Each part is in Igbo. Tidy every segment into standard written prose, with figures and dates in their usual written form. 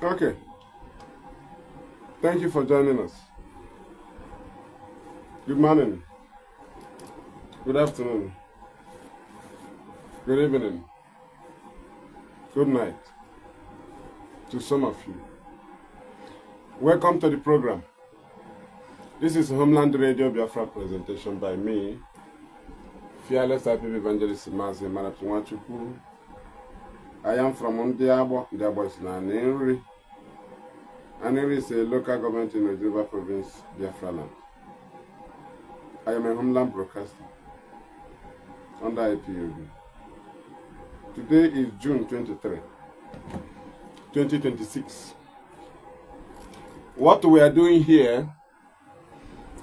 Okay. Thank you for joining us. Good morning. Good afternoon. Good evening. Good night to some of you. Welcome to the program. This is Homeland Radio Biafra presentation by me, fearless IPOB evangelist Mazi Maratu. I am from Ndeaboh. Ndeaboh is Aninri. Aninri is a local government in the River Province, Biafra land. I am a homeland broadcaster under IPOB. Today is June 23, 2026. What we are doing here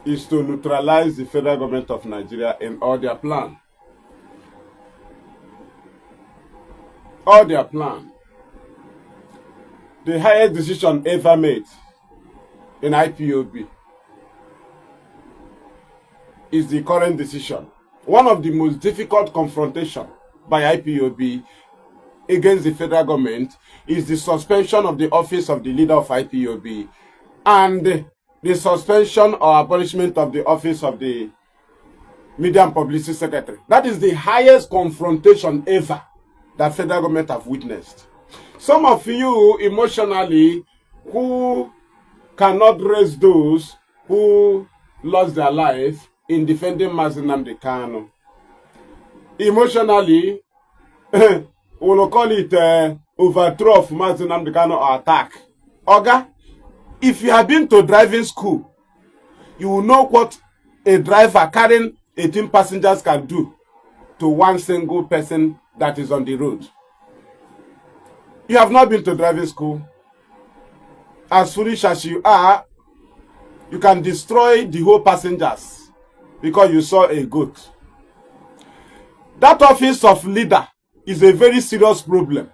is to neutralize the federal government of Nigeria in all their plan. All their plan. The highest decision ever made in IPOB is the current decision. One of the most difficult confrontation by IPOB against the federal government is the suspension of the office of the leader of IPOB and the suspension or abolishment of the office of the media and publicity secretary. That is the highest confrontation ever that federal government have witnessed. Some of you emotionally who cannot raise those who lost their life in defending Mazi Nnamdi Kanu, emotionally will call it overthrow of Mazi Nnamdi Kanu or attack. Oga, if you have been to driving school, you will know what a driver carrying 18 passengers can do to one single person that is on the road. You have not been to driving school. As foolish as you are, you can destroy the whole passengers because you saw a goat. That office of leader is a very serious problem.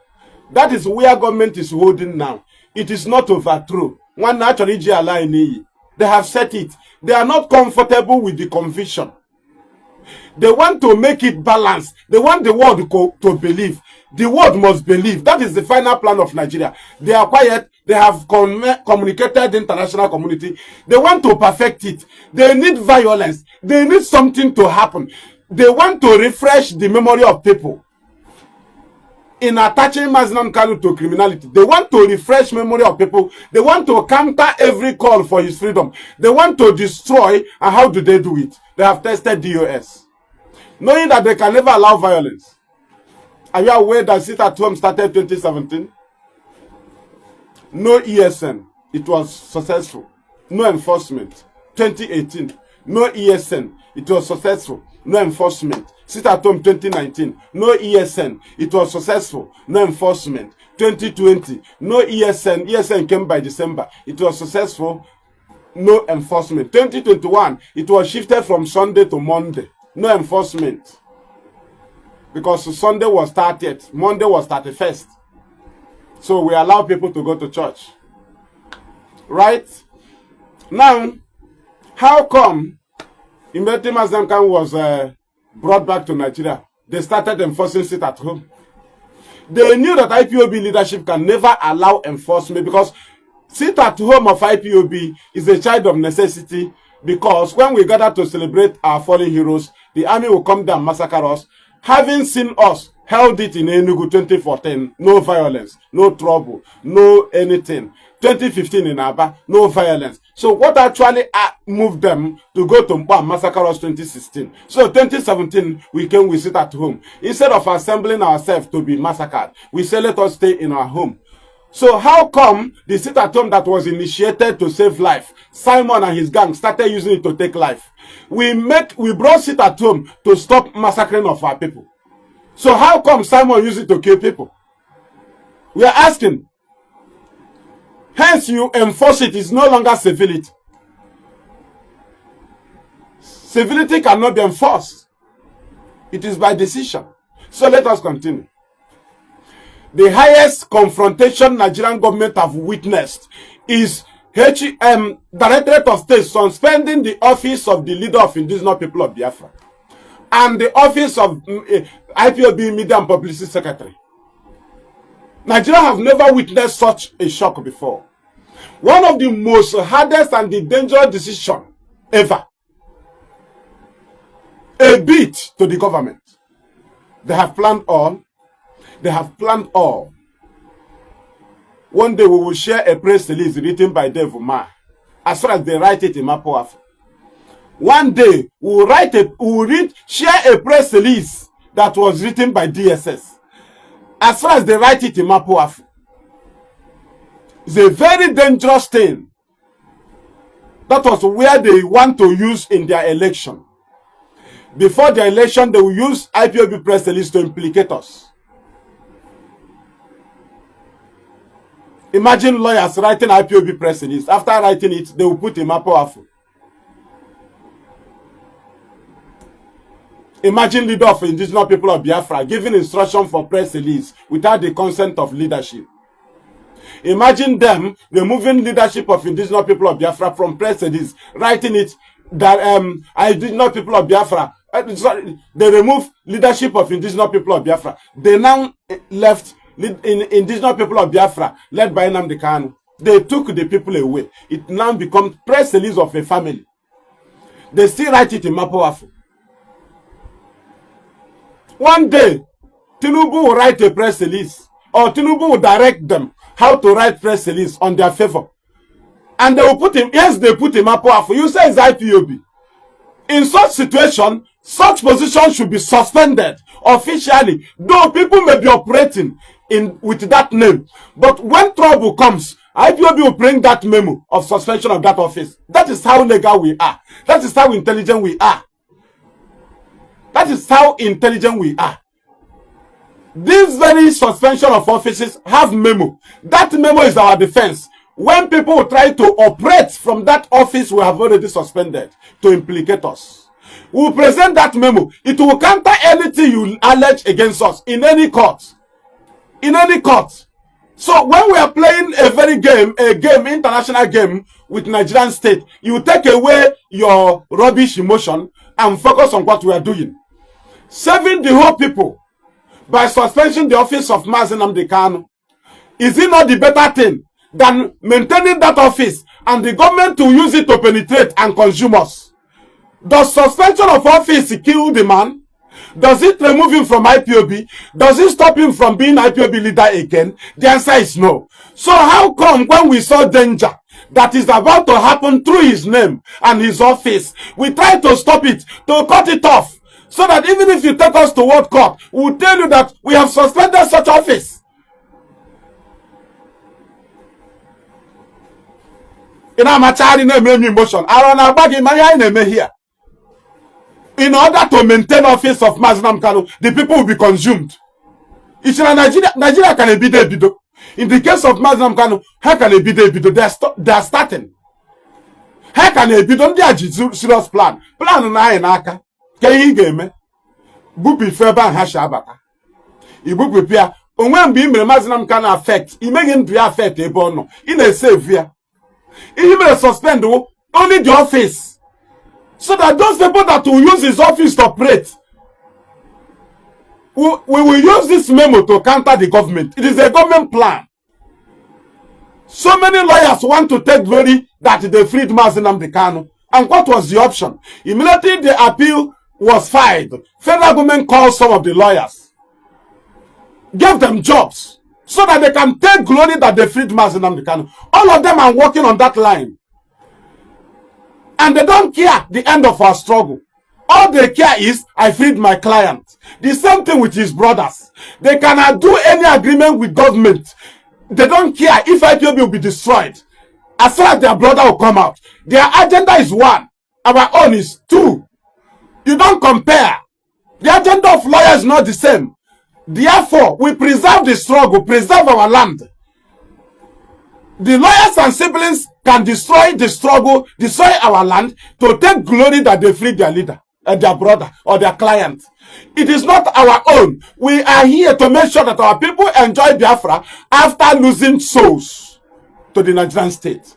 That is where government is holding now. It is not overthrow. One naturally n'iyi. They have set it. They are not comfortable with the conviction. They want to make it balanced. They want the world to believe. The world must believe. That is the final plan of Nigeria. They are quiet. They have communicated the international community. They want to perfect it. They need violence. They need something to happen. They want to refresh the memory of people in attaching Mazi Nnamdi Kanu to criminality. They want to refresh memory of people. They want to counter every call for his freedom. They want to destroy. And how do they do it? They have tested DOS, knowing that they can never allow violence. Are you aware that sit at home started 2017? No ESN. It was successful. No enforcement. 2018. No ESN. It was successful. No enforcement. Sit at home 2019. No ESN. It was successful. No enforcement. 2020. No ESN. ESN came by December. It was successful. No enforcement. 2021. It was shifted from Sunday to Monday. No enforcement. Because Sunday was 30th. Monday was 31st. So we allow people to go to church. Right? Now, how come immediately Mazi Nnamdi Kanu was brought back to Nigeria, they started enforcing sit at home? They knew that IPOB leadership can never allow enforcement because sit at home of IPOB is a child of necessity, because when we gather to celebrate our fallen heroes, the army will come down and massacre us. Having seen us held it in Enugu 2014, no violence, no trouble, no anything. 2015 in Aba, no violence. So what actually moved them to go to Nkpor and massacre us 2016? So 2017, we came, we sit at home. Instead of assembling ourselves to be massacred, we say let us stay in our home. So how come the sit at home that was initiated to save life, Simon and his gang started using it to take life? We brought sit at home to stop massacring of our people. So how come Simon used it to kill people? We are asking. Hence, you enforce it. It's no longer civility. Civility cannot be enforced. It is by decision. So let us continue. The highest confrontation Nigerian government have witnessed is Directorate of State suspending the office of the leader of Indigenous People of Biafra and the office of IPOB Media and Publicity Secretary. Nigeria have never witnessed such a shock before. One of the most hardest and the dangerous decision ever. A bit to the government. They have planned all. They have planned all. One day we will share a press release written by Dave Umahi. As far as they write it in Mapoaf. One day we will read, share a press release that was written by DSS. As far as they write it in Mapoaf. It's a very dangerous thing. That was where they want to use in their election. Before the election, they will use IPOB press release to implicate us. Imagine lawyers writing IPOB press release. After writing it, they will put Emma Powerful. Imagine leader of Indigenous People of Biafra giving instruction for press release without the consent of leadership. Imagine them removing leadership of Indigenous People of Biafra from press release, writing it that Indigenous People of Biafra, sorry, they remove leadership of Indigenous People of Biafra. They now left in Indigenous People of Biafra, led by Nnamdi Kanu. They took the people away. It now becomes press release of a family. They still write it in Mapoafo. One day, Tinubu will write a press release, or Tinubu will direct them how to write press release on their favor. And they will put him, yes, they put him up. You say it's IPOB. In such situation, such position should be suspended officially, though people may be operating in with that name. But when trouble comes, IPOB will bring that memo of suspension of that office. That is how legal we are. That is how intelligent we are. That is how intelligent we are. This very suspension of offices have memo. That memo is our defense. When people try to operate from that office we have already suspended to implicate us, we will present that memo. It will counter anything you allege against us in any court. In any court. So when we are playing a very game, a game, international game with Nigerian state, you take away your rubbish emotion and focus on what we are doing. Saving the whole people by suspension the office of Mazi Nnamdi Kanu. Is it not the better thing than maintaining that office and the government to use it to penetrate and consume us? Does suspension of office kill the man? Does it remove him from IPOB? Does it stop him from being IPOB leader again? The answer is no. So how come when we saw danger that is about to happen through his name and his office, we try to stop it, to cut it off, so that even if you take us to World Cup, we will tell you that we have suspended such office. Ị na-amachagharị na-eme eme emotion. Ara na-agba gị ma ihe anyị na-eme here. In order to maintain office of Mazi Nnamdi Kanu, the people will be consumed. It's na Nigeria, Nigeria can ebido ebido. In the case of Mazi Nnamdi Kanu, ha can ebido ebido. They are starting. Ha ka na-ebido. Ndị a ji serious plan. Plan na anyị n'aka. Ka ihe ị ga-eme. Bupụ ife ebe ahụ ha si abata. Ibupụ ya. Onwe mgbe ị mere Mazi Nnamdi Kanu affect, i meghị ndụ ya affect ebe ọ nọ. Ị na-esave ya. Ihe mere suspend only the office, so that those people that will use his office to operate, we will use this memo to counter the government. It is a government plan. So many lawyers want to take glory that they freed Mazi Nnamdi Kanu. And what was the option? Immediately the appeal was filed, federal government called some of the lawyers, gave them jobs, so that they can take glory that they freed Mazi Nnamdi Kanu. All of them are working on that line. And they don't care the end of our struggle. All they care is, I freed my client. The same thing with his brothers. They cannot do any agreement with government. They don't care if IPOB will be destroyed. As far as their brother will come out. Their agenda is one. Our own is two. You don't compare. The agenda of lawyers is not the same. Therefore, we preserve the struggle, preserve our land. The lawyers and siblings can destroy the struggle, destroy our land, to take glory that they freed their leader, their brother, or their client. It is not our own. We are here to make sure that our people enjoy Biafra after losing souls to the Nigerian state.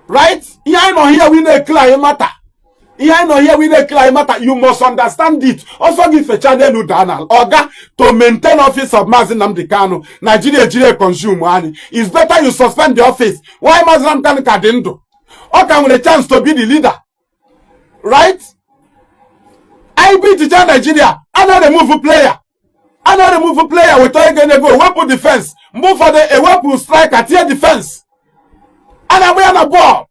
Right? Here I know here we know clear matter. Ihe anyị nọ here, we na-ekele matter. You must understand it. Ọsọ gị fecha n'elu daa n'ala. Oga, to maintain office of Mazi Nnamdi Kanu, Nigeria ejiri consume anyị. It's better you suspend the office. Why? Mazi Nnamdi Kanu ka dị ndụ, ọ ka nwere chance to be the leader, right? Anyị beat Nigeria, a na remove player, a na remove player weta ego ego, wepụ defense. Mgbe ụfọdụ ewepụ striker, tinye defense, a na-agba ya na bọọlụ,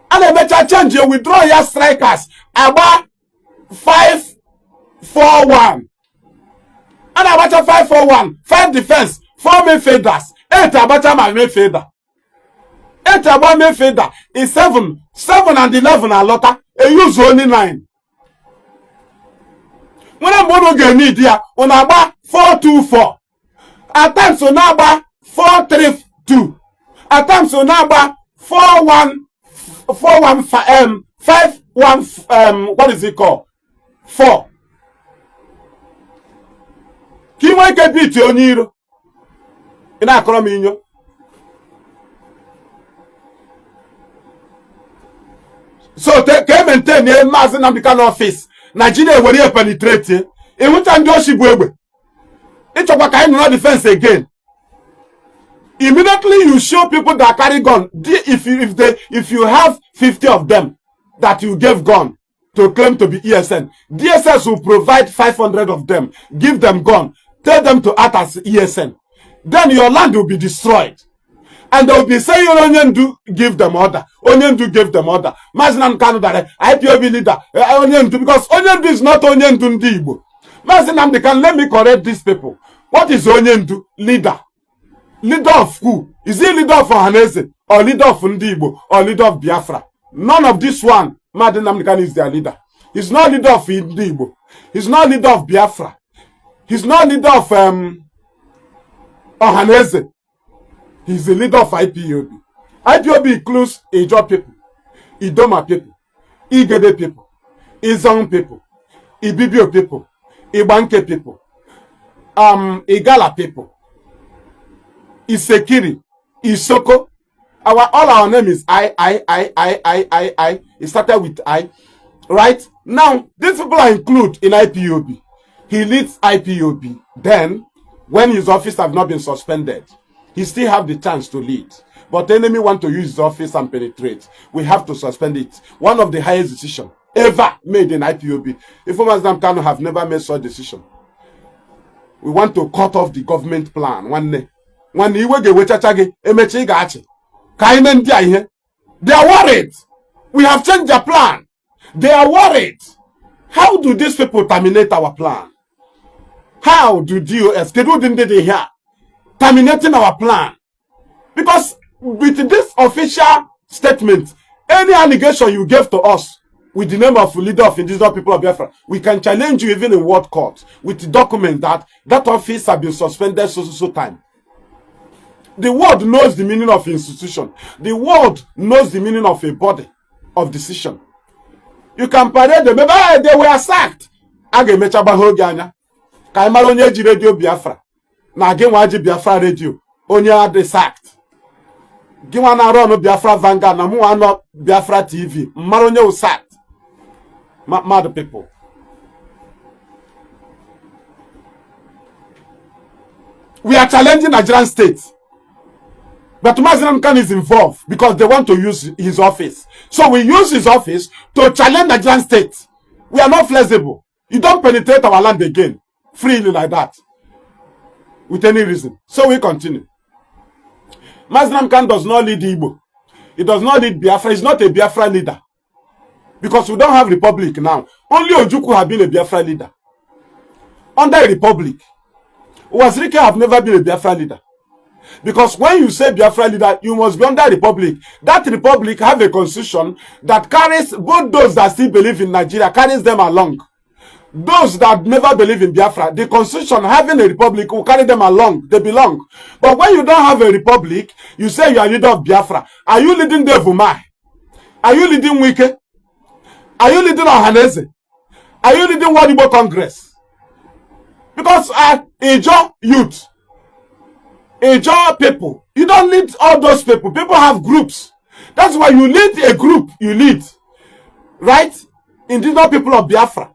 a na-emecha change, withdraw ya strikers, agba 5-4-1. A na-agbacha 5-4-1, 5 defense, 4 midfielders, 8 agbacha ma midfielder 8 agba midfielder is 7 7 and 11 alọta, e-use only 9. Nwere mgbe unu ga-enid ya, unu agba 4-2-4. At times unu agba 4-3-2. At times unu agba 4-1 4-1 5-1, what is it called, 4, ka ị nwee ike beat onye iro. Ị na-akọrọ m inyo. So ka e maintain Maazị Nnamdi Kanu office, Nigeria were ya penetrate. Ịhụcha ndị oshi bụ egbe, ịchọkwa ka anyị nọrọ defense again. Immediately you show people that carry gun, if you have 50 of them that you gave gun to claim to be ESN, DSS will provide 500 of them, give them gun, tell them to act as ESN. Then your land will be destroyed. And they will be saying Onyendu give them order. Onyendu gave them order. Mazi Nnamdi Kanu dare IPOB leader, Onyendu, because Onyendu is not Onyendu ndị Igbo. Mazi Nnamdi Kanu, let me correct these people. What is Onyendu? Leader. Leader of who? Is he leader of Ohaneze or leader of Ndị Igbo or leader of Biafra? None of this one. Mazi Nnamdi Kanu is their leader. He's not leader of Ndị Igbo. He's not leader of Biafra. He's not leader of Ohaneze. He's the leader of IPOB. IPOB includes Ijaw people, Idoma people, Igede people, Izon people, Ibibio people, Igbanke people, Igala people, Isekiri, Isoko. Our all our name is I, I, I, I, I, I, I. It started with I. Right? Now, these people are included in IPOB. He leads IPOB. Then, when his office have not been suspended, he still have the chance to lead. But the enemy want to use his office and penetrate. We have to suspend it. One of the highest decision ever made in IPOB. If Nnamdi Kanu have never made such decision. We want to cut off the government plan. Nwanne. Nwanne, iwe ga-ewechacha gị, emecha ị ga-achị. Ka anyị mee ndị a ihe. They are worried. We have changed their plan. They are worried. How do these people terminate our plan? How do DOS, kedu ụdị ndị dị here terminating our plan? Because with this official statement, any allegation you gave to us with the name of leader of Indigenous People of Biafra, we can challenge you even in world court with the document that that office have been suspended so so so time. The world knows the meaning of institution. The world knows the meaning of a body of decision. You can parade them. Maybe they were sacked. A ga-emecha gbagha oge anya ka anyị mara onye ji redio Biafra na gị nwa ji Biafra redio, onye adị sacked, gị nwa na-arụ ọnụ Biafra Vanguard na mụnwa nọ Biafra TV, mara onye wụ sacked. Mad people. We are challenging Nigerian state. But Mazi Nnamdi Kanu is involved because they want to use his office. So we use his office to challenge Nigerian state. We are not flexible. You don't penetrate our land again freely like that with any reason. So we continue. Mazi Nnamdi Kanu does not lead Igbo. He does not lead Biafra. He's not a Biafra leader. Because we don't have republic now. Only Ojukwu have been a Biafra leader. Under a republic. Uwazuruike have never been a Biafra leader. Because when you say Biafra leader, you must be under a republic. That republic have a constitution that carries both those that still believe in Nigeria, carries them along. Those that never believe in Biafra, the constitution having a republic will carry them along. They belong. But when you don't have a republic, you say you are leader of Biafra. Are you leading Dave Umahi? Are you leading Wike? Are you leading Ohaneze? Are you leading World Igbo Congress? Because Ijaw youth, Ijaw people, you don't lead all those people. People have groups. That's why you lead a group, you lead. Right? Indigenous People of Biafra.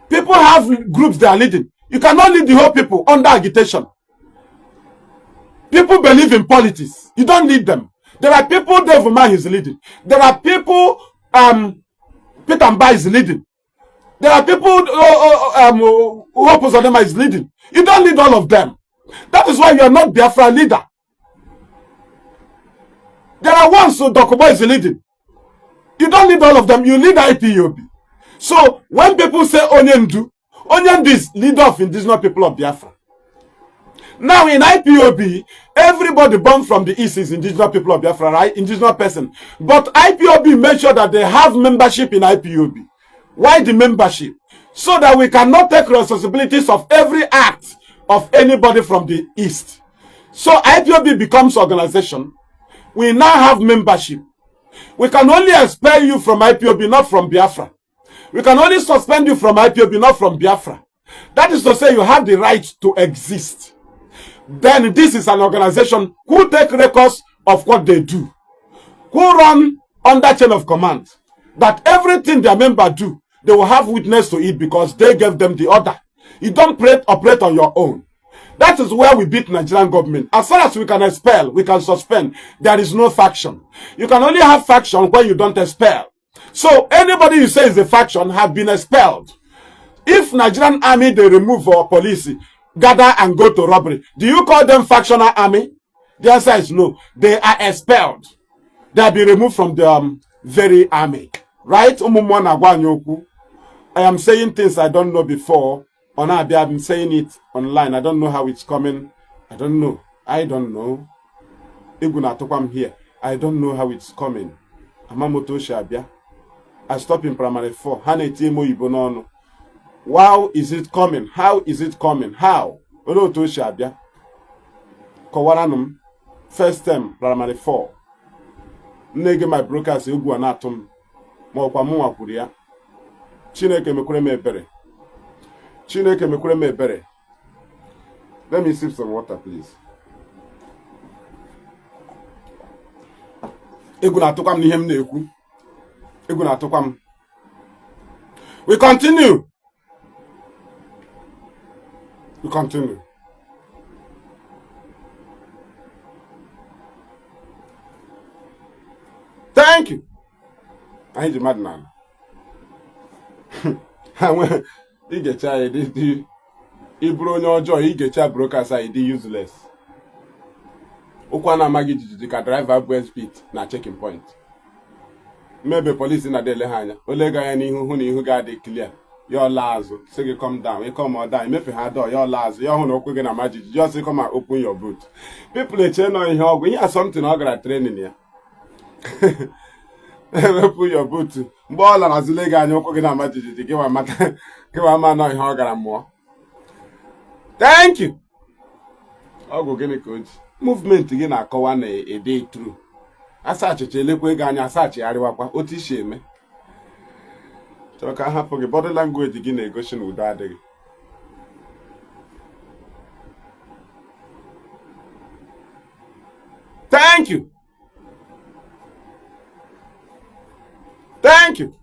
People have groups they are leading. You cannot lead the whole people under agitation. People believe in politics. You don't lead them. There are people Dave Umahi is leading. There are people Peter Mbah is leading. There are people Hope Uzodinma is leading. You don't lead all of them. That is why you are not Biafra leader. There are ones who Dokubo is leading. You don't lead all of them. You lead IPOB. So when people say Onyendu, Onyendu is leader of Indigenous People of Biafra. Now in IPOB, everybody born from the East is Indigenous People of Biafra, right? Indigenous person. But IPOB made sure that they have membership in IPOB. Why the membership? So that we cannot take responsibilities of every act of anybody from the East. So IPOB becomes organization. We now have membership. We can only expel you from IPOB, not from Biafra. We can only suspend you from IPOB, not from Biafra. That is to say, you have the right to exist. Then this is an organization who take records of what they do, who run under chain of command, that everything their member do, they will have witness to it because they gave them the order. You don't operate on your own. That is where we beat Nigerian government. As far as we can expel, we can suspend. There is no faction. You can only have faction when you don't expel. So anybody you say is a faction have been expelled. If Nigerian army they remove or police gather and go to robbery, do you call them factional army? The answer is no. They are expelled. They have been removed from the very army. Right? I am saying things I don't know before. On Abia, I've been saying it online. I don't know how it's coming. I don't know. I don't know. Egwu na-atụkwa m here. I don't know how it's coming. Amamoto si abịa. I stop in primary 4. Ha na-eti m oyibo n'ọnụ. How is it coming? How is it coming? How? Olee otu o si abịa? Kọwaranụ m. First term, primary 4. Nne gị my broadcast, egwu a na-atụ m. Ma ọkwa mụ nwa kwuru ya. Chineke mekwere m ebere. Chineke mekwere m ebere. Let me sip some water, please. Egwu na-atụkwa m n'ihe m na-ekwu. Egwu na-atụkwa m. We continue. We continue. Thank you. Anyị ji mmadụ n'ala. Ha nwe igecha ya dị ị bụrụ onye ọjọọ, igecha broadcast anyị dị useless. Ụkwụ a na-amaghị jijiji ka driver bụ speed na checking point. Mmebe polisi na-adị ele ha anya, ole gị anya n'ihu, hụ na ihu ga-adị clear, ya ọla azụ sị gị come down. Ị come down, imepe ha door, ya ọla azụ, ya hụ na ụkwụ gị na ama jijiji, ya sị come and open your boot. People eche nọ ihe ọgwụ, ihe asọmpi na ọ gara training ya. Ewepụ your boot, mgbe ọ lara azụle gị anya, ụkwụ gị na-ama jijiji, gị wa mata, gị wa ama nọ ihe ọ gara mụọ. Thank you. Ọgwụ gịnị ka o ji movement gị na-akọwa na ede true asa achịcha elekwa ego anya asa achịgharịwakwa otu isi eme chọrọ ka a hapụ gị. Body language gị na-egosi na udo adịghị. Thank you. Thank you.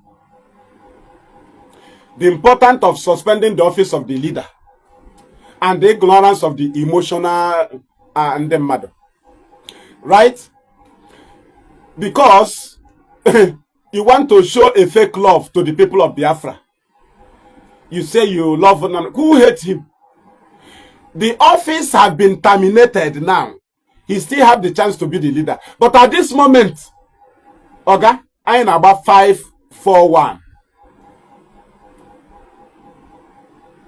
The importance of suspending the office of the leader and the ignorance of the emotional ndị mmadụ, right? Because you want to show a fake love to the people of Biafra. You say you love Nnamdi. Who hate him? The office have been terminated now. He still have the chance to be the leader. But at this moment, Oga, anyị na-agba 5-4-1.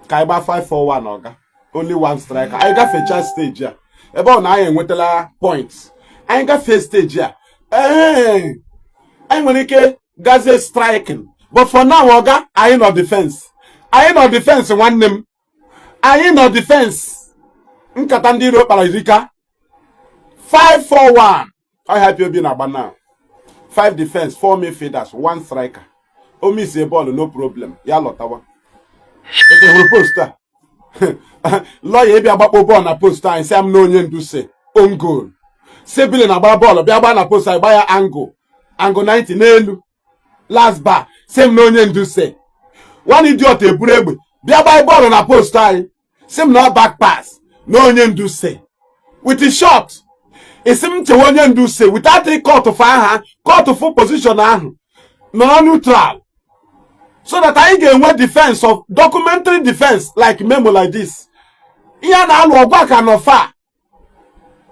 Ka anyị gba 5-4-1, Oga. Only one striker. Anyị gafechaa stage a. Ebe ọ na anyị enwetala points. Anyị gafee stage a. Ee, anyị nwere ike gazie striking. But for now, Oga, anyị nọ defense. Anyị nọ defense, nwanne m. Anyị nọ defense. Nkata ndị iro kpara irika. 5-4-1. Ọhịa IPOB na-agba now. 5 defense, 4 midfielders, 1 striker. O misie bọọlụ, no problem. Ya lọtawa. Eke hụrụ post a. Lọya ịbịa gbakpo bọọlụ na post anyị sị m na onye ndu si own goal. Sebile na-agbara bọọlụ bịa gbaa na post anyị, gbaa ya angle. Angle 90 n'elu. Last bar, sị m na onye ndu se one idiot eburu egbe bịa gbaa bọọlụ na post anyị, sị m na ọ back pass na onye ndu se with the shot. Isi m chewe onye ndu se without court fụ aha, court fụ position ahụ, nọrọ neutral so that anyị ga-enwe defense of documentary defense like memo like this. Ihe a na-alụ ọgụ a ka nọ fa.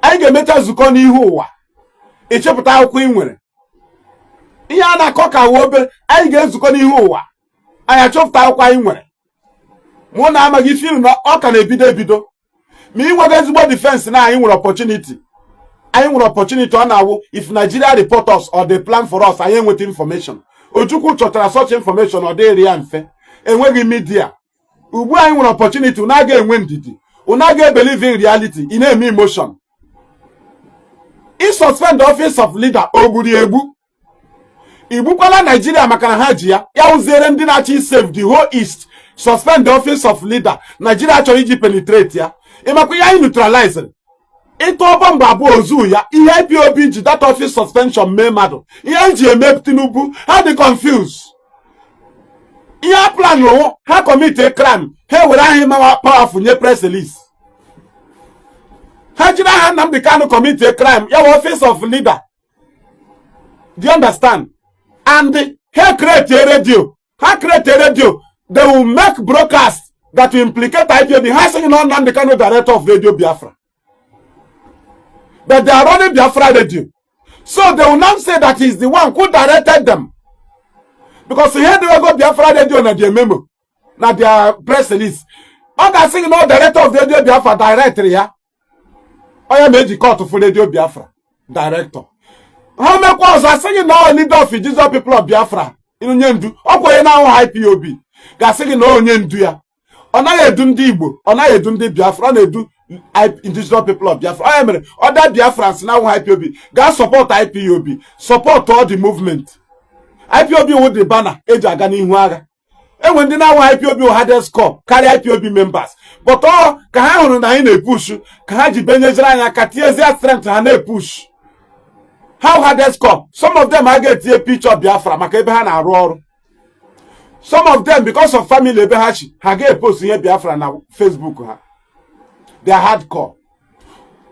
Anyị ga-emecha nzukọ n'ihu ụwa, ịchepụta akwụkwọ ị nwere. Ihe a na-akọ ka wee obere. Anyị ga-ezukọ n'ihu ụwa, anyị achọpụta akwụkwọ anyị nwere. Mụ na amaghị ifiru na ọ ka na-ebido ebido. Ma ị nwego ezigbo defense na anyị nwere opportunity, anyị nwere opportunity. Ọ na-awụ if Nigeria report us or they plan for us, anyị enweta information. Ojukwu chọtara such information, ọ dịrị ya mfe. Enweghị media. Ugbu anyị nwere opportunity, unu aga enwe ndidi, unu aga believe in reality. Ị na-eme emotion. I suspend office of leader, o gburu egbu. Igbukwala Nigeria maka na ha ji ya ya wụziere ndị na-achọ save the whole East. Suspend the office of leader, Nigeria chọrọ iji penetrate ya. Ịmakwa ihe anyị neutralize? Ịtụọ bọmbụ abụọ ozu ya. Ihe IPOB ji that office suspension mee mmadụ, ihe anyị ji eme Tinubu, ha dị confused. Ihe a plan rụ, ha commit a crime, ha ewere aha ịmawa powerful nye press release. Ha jiri aha Nnamdi Kanu commit a crime, ya wụ office of leader. Do you understand? And ha create a radio, ha create a radio, they will make broadcast that will implicate IPOB. Ha sịghị na Nnamdi Kanu, director of Radio Biafra, but they are running Biafra Radio, so they will now say that he's the one who directed them because ihe dịwego Biafra Radio na their memo, na their press release. Ọ ga-asị gị na director of Radio Biafra director ya. Onye ma eji court fụ Radio Biafra director. Ha mekwa ọzọ, asị gị na ọ leader of Jesus People of Biafra, onye ndu. Ọkwa onye na-ahụ IPOB ga-asị gị na onye ndu ya. Ọ naghị edu ndị Igbo, ọ naghị edu ndị Biafra, ọ na-edu Indigenous People of Biafra. Onye mere other Biafrans na-ahụ IPOB gaa support IPOB, support all the movement. IPOB wụ the banner eji aga n'ihu agha. Enwe ndị na-ahụ IPOB wụ hardest core karịa IPOB members, but ọ ka ha hụrụ na anyị na-epush, ka ha ji benyeziri anyị aka, tinyezie strength ha na-epush. How hardest core? Some of them a ga-etinye picture Biafra maka ebe ha na-arụ ọrụ. Some of them, because of family ebe ha chi, ha ga-epost ihe Biafra na Facebook ha. They are hardcore.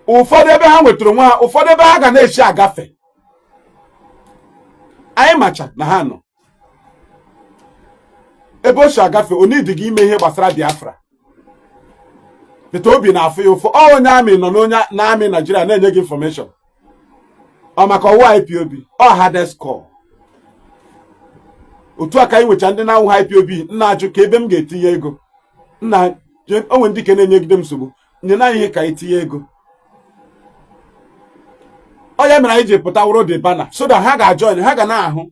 Ụfọdụ ebe ha nwetara onwe ha, ụfọdụ ebe ha ga na-echi agafe. Anyị macha na ha nọ ebe o si agafe. Onidi gị ime ihe gbasara Biafra. Peter Obi na-afụ ya ụfụ. Ọ onye amị nọ n'onye na-amị Naijiria na-enye gị information ọ maka ọwụ IPOB, ọ hardest core. Otu a ka anyị nwecha ndị na-awụ IPOB. Nna, ajụ ka ebe m ga-etinye ego. Nna, onwe ndị ke na-enyegide m nsogbu, nye na ihe ka anyị tinye ego. Ọ ya mere anyị ji pụta wụrụ the banner so that ha ga-ajoin, ha ga na-ahụ.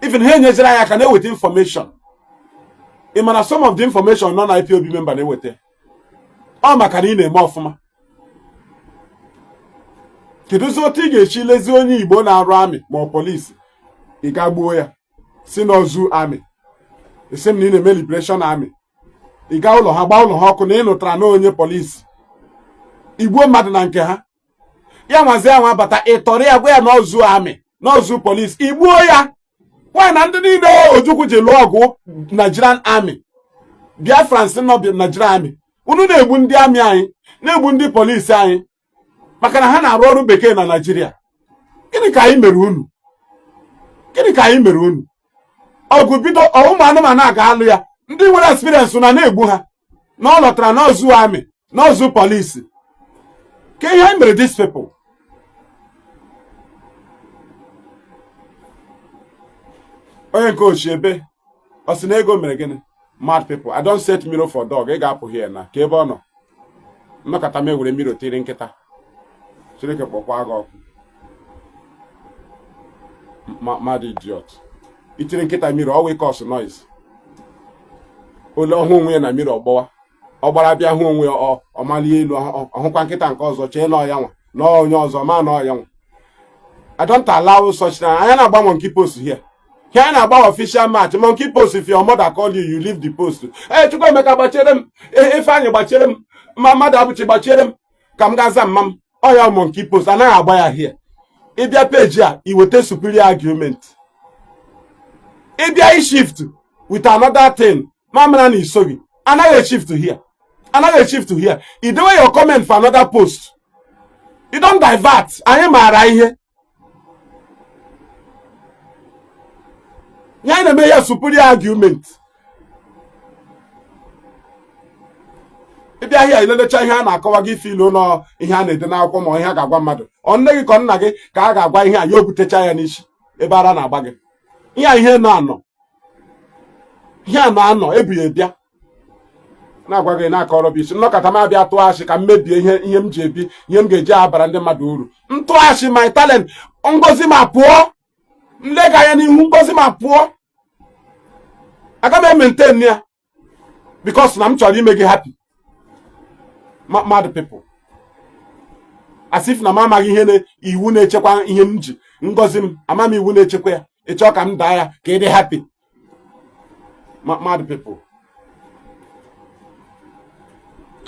Even ha enyeziri anyị aka na-eweta information. Ị ma na some of the information nọ na IPOB member na-eweta ọ maka na ị na-eme ọfụma. Kedụzi otu ị ga-esi lezi onye Igbo na-arụ amị ma ọ polisi, ị ga gbuo ya si n'ozu amị, esi m na ị na-eme liberation army? Ị gaa ụlọ ha, gbaa ụlọ ha ọkụ na ị nụtara na onye polisi, igbuo mmadụ na nke ha. Ya nwazi anwa bata, ị tọrọ ya, gwa ya n'ozu amị, n'ozu polisi, igbuo ya. Nwaanyị na ndị niile Ojukwu ji lụọ ọgụ, Nigerian Army, Biafrans nọ Nigerian Army, unu na-egbu ndị amị anyị, na-egbu ndị polisi anyị maka na ha na-arụ ọrụ bekee na Naijiria. Gịnị ka anyị mere unu? Gịnị ka anyị mere unu? Ọgụ bido, ụmụ anụmanụ a ga-alụ ya. Ndị nwere experience na na-egbu ha na ọ lọtara n'ozu amị, n'ozu polisi. Ka ihe anyị mere these people? Onye nke ochie ebe ọ sị na ego mere gịnị? Mad people. I don set mirror for dog. Ị ga-apụ here na ka ebe ọ nọ nnọkọta m ewere mirror tiri nkịta. Chineke kpọkwa gị ọkụ. Mad idiot. Itiri nkịta mirror, ọ wee cause noise. Ole ọhụ onwe ya na mirror ọgbọwa, ọ gbara bịa hụ onwe ya, ọ malie elu, ọhụkwa nkịta nke ọzọ, chee na ọya nwa na onye ọzọ ma na ọya nwa. I don't allow such. Na anyị na-agba monkey post here. Here anyị na-agba official match. Monkey post, if your mother call you, you leave the post. Ee, Chukwuemeka gbachiere m, Ifeanyị gbachiere m, ma mmadụ abụchi gbachiere m ka m gaa za mma m. Ọ ya monkey post anaghị agba ya here. Ịbịa peji a, iweta superior argument. Ị bịa shift with another thing, ma mara na isoghị. Anaghị shift here, anaghị shift here. I dewe your comment for another post. You don't divert. Anyị maara ihe ya anyị na-eme ya superior argument. Ị bịa ahịa ilelecha ihe a na-akọwa gị feel ụlọ ihe a na-ede n'akwụkwọ ma ihe a ga-agwa mmadụ ọ nne gị ka nna gị ka a ga-agwa ihe a ya o butecha ya n'isi ebe ara na-agba gị ihe a ihe nọ anọ ihe anọ anọ ebughị bịa na-agwa gị na-akọrọ bụ isi nnọkọta m abịa tụọ asị ka m mebie ihe ihe m ji ebi ihe m ga-eji abara ndị mmadụ uru m tụọ asị my talent ngozi ma pụọ nlega anya n'ihu ngozi ma pụọ aga m e-maintain ya because na m chọrọ ime gị happy. Mad people, as if na m amaghị ihe na iwu na-echekwa ihe m ji ngozi m ama m iwu na-echekwa ya ị chọọ ka m daa ya ka ị dị happy. Mad people,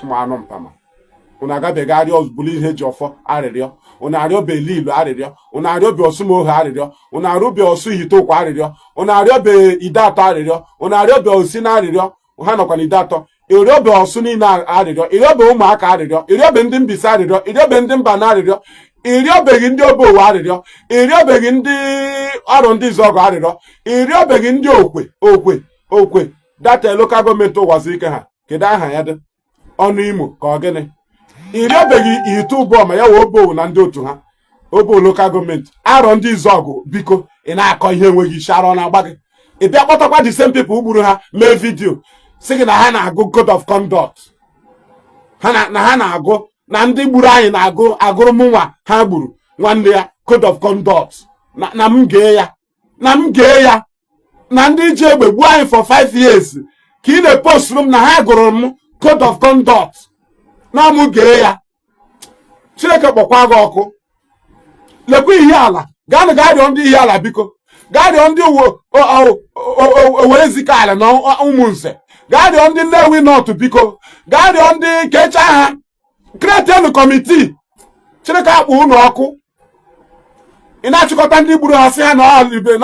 ụmụ anụ mpama, unu agabeghị arịọ bụrụ ihe ji ọfọ arịrịọ, unu arịọbe Lilu arịrịọ, unu arịọbe Osumohu arịrịọ, unu arịọbe Osu Ihiteukwa arịrịọ, unu arịọbe Ideatọ arịrịọ, unu arịọbe Osina arịrịọ, ha nọkwa na Ideatọ, ịrịọbe Ọsụ niile arịrịọ, ịrịọbe ụmụaka arịrịọ, ịrịọbe ndị Mbaise arịrịọ, ịrịọbe ndị Mbano arịrịọ, ịrịọbeghị ndị Obowo arịrịọ, ịrịọbeghị ndị Arọndịzuọgụ arịrịọ, ịrịọbeghị ndị Okwe Okwe Okwe data local government Ụwazuruike ha kedu aha ya dị ọnụ Imo ka ọ gịnị ịrịọbeghị Ihitte Uboma ya wee Obowo na ndị otu ha Obowo local government Arọndịzuọgụ biko ị na-akọ ihe enweghị isi ara ọ na-agba gị ị bịa kpọtakwa the same people gburu ha mee video sị gị na ha na-agụ code of conduct ha na ha na-agụ na ndị gburu anyị na-agụ agụrụ mụ nwa ha gburu nwanne ya code of conduct na m gee ya na m gee ya na ndị ji egbe gbuo anyị for 5 years ka ị na-eposturu m na ha gụrụ m code of conduct na mụ gee ya. Chineke kpọkwa gị ọkụ. Lekwa Ihiala, gaanụ gaa rịọ ndị Ihiala biko, gaa rịọ ndị Owerre Ezukala na Ụmụnze, gaa rịọ ndị Nnewi North biko, gaa rịọ ndị kecha ha create committee. Chineke akpọ unu ọkụ. Ị na-achịkọta ndị gburu ha sị ha na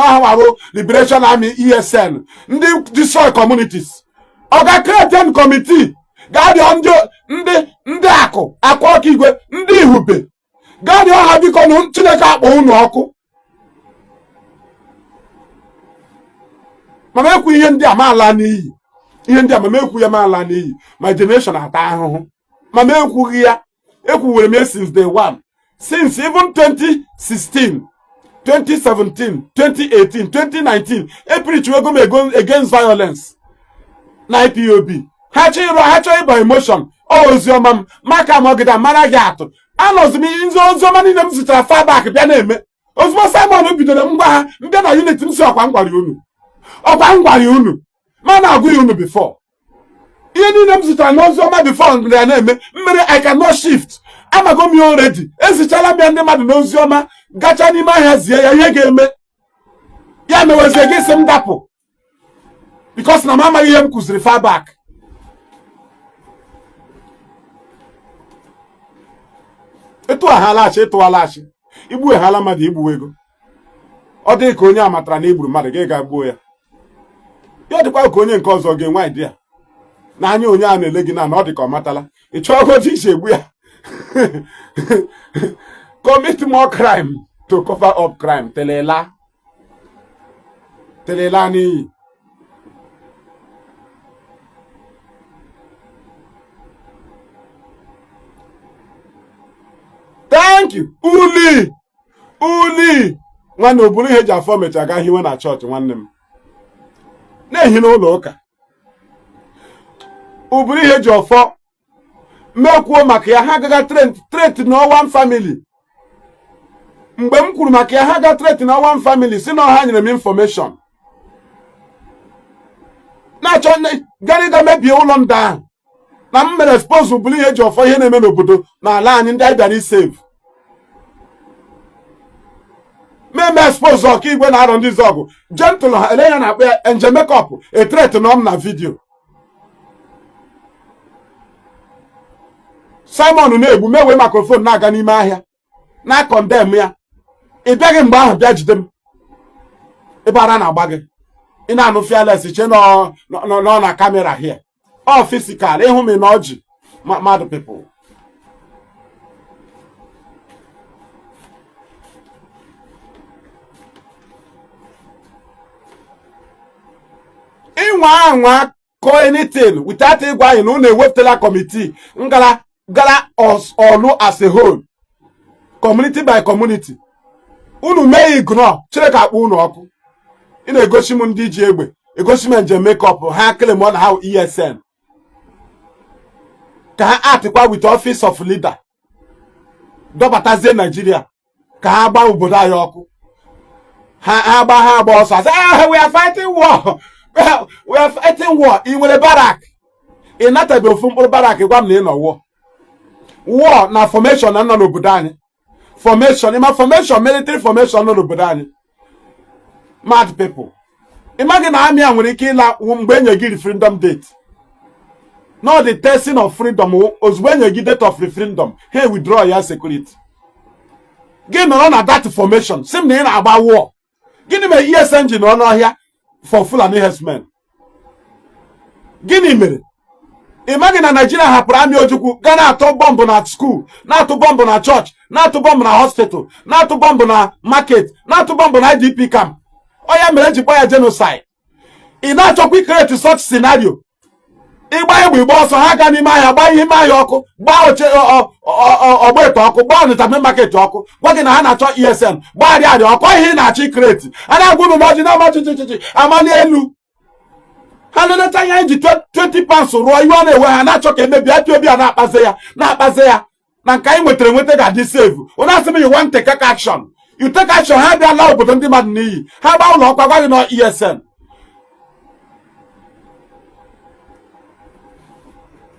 ọha warụ Liberation Army ESN ndị destroy communities. Ọ ga create committee, gaa rịọ ndị ndị ndị akụ akụ ọka igwe ndị ihube, gaa rịọ ha biko na Chineke akpọ unu ọkụ. Mama ekwu ihe ndị a ma ala n'iyi, ihe ndị a mama ekwu ya ma ala n'iyi, my generation ata ahụhụ. Mama ekwughị ya, ekwuwere m ya since day one, since even 2016, 2017, 2018, 2019 epreachiwego m against violence na IPOB. Ha chọọ ịrụ ha chọọ ịba emotion ọ oziọma m maka mọgịda mara gị atụ anọzi m nzi oziọma niile m zụtara far back bịa na-eme. Ozugbo Simon bidoro ngwa ha mbịa na unit m si ọkwa m gwara unu, ọkwa m gwara unu, ma na-agụ ya unu before ihe niile m zụtara n'oziọma before ya na-eme mmiri. I cannot shift, amago m ya already, ezichala m ya ndị mmadụ n'oziọma, gacha n'ime ahịa zie ya ihe ga-eme ya mewezie gị sị m dapụ because na m amaghị ihe m kụziri far back. Ịtụghalaghachi ịtụghalaghachi igbueghala mmadụ igbuwe ego ọ dị ka onye a matara na igburu mmadụ gị ga gbuo ya ya dịkwa ka onye nke ọzọ ga-enwe idea n'anya onye a na-ele gị na ọ dị ka ọ matala ị chọọ otu isi egbu ya. Commit more crime to cover up crime. Telela telela n'iyi. Thank you. Uli uli nwanne oburu ihe eji afọ mecha gaa hiwe na chọọchị nwanne m na-ehi n'ụlọ ụka uburu ihe eji ọfọ mekwuo maka ya ha agaga threat na one family. Mgbe m kwuru maka ya ha ga threat na one family si na ọha nyere m information na-achọ gara ịga mebie ụlọ ndị ahụ na m mere expose bụrụ ihe eji ọfọ ihe na-eme n'obodo n'ala anyị ndị anyị bịara isave meme expose Ọkaigwe na Arọndịzuọgụ gentle ha ele ya na-akpọ ya nje makeup ethreat nọ m na video Simon na-egbu mewe microphone na-aga n'ime ahịa na condemn ya. Ị bịaghị mgbe ahụ bịa jide m ebe ara na-agba gị. Ị na-anụ fearless, che nọ nọ na camera here. Ọ physical, ịhụ m na ọjị mmadụ people. Ịnwa anwa kọọ anything without ịgwa anyị na unu ewepụtala committee ngara gara ọlụ as a whole, community by community, unu mee ignore, Chineke akpọ unu ọkụ. Ị na-egosi m ndị ji egbe, egosi m njem makeup ha, claim na ha ESN, ka ha atịkwa with office of leader dọbatazie Nigeria ka ha gbaa obodo anyị ọkụ. Ha agba, ha agba ọsọ, asị, "Ah, we are fighting war, we are fighting war." Ị nwere barrack? Ị natabe ofu mkpụrụ barrack. Gwa m na ị nọ war. War na formation na nọ n'obodo anyị, formation, ịma formation, military formation nọ n'obodo anyị. Mad people, ị maghị na army a nwere ike ịla mgbe enye gị referendum date? No, the testing of freedom, ozugbo enye gị date of referendum, ha withdraw ya security. Gị nọrọ na that formation, si m na ị na-agba war. Gịnị mere ESN ji nọ n'ọhịa for Fulani herdsmen? Gịnị mere ị maghị na Naijiria hapụrụ army Ojukwu ga na-atụ bọmbụ na school, na-atụ bọmbụ na chọọchị, na-atụ bọmbụ na hospital, na-atụ bọmbụ na market, na-atụ bọmbụ na IDP camp? Ọ ya mere ejikwa ya genocide. Ị na-achọkwa icreate such scenario, ịgba egbe, igba ọsọ, ha gaa n'ime ahịa, gbaa ihe ime ahịa ọkụ, gbaa oche ọgba ete ọkụ, gbaa Ọnịcha main market ọkụ, gwa gị na ha na-achọ ESN, gbaa arịa ọkụ. Ihe ị na-achọ icreate, a na-agwa unu n'ọjị na-ama chichichichi amali elu. Ha leleta ihe anyị ji £20 rụọ, ihe ọ na-ewe ha, na-achọ ka emebi IPOB. A na-akpazi ya, na-akpazi ya na nke anyị nwetara enweta ga-adị save. Onye asị m, you want to take action, you take action. Ha bịala obodo ndị mmadụ n'iyi, ha gbaa ụlọ ọkwa, gwa gị nọ ESN.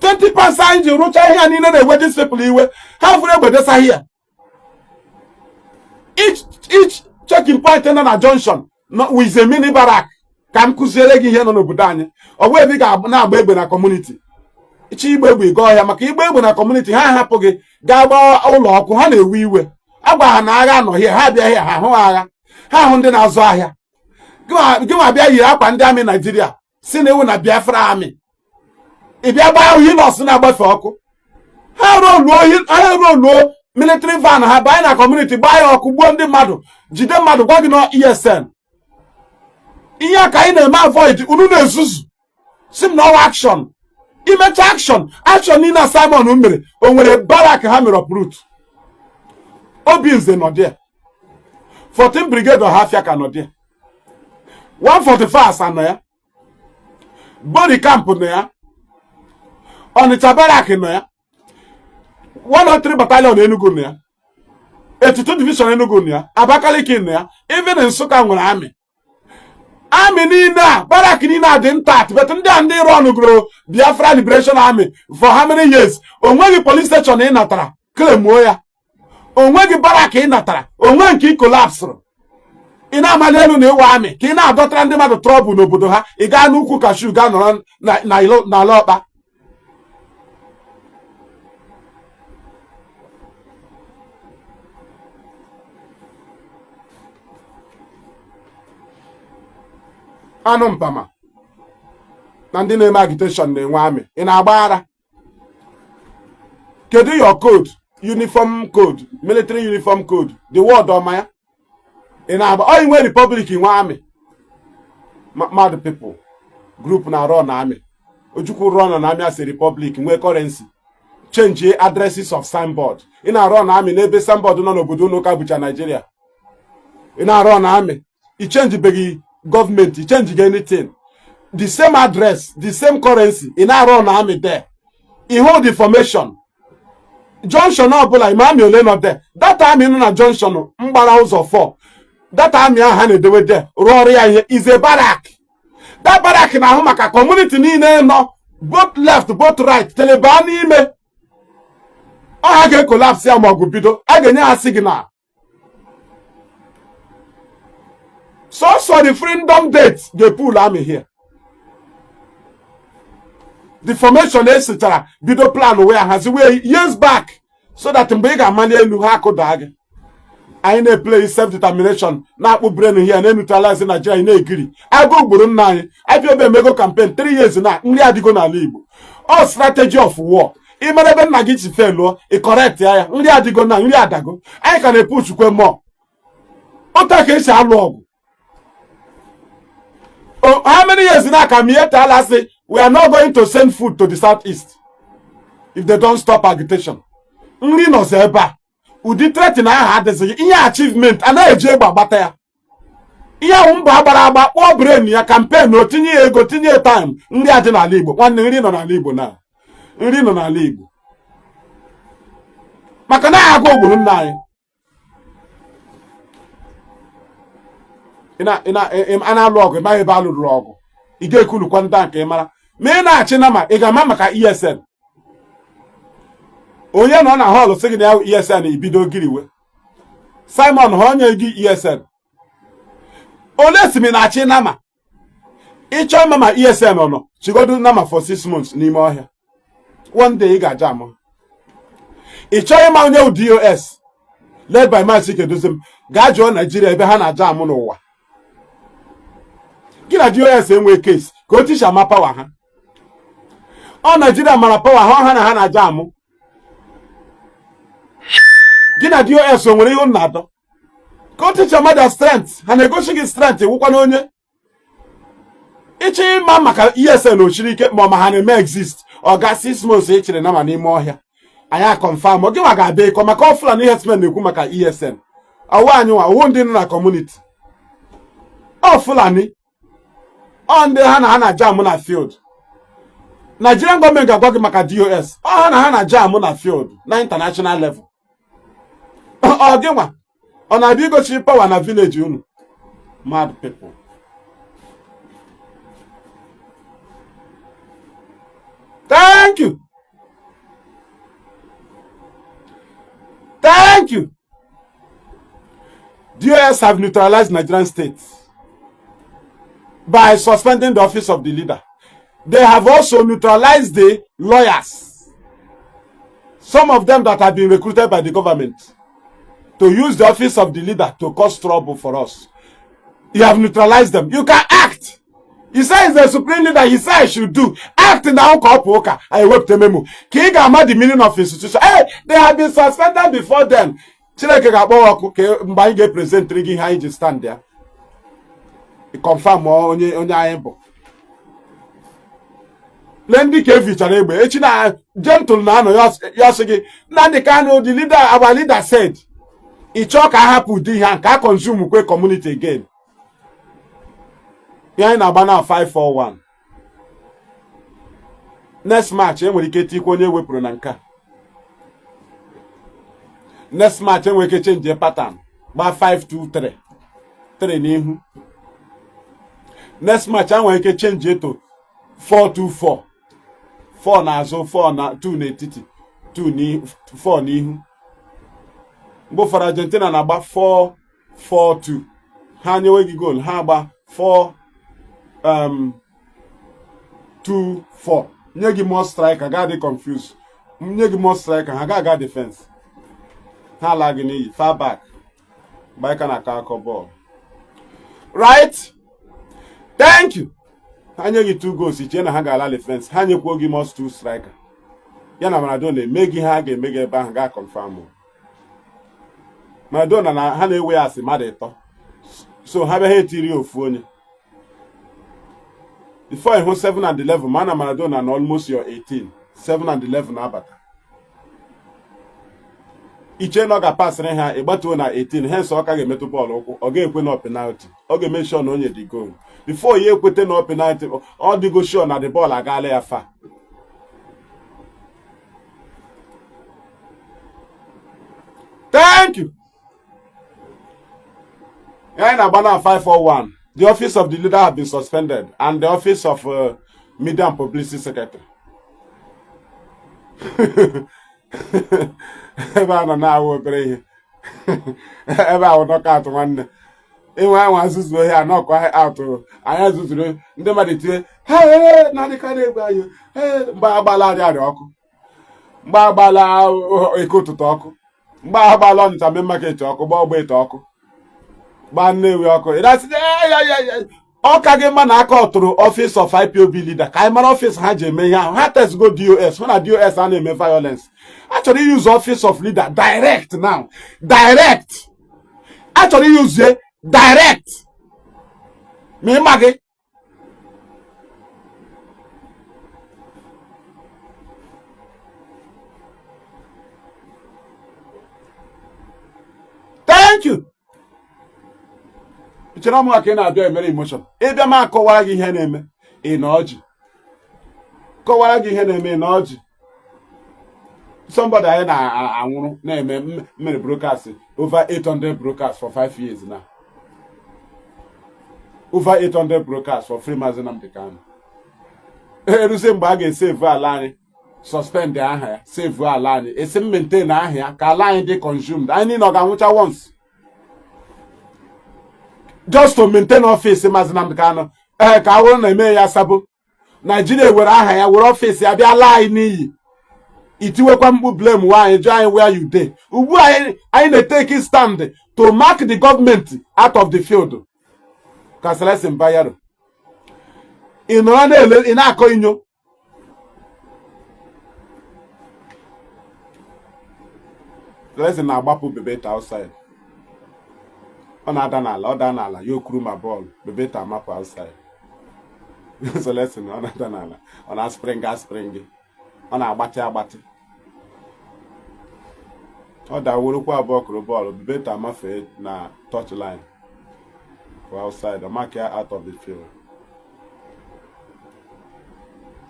£20 anyị ji rụchaa ihe a niile na-ewe discipline iwe. Ha fụrụ egbe desaghị ya. Each checking point nọ na junction with a mini barrack. Ka m kụziere gị ihe nọ n'obodo anyị. Ọ bụ ebe ị ga na-agba egbe na community. Ịchọ igba egbe, ịga ọhịa, maka igba egbe na community, ha hapụ gị gaa gbaa ụlọ ọkụ. Ha na-ewe iwe. Agwa ha na agha anọghị, ha abịaghị, ha hụ agha, ha hụ ndị na-azụ ahịa. Gị nwa bịa yiri akwa ndị army Naijiria, si na ewu na Biafra Army, ị bịa gbaa Hilux na-agbafe ọkụ. Ha roluo military van, ha banye na community, gbaa ya ọkụ, gbuo ndị mmadụ, jide mmadụ, gwa gị na ESN. Ihe a ka anyị na-eme avoid. Unu na-ezuzu, si m na ọwa action. Imecha action, action niile na Simon mere, o nwere barrack ha mere uproot? Obinze nọ there, 14 Brigade Ọhafịa ka nọ there, 145 asa nọ ya, Bori Camp nọ ya, Ọnịcha barrack nọ ya, 103 Battalion Enugu nọ ya, 82 Division Enugu nọ ya, Abakaliki nọ ya, even Nsụka nwere army. Army niile a, barrack niile a dị intact, but ndị a ndị run gụrụ Biafra Liberation Army for how many years, o nweghị police station ị natara claimuo ya, o nweghị barrack ị natara, onwe nke ị collapsụrụ. Ị na-amali elu na ịwa army ka ị na-adọtara ndị mmadụ trouble n'obodo ha. Ị gaa n'ukwu cashew, gaa nọrọ n'ala ọkpa. Anụ mpama na ndị na-eme agitation na-enwe army. Ị na-agba ara? Kedu your code, uniform code, military uniform code, the word ọma ya ị na-agba? Ọ inwe republic, nwe army. Mad people group na run army. Ojukwu run na army as a republic, nwee currency, change addresses of signboard. Ị na-arụ na army n'ebe signboard nọ n'obodo ụlọ ụka bụcha Nigeria. Ị na-arụ na army, ị changebeghị gọọmenti, ị change anything, the same address, the same currency. Ị na-arụ na army there, ị hold the formation junction ọbụla. Ime army ole nọ there? That army nọ na junction mgbara ụzọ 4, that army ahụ ha na-edewe there rụọ ọrụ ya ihe is a barrack. That barrack na-ahụ maka community niile nọ both left, both right, teleba n'ime ọ. Ha ga-ecollapse ya ma ọgụ bido, a ga-enye ha signal. Sọsọ the freedom date ga-epull army here. The formation esichara bido plan wee hazi wee years back, so that mgbe ị ga-amali elu, ha akụdaa gị. Anyị na-eplay self determination, na-akpụ brain here, na-neutralize Nigeria. Anyị na-egiri agụụ gburu nna anyị. IPOB emego campaign 3 years na nri adịgo n'ala Igbo. Ọ strategy of war. Ị mara ebe nna gị ji feluo, ị correct ya. Nri adịgo na nri adago. Anyị ka na-epushkwe mọ otu a ka esi alụ ọgụ. How many years now ka Miyetti Allah say we are not going to send food to the southeast if they don't stop agitation? Nri nọzi ebe a. Ụdị threatening ahụ adịzighị. Ihe achievement anaghị eji egbe agbata ya. Ihe ahụ mbọ agbara agba, kpọọ brain ya, campaign, o tinye ya ego, tinye ya time, nri adị n'ala Igbo. Nwanne, nri nọ n'ala Igbo na nri nọ n'ala Igbo, maka na agụ gburu nna anyị. A na-alụ ọgụ, ịmaghị ebe a lụrụ ọgụ. Ị ga-ekulukwa ndị a nke ị mara ma ị na-achị na ma ị ga-ama maka ESN. Onye nọ na hall sị gị na ya ESN, ibido giriwe. Simon ha onye gị ESN ole simi na-achị nama. Ịchọ ịma ma ESN ọ nọ, chigodu nama for 6 months n'ime ọhịa. One day ị ga-aja ama. Ị chọọ ịma onye DOS led by Maazị Kedozim, gaa jụọ Naijiria ebe ha na-aja amụ n'ụwa. Gị na DOS enwee case ka o tisha ama power ha. Ọ Naijiria mara power ha, ọ ha na ha na-aja amụ. Gị na DOS o nwere ihe unu na-adọ ka o tisha mmadụ strength ha na-egosi gị strength wụkwa na onye ịchọ ịma maka ESN ochiri ike ma ọ ma ha na-eme exist. Ọ ga 6 months ị chịrị nama n'ime ọhịa, anyị aconfirm. Gị nwa ga-abịa ịkọ maka ọ Fulani herdsmen na-ekwu maka ESN. Ọwụ anyị nwa, ọwụ ndị nọ na community, ọ Fulani, ọ ndị ha na ha na jam na field. Nigerian gọọmenti ga-agwa gị maka DOS, ọ ha na ha na jam na field na international level. Ọ gị nwa ọ na-abịa igochi power na village unu? Mad people. Thank you, thank you. DOS have neutralized Nigerian state by suspending the office of the leader. They have also neutralized the lawyers, some of them that have been recruited by the government to use the office of the leader to cause trouble for us. You have neutralized them. You can act. He says the supreme leader, he said I should do. Act now. Ka ọ pụ ụka anyị wepụta memo ka ị ga-ama the meaning of institution. Hey, they have been suspended before then. Chineke ga-akpọ ha ọkụ ka mgbe anyị ga-epresentịrị gị ihe anyị ji stand ya, confirm onye onye anyị bụ. Lee ndị ka efichara egbe echi na gentle na-anọ ya sị gị Nnamdi Kanu, the leader, our leader said. Ị chọọ ka a hapụ ụdị ihe a ka a consume kwe community again. Ihe anyị na-agba na 541. Next match enwere ike tikwa onye wepụrụ na nke a. Next match enwere ike change pattern, gbaa 5-2-3, 3 n'ihu. Next match enwere ike change to 4-2-4, 4 n'azụ, 4 na 2 n'etiti, 2 4 n'ihu. Mgbe ụfọdụ Argentina na-agba 4-4-2. Ha nyewe gị goal, ha agba 4 2 4, nye gị more striker, ga dị confused, nye gị more striker, ha ga-aga defense, ha ala gị n'iyi far back mgbe anyị ka na-akọ akọ bọọlụ. Right, thank you. Ha nye gị two goals, ichee na ha ga-ala defense, ha nyekwuo gị more two striker ya na Maradona eme gị. Ha ga-eme gị ebe ahụ, ga confirm Maradona na ha na-ewe ya asị mmadụ ịtọ. So ha bịa, ha etiri ofu onye before ịhụ 7 and 11. Ma na Maradona na almost your 18, 7 and 11 na-abata, iche na ọ ga-apasịrị ha, ịgbatuo na 18. Hence ọ ka ga-emetụ bọọlụ ụkwụ, ọ ga-ekwe na penalty. Ọ ga-eme sure na onye dị goal before ya ekwete na penalty. Ọ dịgo sure na the bọọlụ agaala ya fa. Thank you. Anyị na-agba na 541. The office of the leader have been suspended and the office of media and publicity secretary. Ebe a nọ na-awụ obere ihe, ebe ahụ knockout. Nwanne, inwe anwa zuzuru ohi anọkọ out. Anyị zuzuru ndị mmadụ tinye ha na-adịkarị egbe anyị. Mgbe agbala arịa arịa ọkụ, mgbe agbala eke ụtụtụ ọkụ. Mgbe ahụ gbaala Ọnịcha main market ọkụ, gbaa Ogbete ọkụ, gbaa Nnewi ọkụ, ọ ka gị mma na aka ọtụrụ office of IPOB leader ka anyị mara office ha ji eme ihe ahụ. Ha testgo DOS, hụ na DOS a na-eme violence. A chọrọ use office of leader direct now, direct. A chọrọ use direct ma ịma gị. Thank you. Chere m ka ị na-abịa emere emotion. Ịbịa ma akọwara gị ihe na-eme ị na ọjị, kọwara gị ihe na-eme ị na ọjị. Somebody anyị na-anwụrụ na-eme mmere broadcast, over 800 broadcast for 5 years now, over 800 broadcast for free Mazi Nnamdi Kanu. Eruzie mgbe a ga-esave ala anyị, suspend aha ya, save ala anyị, esi m maintain aha ya ka ala anyị dị consumed. Anyị niile ọ ga-anwụcha once just to maintain office Mazi Nnamdi Kanu. Ee, ka awụrụ na eme ya sabo Naijiria were aha ya, were office ya bịa laa anyị n'iyi. Itiwekwa mkpu, blame nwaanyị, jụọ anyị where you dey. Ugbu a anyị na-etake stand to mark the government out of the field ka Celestine Bayero. Ị nọrọ na-ele, ị na-akọ inyo. Celestine na-agbapụ Bebeta outside, ọ na-ada n'ala, ọ daa n'ala ya okuru ma bọọlụ Bebeta amapụ outside. Celestine ọ na-ada n'ala, ọ na-spring aspring, ọ na-agbatị agbatị, ọ daworokwa abụọ kụrụ bọọlụ, Bebeta amafee na touchline for outside, ọ mark ya out of the field.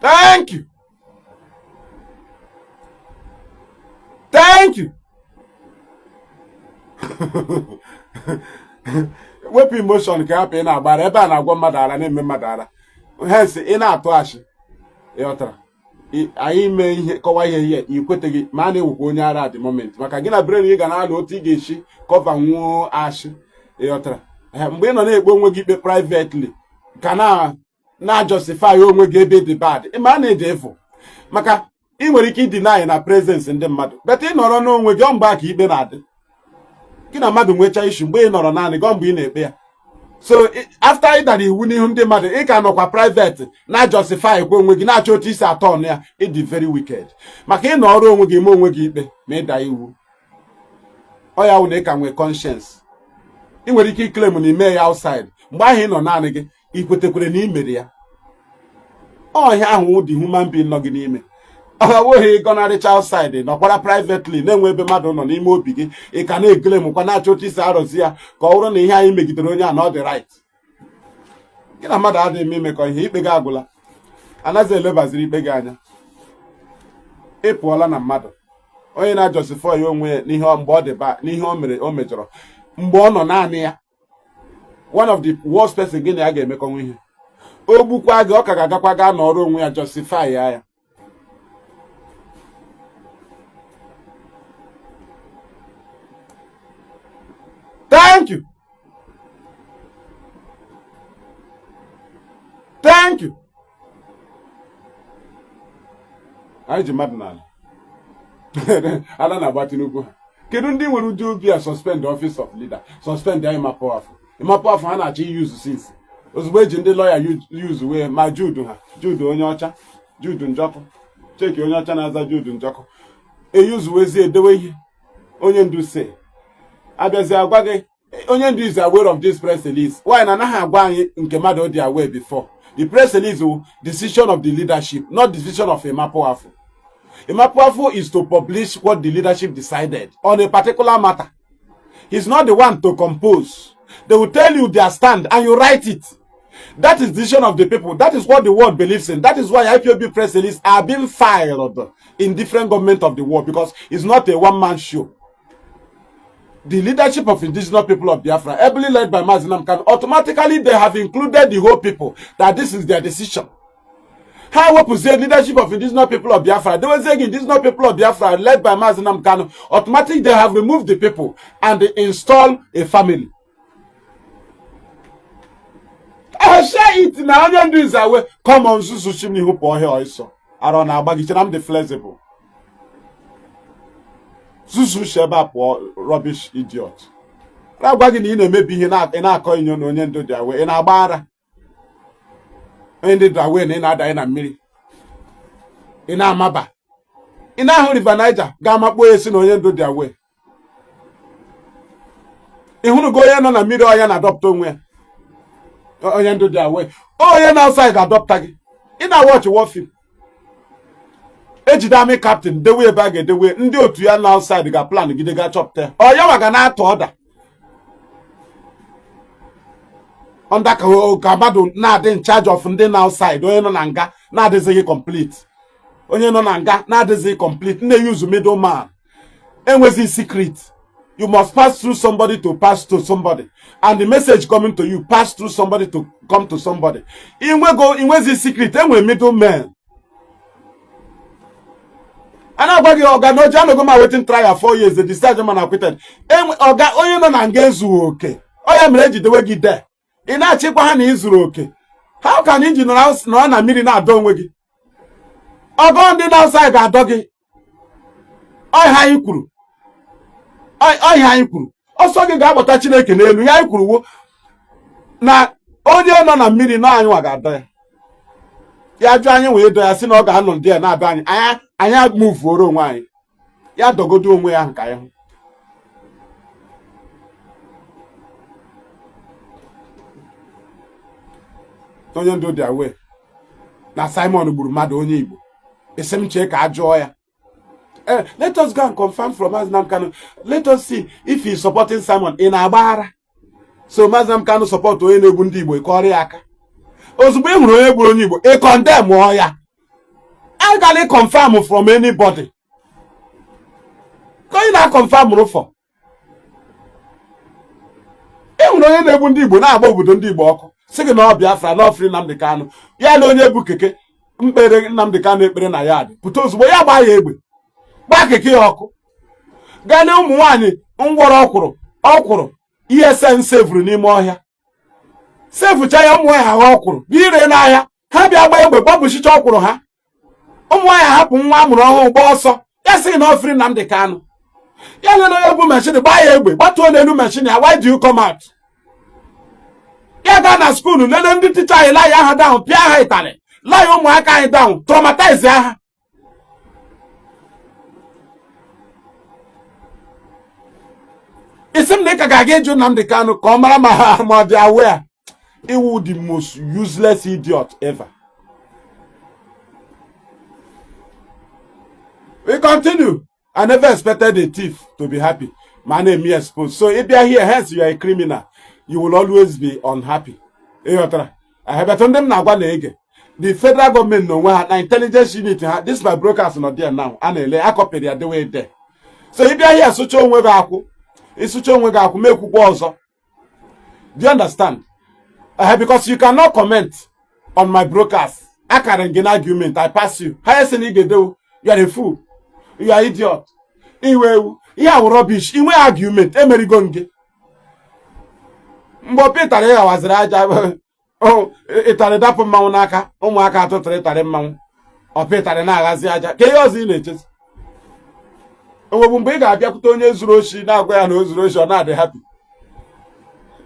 Thank you, thank you. Wepụ emotion ka hapụ ị na-agbara ebe a na-agwọ mmadụ ara, na-eme mmadụ ara. Hence ị na-atụ ashị, ịghọtara anyị mee ihe, kọwa ihe ihe ikweteghị, ma a na-ewukwa onye ara at the moment, maka gị na brain ị ga na-alụ otu ị ga-esi cover nwuo ashị, ịghọtara. Mgbe ị nọ na-ekpe onwe gị ikpe privately ka na na-justify onwe gị ebe dị bad, ma a na-ede efu, maka ị nwere ike ịdeny na presence ndị mmadụ, but ị nọrọ n'onwe gị, ọ mgbe aka ikpe na-adị gị na mmadụ nwechaa issue. Mgbe ị nọrọ naanị gị, ọ mgbe ị na-ekpe ya. So after ị dara iwu n'ihu ndị mmadụ, ị ka nọkwa private na justify kwa onwe gị, na-achọ otu isi atọ ọnụ ya. Ịdị very wicked, maka ị nọrọ onwe gị, ime onwe gị ikpe ma ịda iwu. Ọ ya wụ na ị ka nwee conscience, ị nwere ike iclaim na ime ya outside. Mgbe ahụ ị nọ naanị gị, ị kwetekwere na ị mere ya. Ọhịa ahụ dị human being nọ gị n'ime, ọ bụghị gọnarịcha outside, nọkwara privately na-enwe ebe mmadụ nọ n'ime obi gị, ị ka na-eclaim kwa, na-achọ otu isi arụzi ya ka ọ bụrụ na ihe anyị megidere onye a na ọ dị right. Gị na mmadụ adịghị eme imekọ ihe, ikpe gị agwụla, anaghị elebaziri ikpe gị anya, ị pụọla na mmadụ. Onye na-ajustify ya onwe ya n'ihe mgbe ọ dị ba n'ihe o mere, o mejọrọ mgbe ọ nọ naanị ya, one of the worst person gị na ya ga-emekọnwa ihe. O gbukwa gị, ọ ka ga-agakwa gaa n'ọrụ onwe ya, justify ya ya. Thank you, thank you. Anyị ji mmadụ n'ala ala na-agba Tinubu ha. Kedu ndị nwere ụdị obi a? Suspend office of leader, suspend ya Emma Powerful. Emma Powerful ha na-achọ use since ozugbo eji ndị lawyer use wee ma Jude ha, Jude onye ọcha, Jude Njọkụ, cheki onye ọcha na-aza Jude Njọkụ, eyuzuwezie edewe ihe onye ndu si abịazi agwa gị. Onye ndu is aware of this press release. Why na anaghị agwa anyị nke mmadụ dị aware before the press release? Wụ decision of the leadership, not decision of Emma Powerful. Emma Powerful is to publish what the leadership decided on a particular matter. He's not the one to compose. They will tell you their stand and you write it. That is decision of the people. That is what the world believes in. That is why IPOB press release are being filed in different government of the world, because it's not a one-man show. The leadership of Indigenous People of Biafra, ably led by Mazi Nnamdi Kanu, automatically they have included the whole people, that this is their decision. Ha wepụzie leadership of Indigenous People of Biafra, they were saying Indigenous People of Biafra led by Mazi Nnamdi Kanu, automatically they have removed the people and they install a family. I share it na onye ndu is aware. Come on, nzuzu chi m n'ihu, pụọ ọhịa ọsọ. Arọ na-agba gị, chere m dị flexible. Zuzu si ebe a pụọ, rubbish idiot. Na-agwa gị na ị na-emebi ihe, ị na-akọ inyo na onye ndu dị aware. Ị na-agba ara. Onye ndu dị aware na ị na-adanye na mmiri, ị na-amaba, ị na-ahụ River Niger ga-amakpuo ya, si na onye ndu dị aware. Ị hụrụgo onye nọ na mmiri ọya na-adọpụta onwe ya? Onye ndu dị aware. Onye na outside ga-adọpụta gị. Ị na-watch war film, ejide army captain dewe ebe a ga-edewe ndị otu ya na outside ga plan gide ga chọpụta ya. Ọ ya nwa ga na-atụ order under ka mmadụ na-adị in charge of ndị na outside. Onye nọ na nga na-adịzighị complete, onye nọ na nga na-adịzighị complete, na-use middleman, enwezi secret. You must pass through somebody to pass to somebody, and the message coming to you pass through somebody to come to somebody. Inwego inwezi secret, enwere middleman. A na-agwa gị, ọga na oji anọgo ma waiting trial 4 years, the discharge man acquitted. Ọga, onye nọ na nga ezughị oke. Ọ ya mere ejidewe gị de. Ị na-achịkwa ha na ị zuru oke. How can iji nọrọ na mmiri na-adọ onwe gị? Ọgọ ndị na outside ga-adọ gị. Ọhịa anyị kwuru, ọhịa anyị kwuru, ọsọ gị ga-agbata Chineke n'elu. Ihe anyị kwuru wo na onye nọ na mmiri na anyị nwa ga-adọ ya. Ya jụ anyị wee dọ ya, sị na ọ ga-anọ ndị ya na-adọ anyị. Anyị muvuoro onwe anyị, ya dọgodo onwe ya ahụ ka anyị hụ. Onye ndu dị aware na Simon gburu mmadụ, onye Igbo. Esi m chee ka a jụọ ya. Let us go and confirm from Mazi Nnamdi Kanu. Let us see if he is supporting Simon. Ị na-agbaghara so Mazi Nnamdi Kanu support onye na-egbu ndị Igbo? Ịkọrọ ya aka ozugbo ị hụrụ onye gburu onye Igbo, ị condemn ya. Agala confirm from anybody ka onye na-confirm rụfọ. Ị hụrụ onye na-egbu ndị Igbo, na-agba obodo ndị Igbo ọkụ, sị gị na ọ Biafra na ọ free Nnamdi Kanu. Ya na onye bụ keke mkpere Nnamdi Kanu ekpere na ya dị pụta ozugbo, ya gbaa ya egbe, gbaa keke ya ọkụ. Gaa na ụmụ nwaanyị ngwọrọ ọkwụrụ ọkwụrụ ESN sevuru n'ime ọhịa, sefucha ya, ụmụ nwaanyị agha ọkwụrụ bịa ire n'ahịa, ha bịa gbaa egbe, gbapụchicha ọkwụrụ ha. Ụmụ nwaanyị hapụ nwa amụrụ ọhụụ gbaa ọsọ. Ya sị na ọ free Nnamdi Kanu. Ya lele onye bụ machine, gbaa ya egbe, gbatuo n'elu machine ya. Why do you come out? Ya gaa na school, lele ndị teacher anyị, laya ha down, pịa ha ịtarị, laya ụmụaka anyị down, traumatize ha. Isi m na ị ka ga-aga ịjụ Nnamdi Kanu ka ọ mara ma ha ma ọ dị aware. Iwu the most useless idiot ever. We continue. I never expected a thief to be happy. My name is exposed. So if you are here, hence you are a criminal. You will always be unhappy. Ịghọtara? Ahebetụ ndị m na-agwa na-ege. The federal government n'onwe ha na intelligence unit ha, this my broadcast nọ there now. A na-ele akọpịrị ya dewe there. So ị bịa here sụcha onwe gị akwụ, ịsụcha onwe gị akwụ, ma ekwukwa ọzọ. Do you understand? Because you cannot comment on my broadcast. Akara gị na argument, I pass you. Ha sị na ị ga-edewo, you are a fool. You are idiot. Iwe ewu. Ihe awụ rubbish. Inwe argument, emerigo m gị. Mgbe Peter ịghawaziri aja, ịtarị dapụ mmanwụ n'aka, ụmụaka atụtụrụ ịtarị mmanwụ. Ọ Peter na-aghazi aja. Ka ihe ọzọ ị na-echezi? Onwebu mgbe ị ga-abịakwute onye zuru oshi na-agwa ya na o zuru oshi, ọ na-adị happy.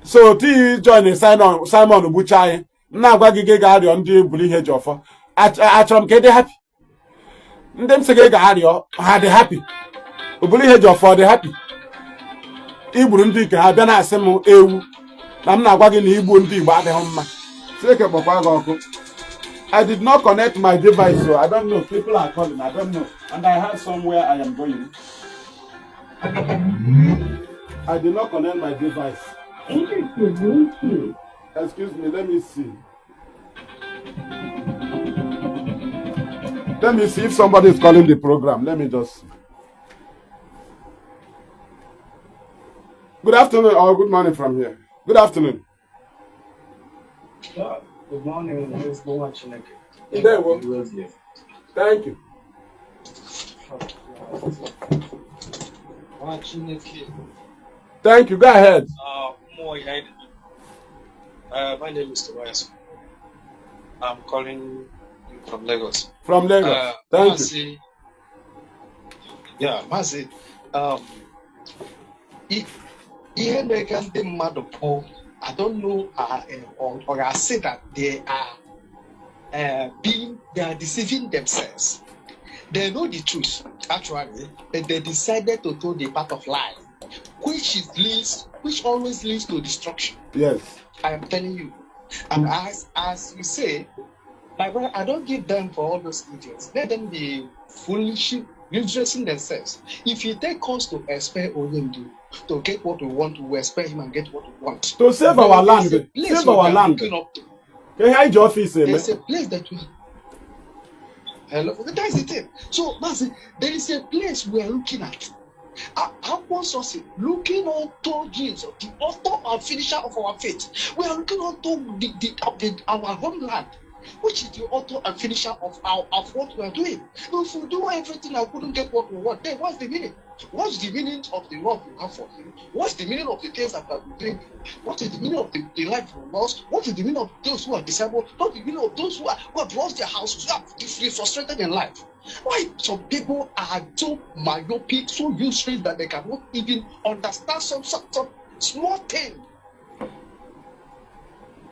So otu join Simon, Simon gbucha anyị, m na-agwa gị, gị ga-arịọ ndị buru ihe ji ọfọ. Achọrọ m ka ị dị happy. Ndị m sị gị ga-arịọ, ha dị happy? Oburu ihe ji ọfọ dị happy? Igburu ndị nke ha bịa na-asị m ewu na m na-agwa gị na igbu ndị Igbo adịghị mma. Chineke kpọkwa gị ọkụ. I did not connect my device, so I don't know. People are calling, I don't know. And I have somewhere I am going. I did not connect my device. Enter to Bluetooth. Excuse me, let me see. Let me see if somebody is calling the program. Let me just see. Good afternoon or good morning from here. Good afternoon. Yeah, good morning, ezigbo nwa Chineke. Ndewo. Thank you. Nwa Chineke. Thank you. Go ahead. Mmụọ ihe anyị my name is Tobias. I'm calling you from Lagos. From Lagos. Thank you. Maazị, yeah, Maazị, Ihe na-ega ndị mmadụ pụ, I don't know, or I say that they are being they are deceiving themselves. They know the truth, actually, but they decided to go the path of lie, which always leads to destruction. I am telling you. And as you say, my brother, I don't give them for all those idiots. Let them be foolish, useless in themselves. If you take us to expel Onyendu to get what we want, we expel him and get what we want. To save But our there's land. a place Save we our are land. looking up to. Ka ihe anyị ji office eme. There's a place that we. Hello, that's the thing. So, Mazi, there is a place we are looking at. Akwụkwọ nsọ si, looking unto Jesus, the author and finisher of our faith. We are looking unto our homeland, which is the author and finisher of what we are doing. If we do everything and couldn't get what we want, then what's the meaning? What's the meaning of the love you have for him? What's the meaning of the things that have been doing? What is the meaning of the life you lost? What is the meaning of those who are disabled? What is the meaning of those who have lost their houses, who are frustrated in life? Why some people are so myopic, so useless that they cannot even understand some small thing?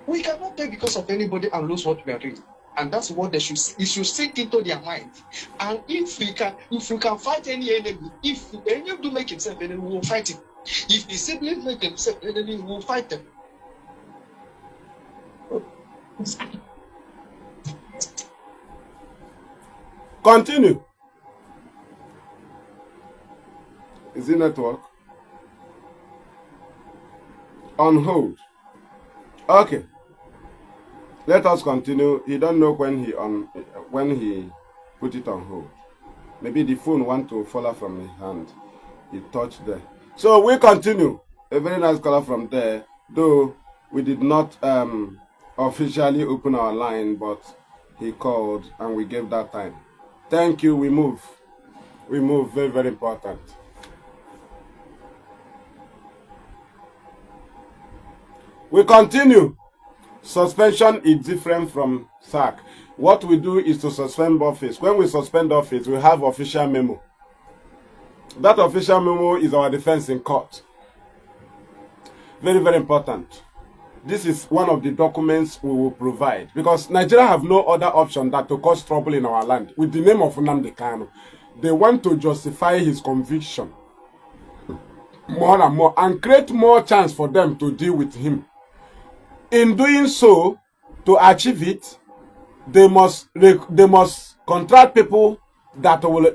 We cannot pay because of anybody and lose what we are doing. And that's what they should it should sink into their mind. And if we can fight any enemy, if any do make himself enemy, we will fight him. If the siblings make themselves enemy, we will fight them. Continue. Is it network? On hold. Okay. Let us continue. He don't know when he put it on hold. Maybe the phone want to follow from his hand. He touched there. So we continue. A very nice caller from there, though we did not officially open our line, but he called and we gave that time. Thank you. We move. We move. Very, very important. We continue. Suspension is different from sack. What we do is to suspend office. When we suspend office, we have official memo. That official memo is our defense in court. Very, very important. This is one of the documents we will provide because Nigeria have no other option than to cause trouble in our land with the name of Nnamdi Kanu. They want to justify his conviction more and more and create more chance for them to deal with him. In doing so, to achieve it, they must contract people that will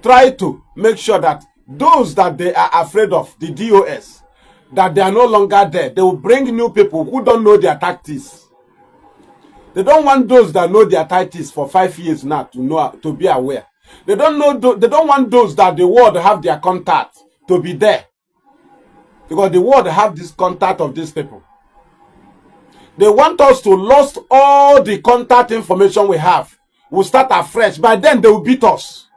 try to make sure that those that they are afraid of, the DOS, that they are no longer there. They will bring new people who don't know their tactics. They don't want those that know their tactics for 5 years now to know, to be aware. They don't know. They don't want those that the world have their contact to be there, because the world have this contact of these people. They want us to lost all the contact information we have. We'll start afresh. By then, they will beat us.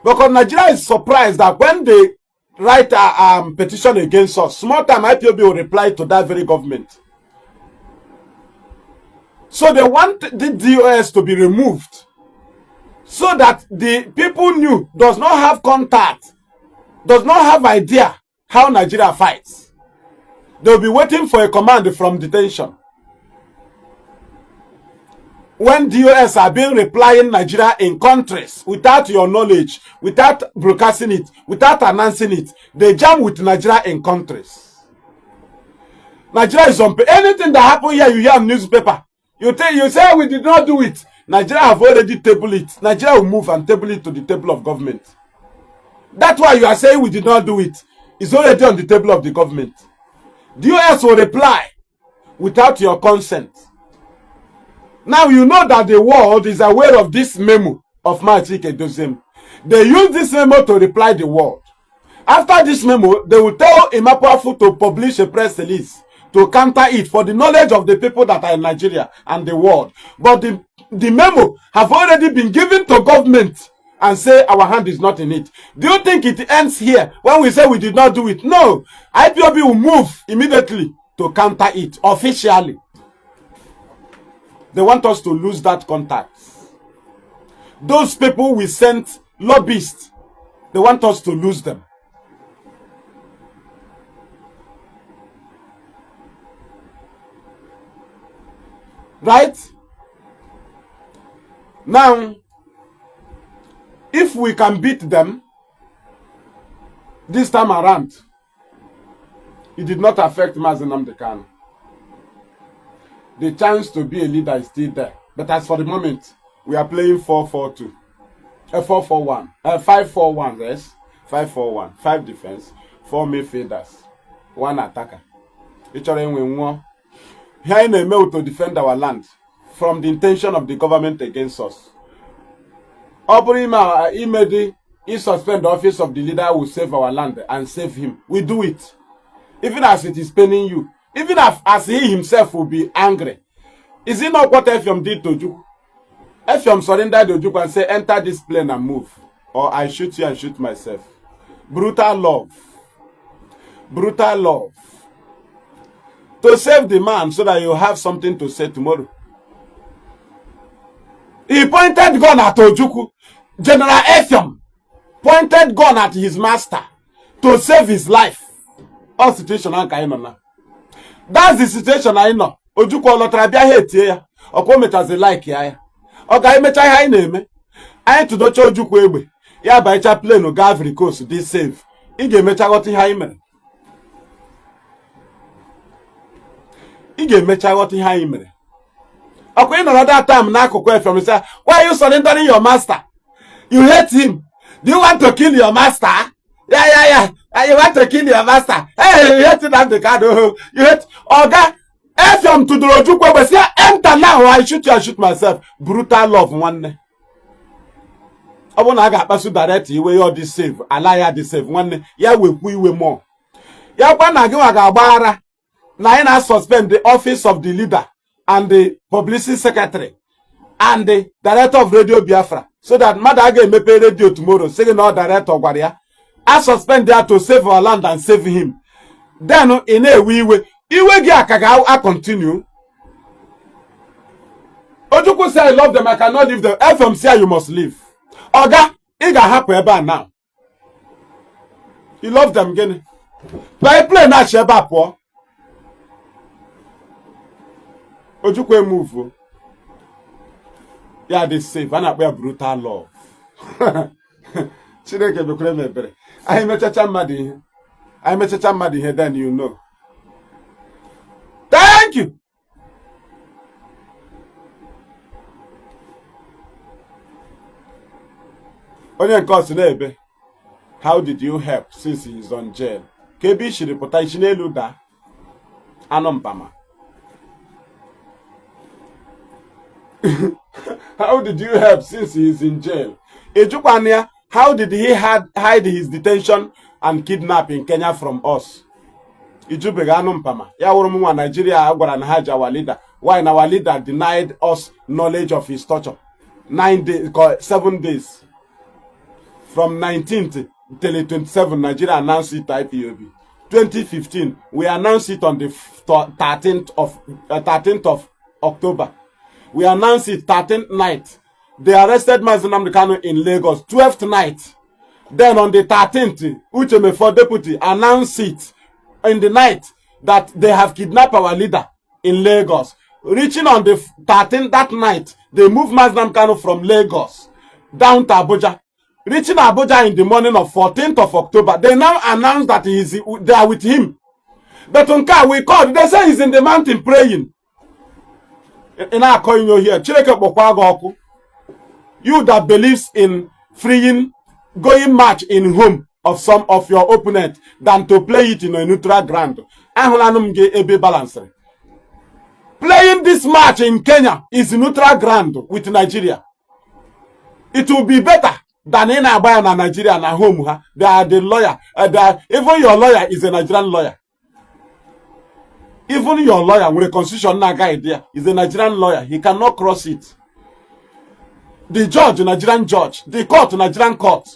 Because Nigeria is surprised that when they write a petition against us, small time IPOB will reply to that very government. So they want the DOS to be removed so that the people knew does not have contact, does not have idea how Nigeria fights. They'll be waiting for a command from detention. When DOS are being replying Nigeria in countries without your knowledge, without broadcasting it, without announcing it, they jam with Nigeria in countries. Nigeria is on anything that happen here, you hear on newspaper. You think you say we did not do it. Nigeria have already tabled it. Nigeria will move and table it to the table of government. That's why you are saying we did not do it. It's already on the table of the government. The US will reply without your consent. Now you know that the world is aware of this memo of Mazi Edoziem. They use this memo to reply the world. After this memo, they will tell Imapoafu to publish a press release to counter it for the knowledge of the people that are in Nigeria and the world. But the memo have already been given to government and say our hand is not in it. Do you think it ends here when we say we did not do it? No. IPOB will move immediately to counter it officially. They want us to lose that contact. Those people we sent lobbyists They want us to lose them. Right? Now, if we can beat them this time around, it did not affect Mazi Nnamdi Kanu. The chance to be a leader is still there. But as for the moment, we are playing 4-4-2. 4-4-1. 5-4-1, yes. 5-4-1. 5 defense, 4 midfielders, 1 attacker. Ị chọrọ enwe nwụọ. Ihe anyị na-eme to defend our land from the intention of the government against us. Ọ bụrụ ime dị suspend the office of the leader will save our land and save him. We do it. Even as it is paining you. Even as he himself will be angry. Is it not what Effiong did to Ojukwu? Effiong surrendered to Ojukwu and said, enter this plane and move. Or I shoot you and shoot myself. Brutal love. Brutal love. To save the man so that you have something to say tomorrow. He pointed gun at Ojukwu. General Effiong pointed gun at his master to save his life. All situation ahụ ka anyị nọ na. That's the situation anyị nọ. Ojukwu ọ lọtara bịa ha etie ya. Ọkwa o mechazi like ya ya. Ọ ga-emecha ihe anyị na-eme. Anyị tụdocha Ojukwu egbe. Ya banyecha plane gaa Ivory Coast dị safe. Ị ga-emecha ghọta ihe anyị mere. Ị ga-emecha ghọta ihe anyị mere. Ọkwa ị nọrọ that time n'akụkụ Effiong sị, why are you surrendering your master? You hate him. Do you want to kill your master? Yeah. You want to kill your master? Hey, you hate Nnamdi Kanu. You hate Oga Effiong tụdoro Ojukwu egbe sị ya enter now or I shoot you and shoot myself. Brutal love nwanne. Ọ bụrụ na a ga-akpasu direct iwe ya ọ dị safe, ala ya dị safe nwanne, ya wekwu iwe mụọ. Ya kwa na gị nwa ga-agba ara na anyị na-suspend the office of the leader and the publicity secretary and the director of Radio Biafra so that mmadụ a ga-emepe radio tomorrow sị gị na ọ director gwara ya a suspend ya to save our land and save him. Then ị na-ewe iwe, iwe gị a ka ga-continue. Ojukwu say I love them, I cannot leave them. Effiong say you must leave. Oga, ị ga-ahapụ ebe a now. You love them gịnị? Banye plane na-achị ebe a pụọ. Ojukwu emove ya dị safe. A na-akpọ ya brutal love. Chineke bekwere m ebere. Anyị mechacha mmadụ ihe. Anyị mechacha mmadụ ihe, then you know. Thank you. Onye nke ọsị na-ebe, how did you help since he is on jail? Ka ebe i shiri pụta isi n'elu daa anụ mpama. How did you help since he is in jail? Ejukwana ya, how did he hide his detention and kidnap in Kenya from us? Ijubeghị anụ mpama. Ya wụrụ m nwa Nigeria gwara na ha ji our leader. Why na our leader denied us knowledge of his torture? 9 days, 7 days. From 19th till 27, Nigeria announced it to IPOB. 2015, we announced it on the 13th of October. We announced it 13th night. They arrested Mazi Nnamdi Kanu in Lagos, 12th night. Then on the 13th, Uche Mefor deputy announced it in the night that they have kidnapped our leader in Lagos. Reaching on the 13th that night, they moved Mazi Nnamdi Kanu from Lagos down to Abuja. Reaching Abuja in the morning of 14th of October, they now announced that they are with him. But Nka, we called, they say he's in the mountain praying. In our calling you here, Chineke kpọkwa gị ọkụ. You that believes in freeing, going match in home of some of your opponent than to play it in a neutral ground. Ahụlanụ m gị ebe balanced. Playing this match in Kenya is neutral ground with Nigeria. It will be better than ị na-agba ya na Nigeria na home ha. They are the lawyer. Even your lawyer is a Nigerian lawyer. Even your lawyer nwere constitution na-guide ya is a Nigerian lawyer. He cannot cross it. The judge, Nigerian judge. The court, Nigerian court.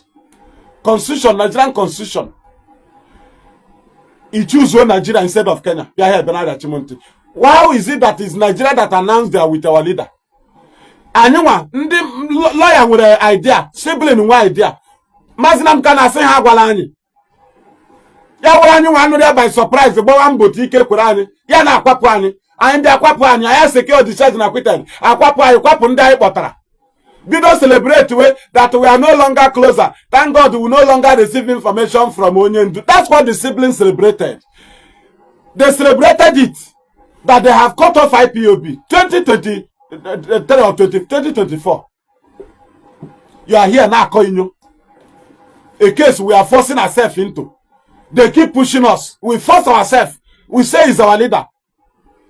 Constitution, Nigerian constitution. He choose one Nigeria instead of Kenya. Bịa here, Bernard Achimonti. How is it that it's Nigeria that announced they are with our leader? Anyị nwa ndị lawyer nwere idea, sibling nwe idea. Maazị Nnamdi Kanu asị ha agwala anyị. Ya gwara anyị nwa anụrụ ya by surprise, gbawa mbọ ike kwere anyị, ya na-akwapụ anyị. Anyị bịa kwapụ anyị, anyị secure discharge na acquitted, akwapụ anyị, kwapụ ndị anyị kpọtara, bido celebrate we that we are no longer closer. Thank God we no longer receive information from onye ndu. That's what the siblings celebrated. They celebrated it that they have cut off IPOB 2023 or 20, 2024. You are here na-akọ inyo a case we are forcing ourselves into. They keep pushing us. We force ourselves. We say he's our leader.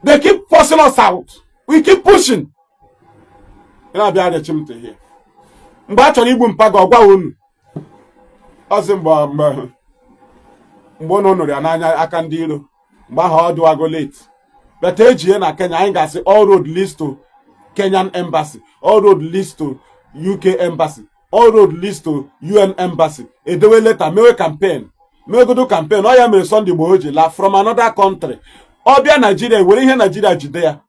They keep forcing us out. We keep pushing. Ị na-abịa arịachi m here mgbe a chọrọ igbu mpa gị, ọgwa unu ọsị mgbe unu nụrụ ya n'anya aka ndị iro, mgbe ahụ ọ dịwago late. But ejie na Kenya, anyị ga-asị all road leads to Kenyan embassy, all road leads to UK embassy, all road leads to UN embassy. Edewe leta, mewe campaign, mewegodo campaign. Ọ ya mere Sunday Igboho ji la from another country. Ọ bịa Nigeria, were ihe Nigeria jide ya.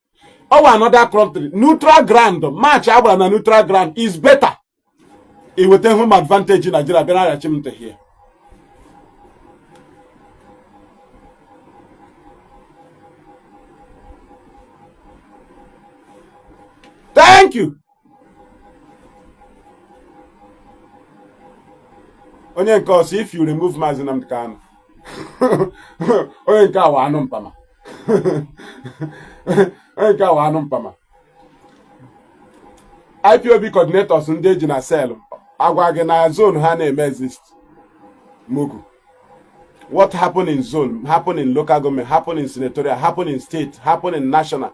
Ọ wa another country, neutral ground. Match agbara na neutral ground is better. Iweta home advantage Nigeria, bịara arịachi m here. Thank you. Onye nke ọsọ, if you remove Maazị Nnamdi Kanu, onye nke awa anụ mpama, onye nke awa anụ mpama. IPOB coordinators ndị eji na cell agwa gị na zone ha na-eme exist. Mugu, what happen in zone happen in local government, happen in senatorial, happen in state, happen in national,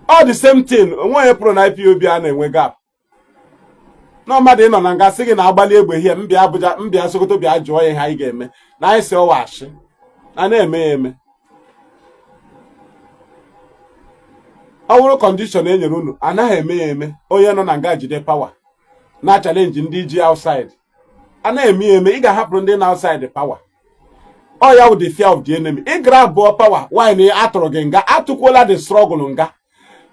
all the same thing. Onwe onye pụrụ na IPOB a na-enwe gap na mmadụ ịnọ na nga sị gị na agbalị egbe hie mbịa Abuja, mbịa Sokoto, bịa jụọ ya ihe anyị ga-eme na anyị si ọwa ashị na na-eme ya eme. Ọ bụrụ condition e nyere unu, anaghị eme ya eme. Onye nọ na nga jide power na challenge ndị ji outside, anaghị eme ya eme. Ị ga-ahapụrụ ndị na outside power. Ọ ya wụ the fear of the enemy. Ị gara abụọ power wine atụrụ gị nga, atụkwuola the struggle nga.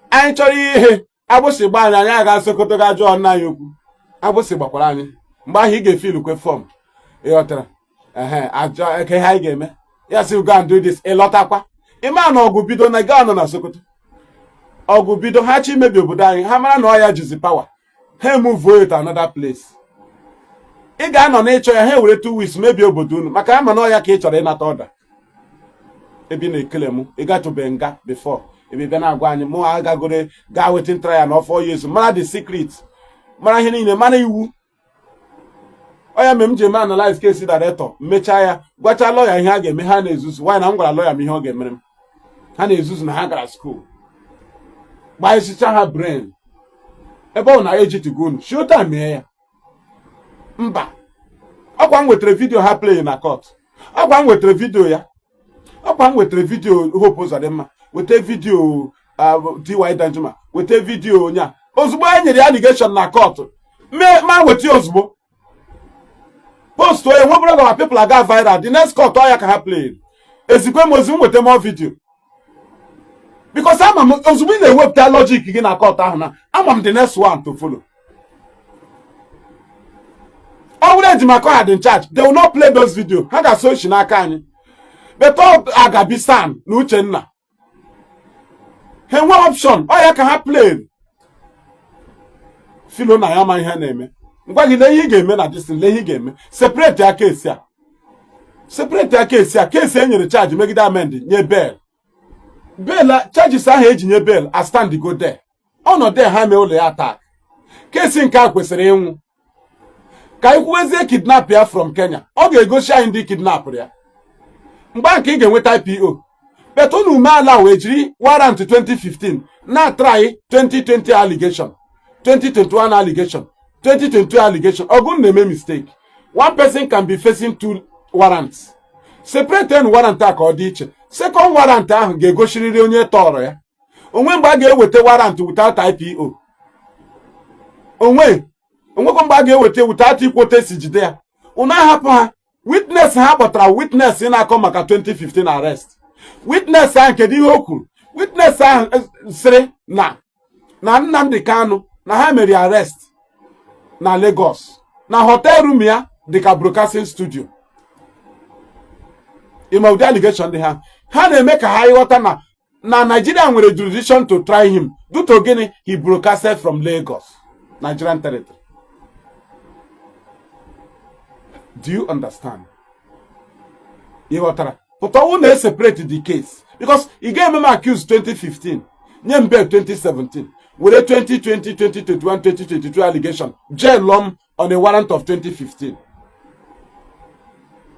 Anyị chọrọ ihe agbụsị gba anyị, anyị aga Sokoto ga jụọ nna anyị ukwu. Agbụsị gbakwara anyị mgbe ahụ, ị ga-efilukwe form. Ịghọtara? Ehe, ajọ eke ihe anyị ga-eme ya sị go and do this. Ịlọtakwa, ịma na ọgụ bido na gaa nọ na Sokoto, ọgụ bido, ha chi imebi obodo anyị, ha mara na ọ ya jizi power, ha emuvuo to another place. Ị ga-anọ n'ịchọ ya, ha ewere 2 weeks mebie obodo unu, maka ama na ọ ya ka ị chọrọ ịnata ọda ebe ị na-ekele mụ. Ị gatụbe nga before ebe bịa na-agwa anyị. Mụ agagoro gaa waiting trial na 4 years, mara the secret, mara ihe niile, mara iwu. Ọ ya mere m ji eme analyze case director, mechaa ya, gwacha lawyer ihe a ga-eme. Ha na-ezuzu nwaanyị na m gwara lawyer m ihe ọ ga-emere m. Ha na-ezuzu na ha gara school, gbanyesicha ha brain. Ebe ọ na ejitigo unu shota mee ya mba. Ọkwa m nwetara video ha play na court, ọkwa m nwetara video ya, ọkwa m nwetara video Hope Uzodimma, weta video TY Danjuma, weta video onye a. Ozugbo e nyere ya allegation na court, ma weta ya ozugbo, post onye nwebụrụ our people aga viral. The next court, ọ ya ka ha play. Ezikwe m ozi m nweta more video, because ama m ozugbo ị na-ewepụta logic gị na court ahụ, na ama m the next one to follow. Ọ bụrụ Ejimakor ha dị in charge, they will not play those video. Ha ga-asọ ochi n'aka anyị. Beto Agabi San na Uchenna, ha enwe option. Ọ ya ka ha play filo na ya ma ihe na-eme. Ngwa gị, lee ihe ị ga-eme na this. Lee ihe ị ga-eme: separate ya case a, separate ya case a. Case e nyere charge megide amend nye bail, bail charges ahụ eji nye bail a stand go there. Ọnọdụ ha mee ụlọ ya attack, case nke a kwesịrị ịnwụ. Ka anyị kwuwezie kidnap ya from Kenya, ọ ga-egosi anyị ndị kidnapụrụ ya. Mgbe nke ị ga-enweta IPO but unu umeala wee jiri warrant 2015 na try 2020 allegation, 2021 allegation, 2022 allegation. Ọgụ na-eme mistake. One person can be facing two warrants. Separate n warrant a ka ọ dị iche. Second warrant ahụ ga-egosirịrị onye tọrọ ya onwe. Mgbe a ga-eweta warrant without IPO onwe, onwekwa mgbe a ga-eweta without ikwote esi jide ya. Unu ahapụ ha. Witness ha kpọtara, witness na-akọ maka 2015 arrest. Witness ahụ, kedu ihe o kwuru? Witness ahụ sịrị na Nnamdi Kanu na ha mere arrest na Lagos. Na hotel room ya dị ka broadcasting studio. Ịma ụdị allegation dị ha ha na-eme ka ha ịghọta na Nigeria nwere jurisdiction to try him due to gịnị? He broadcasted from Lagos, Nigerian territory. Do you understand? Ị ghọtara? Pụta ọwụ na separate the case, because ị ga-eme m accuse 2015, nye m bail 2017, were 2020, 2021, 2022 allegation jail m on a warrant of 2015.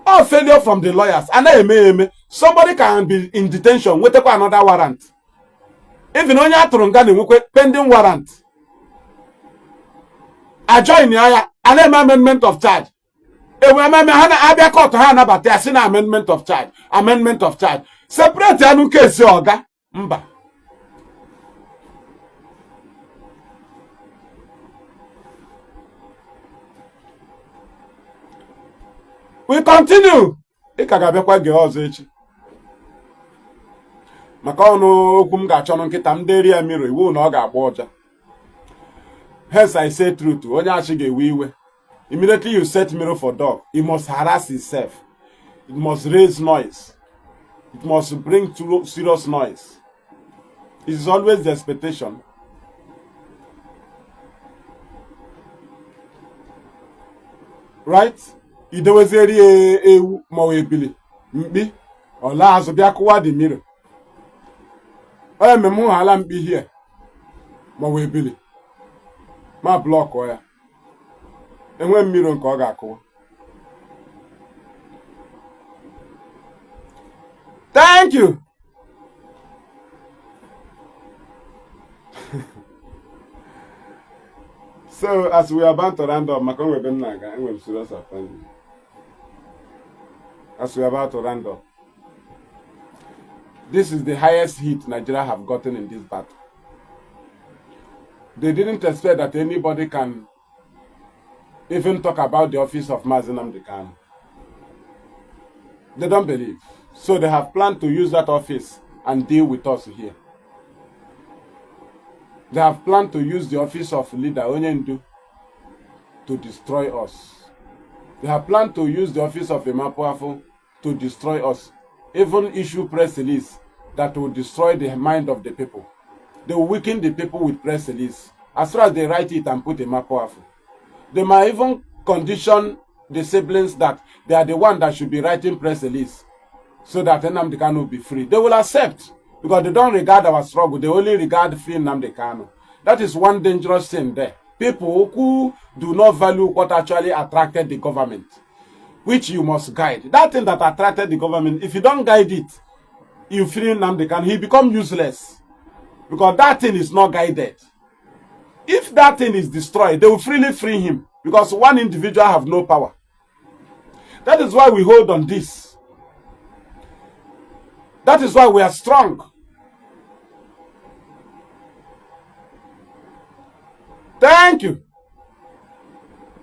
All failure from the lawyers. Anaghị eme ya eme. Somebody can be in detention, nwetakwa another warrant. Even onye a tụrụ nga na-enwekwa pending warrant. Ajoin ya, a na-eme amendment of charge. Enwe ememe ha na-abịa court, ha anabata ya, sị na amendment of charge, amendment of charge. Separate anụ case ọga mba. We continue. Ị ka ga-abịakwa gee ọzọ echi maka ọnụ okwu m ga-achọnụ nkịta m deri ya mirror iwu na ọ ga-agba ụja. Hence I say truth. Onye achị ga-ewe iwe. Immediately you set mirror for dog, he must harass himself, it must raise noise, it must bring serious noise. It is always the expectation. Right? Idewezieri ya ewu ma ọ ebili mkpi ọla azụ bịa kụwa the mirror. Onye mmemme hụ ala mkpi hie ma ọ ebili ma block ya, enwe mmiri nke ọ ga-akụwa. Thank you. So as we are about to round up, maka onwe ebe m na-aga, enwere m serious appointment. As we are about to round up, this is the highest hit Nigeria have gotten in this battle. They didn't expect that anybody can even talk about the office of Mazi Nnamdi Kanu. They don't believe. So they have planned to use that office and deal with us here. They have planned to use the office of leader Onyendu to destroy us. They have planned to use the office of Emapuafo to destroy us. Even issue press release that will destroy the mind of the people. They will weaken the people with press release. As far as they write it and put Emapuafo. They might even condition the siblings that they are the one that should be writing press release so that Nnamdi Kanu will be free. They will accept because they don't regard our struggle. They only regard free Nnamdi Kanu. That is one dangerous thing there. People who do not value what actually attracted the government, which you must guide. That thing that attracted the government, if you don't guide it, you free Nnamdi Kanu, he become useless because that thing is not guided. If that thing is destroyed, they will freely free him because one individual have no power. That is why we hold on this. That is why we are strong. Thank you.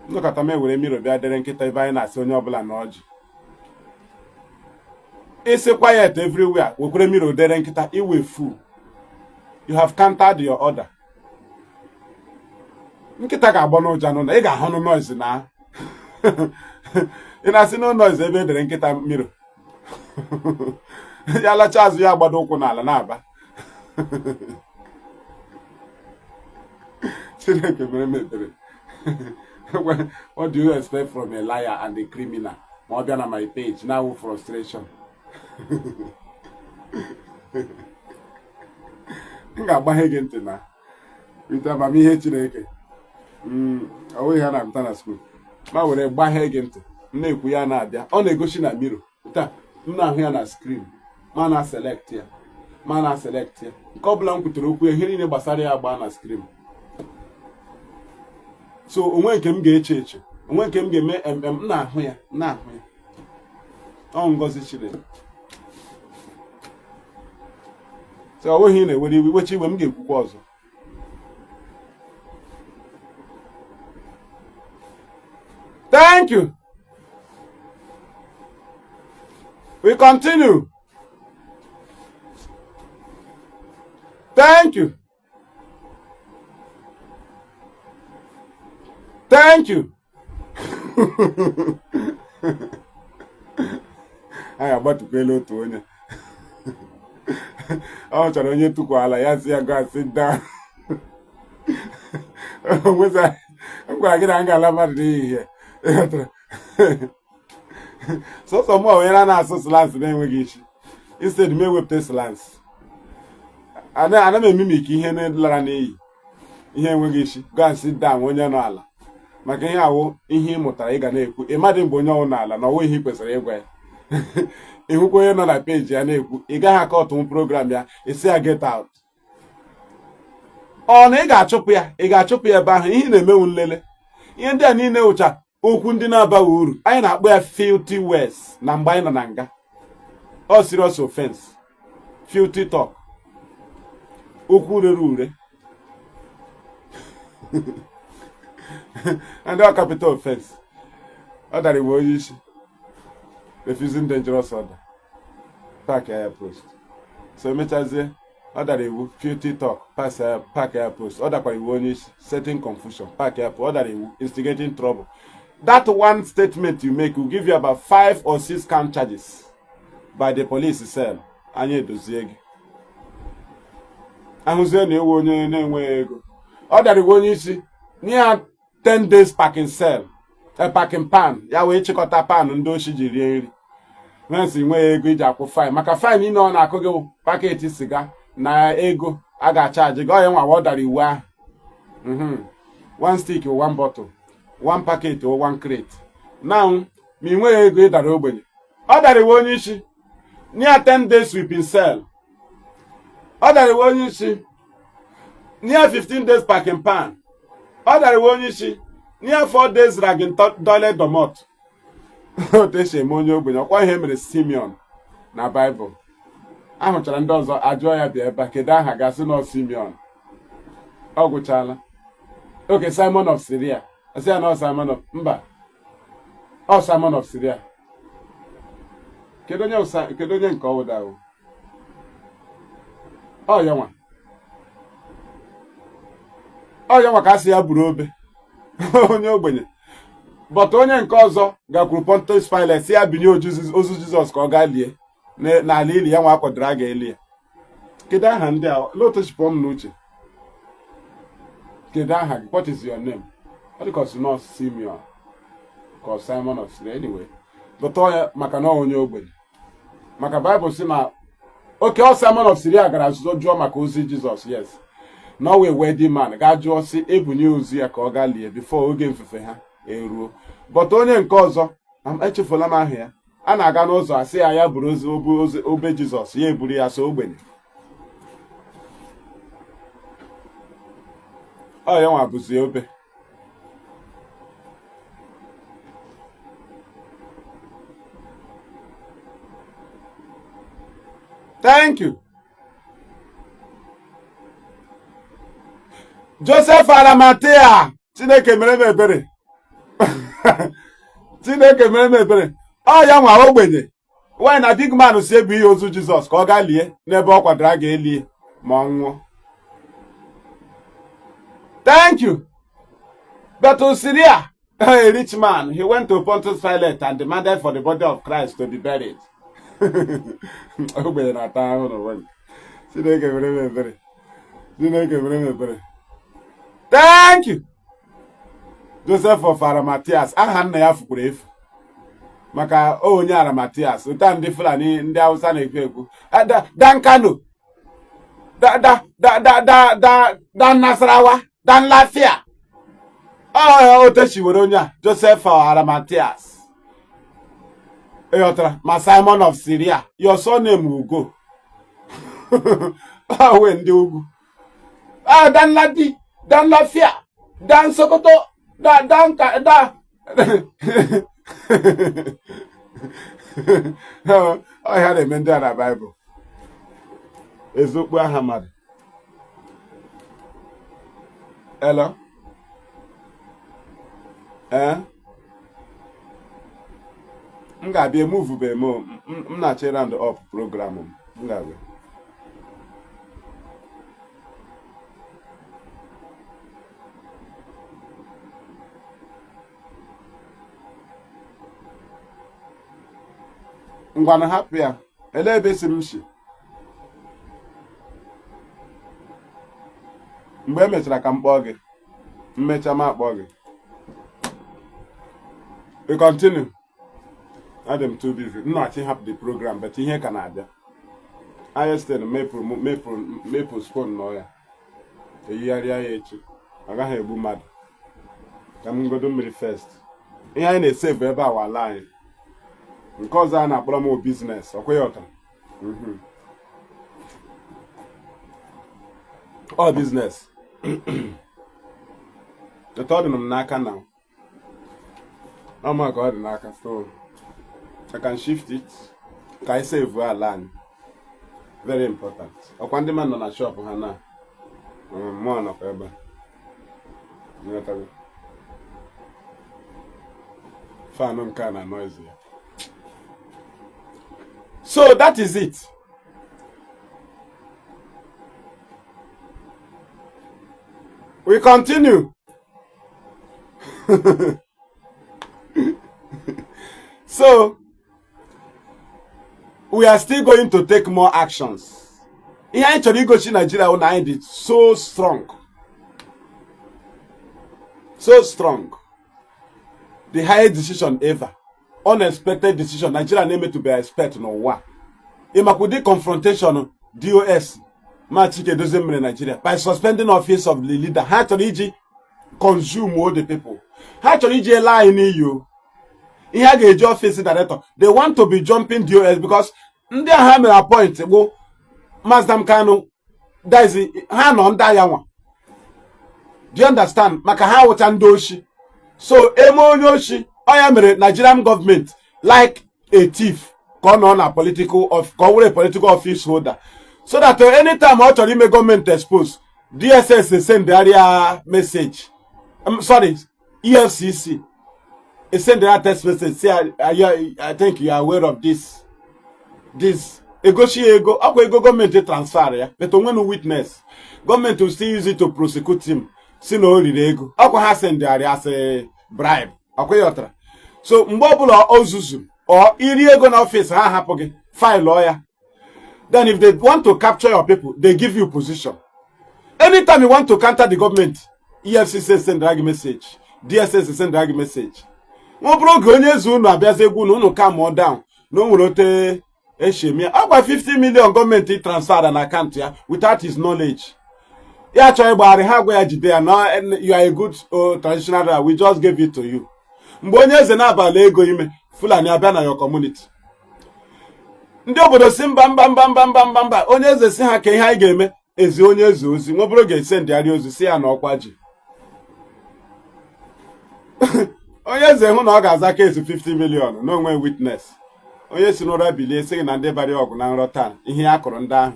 Nnọkọta m ewere mirror bịa dere nkịta ebe anyị na-asị onye ọbụla na ọjị. Isi quiet everywhere, wekwere mirror dere nkịta, iwe fool. You have countered your order. Nkịta ga-agbọ n'ụja n'ụlọ, ị ga-ahụ nụ noise na. Ị na-asị no noise ebe edere nkịta mirror. Ya lacha azụ ya agbado ụkwụ n'ala na-aba. Chineke mere m ebere. What do you expect from a liar and a criminal? Ma ọ bịa na my page, now frustration. M ga-agbaghe gị ntị na ite amamihe Chineke. Ọ bụghị ha na-amụta na school. Ma were gbaghe gị ntị, m na-ekwu ya na-abịa. Ọ na-egosi na mirror. Taa, m na-ahụ ya na screen. Ma na select ya. Ma na select ya. Nke ọbụla m kwutere okwu ya, ihe niile gbasara ya gbaa na screen. So onwe nke m ga-eche eche, onwe nke m ga-eme mm, m na-ahụ ya, m na-ahụ ya. Ọ ngọzi Chineke. So ọ nweghị ị na-ewere iwe, iwecha iwe m ga-ekwukwa ọzọ. Thank you. We continue. Thank you. Thank you. Anyị agbatukwela otu onye. Ọ chọrọ onye tukwu ala ya si ya go and sit down. M gwara gị na m ga-ala mmadụ n'ihi ihe. Sọsọ mụ onye na-asụ slangs na-enweghị isi. Instead m ewepụta slangs. Ana m emimic ihe lara n'iyi, ihe enweghị isi. Go and sit down, onye nọ ala. Maka ihe awụ ihe ị mụtara ị ga na-ekwu. Ị madị mgbe onye ọwụ n'ala na ọwụ ihe ị kwesịrị ịgwa ya. Ịhụkwa onye nọ na peji ya na-ekwu, ị gaghị aka ọtụnwụ program ya, ị sị ya get out. Ọ na ị ga-achụpụ ya, ị ga-achụpụ ya ebe ahụ. Ihe ị na-emenwu nlele. Ihe ndị a niile wụcha okwu ndị na-abaghị uru. Anyị na-akpọ ya filthy words na mgbe anyị nọ na nga. Ọ serious offense. Filthy talk. Okwu rere ure. And all capital offense. Ọ dara iwu onye isi. Refusing dangerous order. Park ya post. So emechazie, ọ dara iwu filthy talk, pass ya, park ya post. Ọ dakwara iwu onye isi, setting confusion, park ya post. Ọ dara iwu instigating trouble. That one statement you make will give you about 5 or 6 count charges by the police cell. Anyị edozie gị. Ahụzie na ewu onye na-enweghị ego. Ọ dara iwu onye isi, nye ya 10 days parking cell, parking pan, ya wee chịkọta pan ndị ochi ji rie nri. Nsi nwee ego iji akwụ fine, maka fine niile ọ na-akụ gị packet siga na ego a ga-achaji gị. Ọ ya nwa ọ dara iwu ahụ. One stick, one bottle, one packet or one crate. Now ma ị nweghị ego, ị dara ogbenye. Ọ dara iwu onye isi, nye ya 10 days sweeping cell. Ọ dara iwu onye isi, nye ya 15 days parking pan. Ọ dara iwu onye isi, nye ya 4 days ragging toilet doormat. Otu esi eme onye ogbenye. Ọkwa ihe mere Simeon na Baịbụl. Ahụchara ndị ọzọ ajụọ ya, bịa ebe a, kedu aha gasị? Nọ Simeon. Ọ gwụchala. Oke Simon of Syria, asị ya na ọ Simon of mba, ọ Simon of Syria. Kedu onye, kedu onye nke ọwụda ahụ? Ọ ya nwa, ọ ya nwa ka a sị ya buru obe, onye ogbenye. But onye nke ọzọ gakwuru Pontius Pilate si ya binye ozu Jizọs ka ọ gaa lie n'ala ili ya nwa akwadoro a ga-eli ya. Kedu aha ndị a lotochipụ m n'uche? Kedu aha gị? What is your name? Ọ dị ka ọ sị nọ Simeon ka ọ Simon of Syria. Anyway, dọta ya maka na ọ onye ogbenye. Maka Baịbụl sị na oke ọ Simon of Syria gara zụọ jụọ maka ozi Jizọs. Yes, na ọ wee wealthy man gaa jụọ si ebunye ozu ya ka ọ gaa lie before oge mfufe ha eruo. But onye nke ọzọ, echefula m aha ya. A na-aga n'ụzọ, asị ya ya buru ozu obe Jizọs, ya eburu ya, so ogbenye. Ọ ya nwa bụzi obe. Thank you. Joseph Arimathea. Chineke mere m ebere. Chineke mere m ebere. Ọ ya nwa ogbenye. Nwaanyị na big man si ebu ihe ozu Jizọs ka ọ gaa lie n'ebe ọ kwadoro a ga-elie ma ọ nwụọ. Thank you. But to Syria, a rich man, he went to Pontius Pilate and demanded for the body of Christ to be buried. Ogbenye na-ata ahụhụ n'ụwa nke. Chineke mere m ebere. Chineke mere m ebere. Thank you. Joseph of Arimathea, aha nna ya fukwuru efu. Maka onye Arimathea, ụta ndị Fulani, ndị Hausa na-ekwu ekwu. Dan Kano, da da da da da da dan Nasarawa, dan Lafia. Ọ otechi were onye a Joseph of Arimathea. Ịghọtara ma Simon of Syria, your surname will go. Wee ndị ugwu. Ah, dan Ladi, dan Lafia, dan Sokoto, da dan ka da. Ọ ya na-eme ndị a na Baịbụl. Eziokwu aha mmadụ. Hello? Ee? M ga-abịa emuvube m, m na-achọ round up program m. M ga-abịa. Ngwanụ, hapụ ya. Elee ebe esi m si? Mgbe e mechara ka m kpọọ gị. Mmecha m akpọọ gị. We continue. Adị m too busy. M na-achọ ịhapụ the program, but ihe ka na-abịa. ISTN mee postpone nọ ya. Eyigharịa ya echi. Agaghị egbu mmadụ. Ka m godo mmiri first. Ihe anyị na-esevu ebe a wala anyị. Nke ọzọ a na-akpọrọ m business. Ọkwa ya ọtara. Ọ business. Etu ọ dị m n'aka na ọ ma ka ọ dị n'aka, so I can shift it ka anyị save ala anyị. Very important. Ọkwa ndị mmadụ nọ na shop ha na mụọ nọkwa ebe a. Nghọtago? Fan nke a na noise ya. So that is it. We continue. So we are still going to take more actions. Ihe anyị chọrọ igosi Nigeria na anyị dị so strong, so strong. The highest decision ever, unexpected decision Nigeria na-emetụbeghị expect n'ụwa. Ịmakwa ụdị confrontation DOS ma Chike Edozie mere Nigeria by suspending office of the leader. Ha chọrọ iji consume all the people. Ha chọrọ iji ele anyị n'iyi o. Ihe a ga-eji office director, they want to be jumping DOS because ndị a ha mere appoint bụ Mazi Kanu dizi ha nọ ndị agha nwa. Do you understand? Maka ha wụcha ndị oshi. So eme onye oshi ọ ya mere Nigerian government like a thief ka ọ nọ na political of ka ọ were political office holder, so that anytime ọ chọrọ ime gọọmenti expose, DSS sendịarịa message. Sorry, EFCC sendịarịa text message, say, I think you are aware of this. This egosi ya ego ọkwa ego gọọmenti transfer ya, but onwenu witness. Gọọmenti will still use it to prosecute him, si na o riri ego ọkwa ha sendịarịa as a bribe. Ọkwa ya ọtara. So mgbe ọbụla o zuzu ọ iri ego na ọfịs ha, hapụ gị file ya. Then if they want to capture your people, they give you position. Anytime you want to counter the government, EFCC send gị message, DSS send gị message. Nwa bụrụ oge onye eze unu abịazi egwu na unu calm down na o nwere ote eshemia ọgba 50 million gọọmenti transfer na akaụntụ ya without his knowledge. Ya chọọ ịgbagharị, ha gwa ya jide ya na you are a good traditional ruler, we just gave it to you. Mgbe onye eze na-abalị ego ime Fulani abịa na your community, ndị obodo si mba mba mba mba mba mba mba. Onye eze si ha ka ihe anyị ga-eme ezi onye eze ozi nwa obere ga-esendịgharị ozi si ya na ọkwa ji. Onye eze hụ na ọ ga-aza case 50 million na onwe witness. Onye si n'ụra bilie sị gị na ndị bara ọgụ na nrọ taa ihe a kụrụ ndị ahụ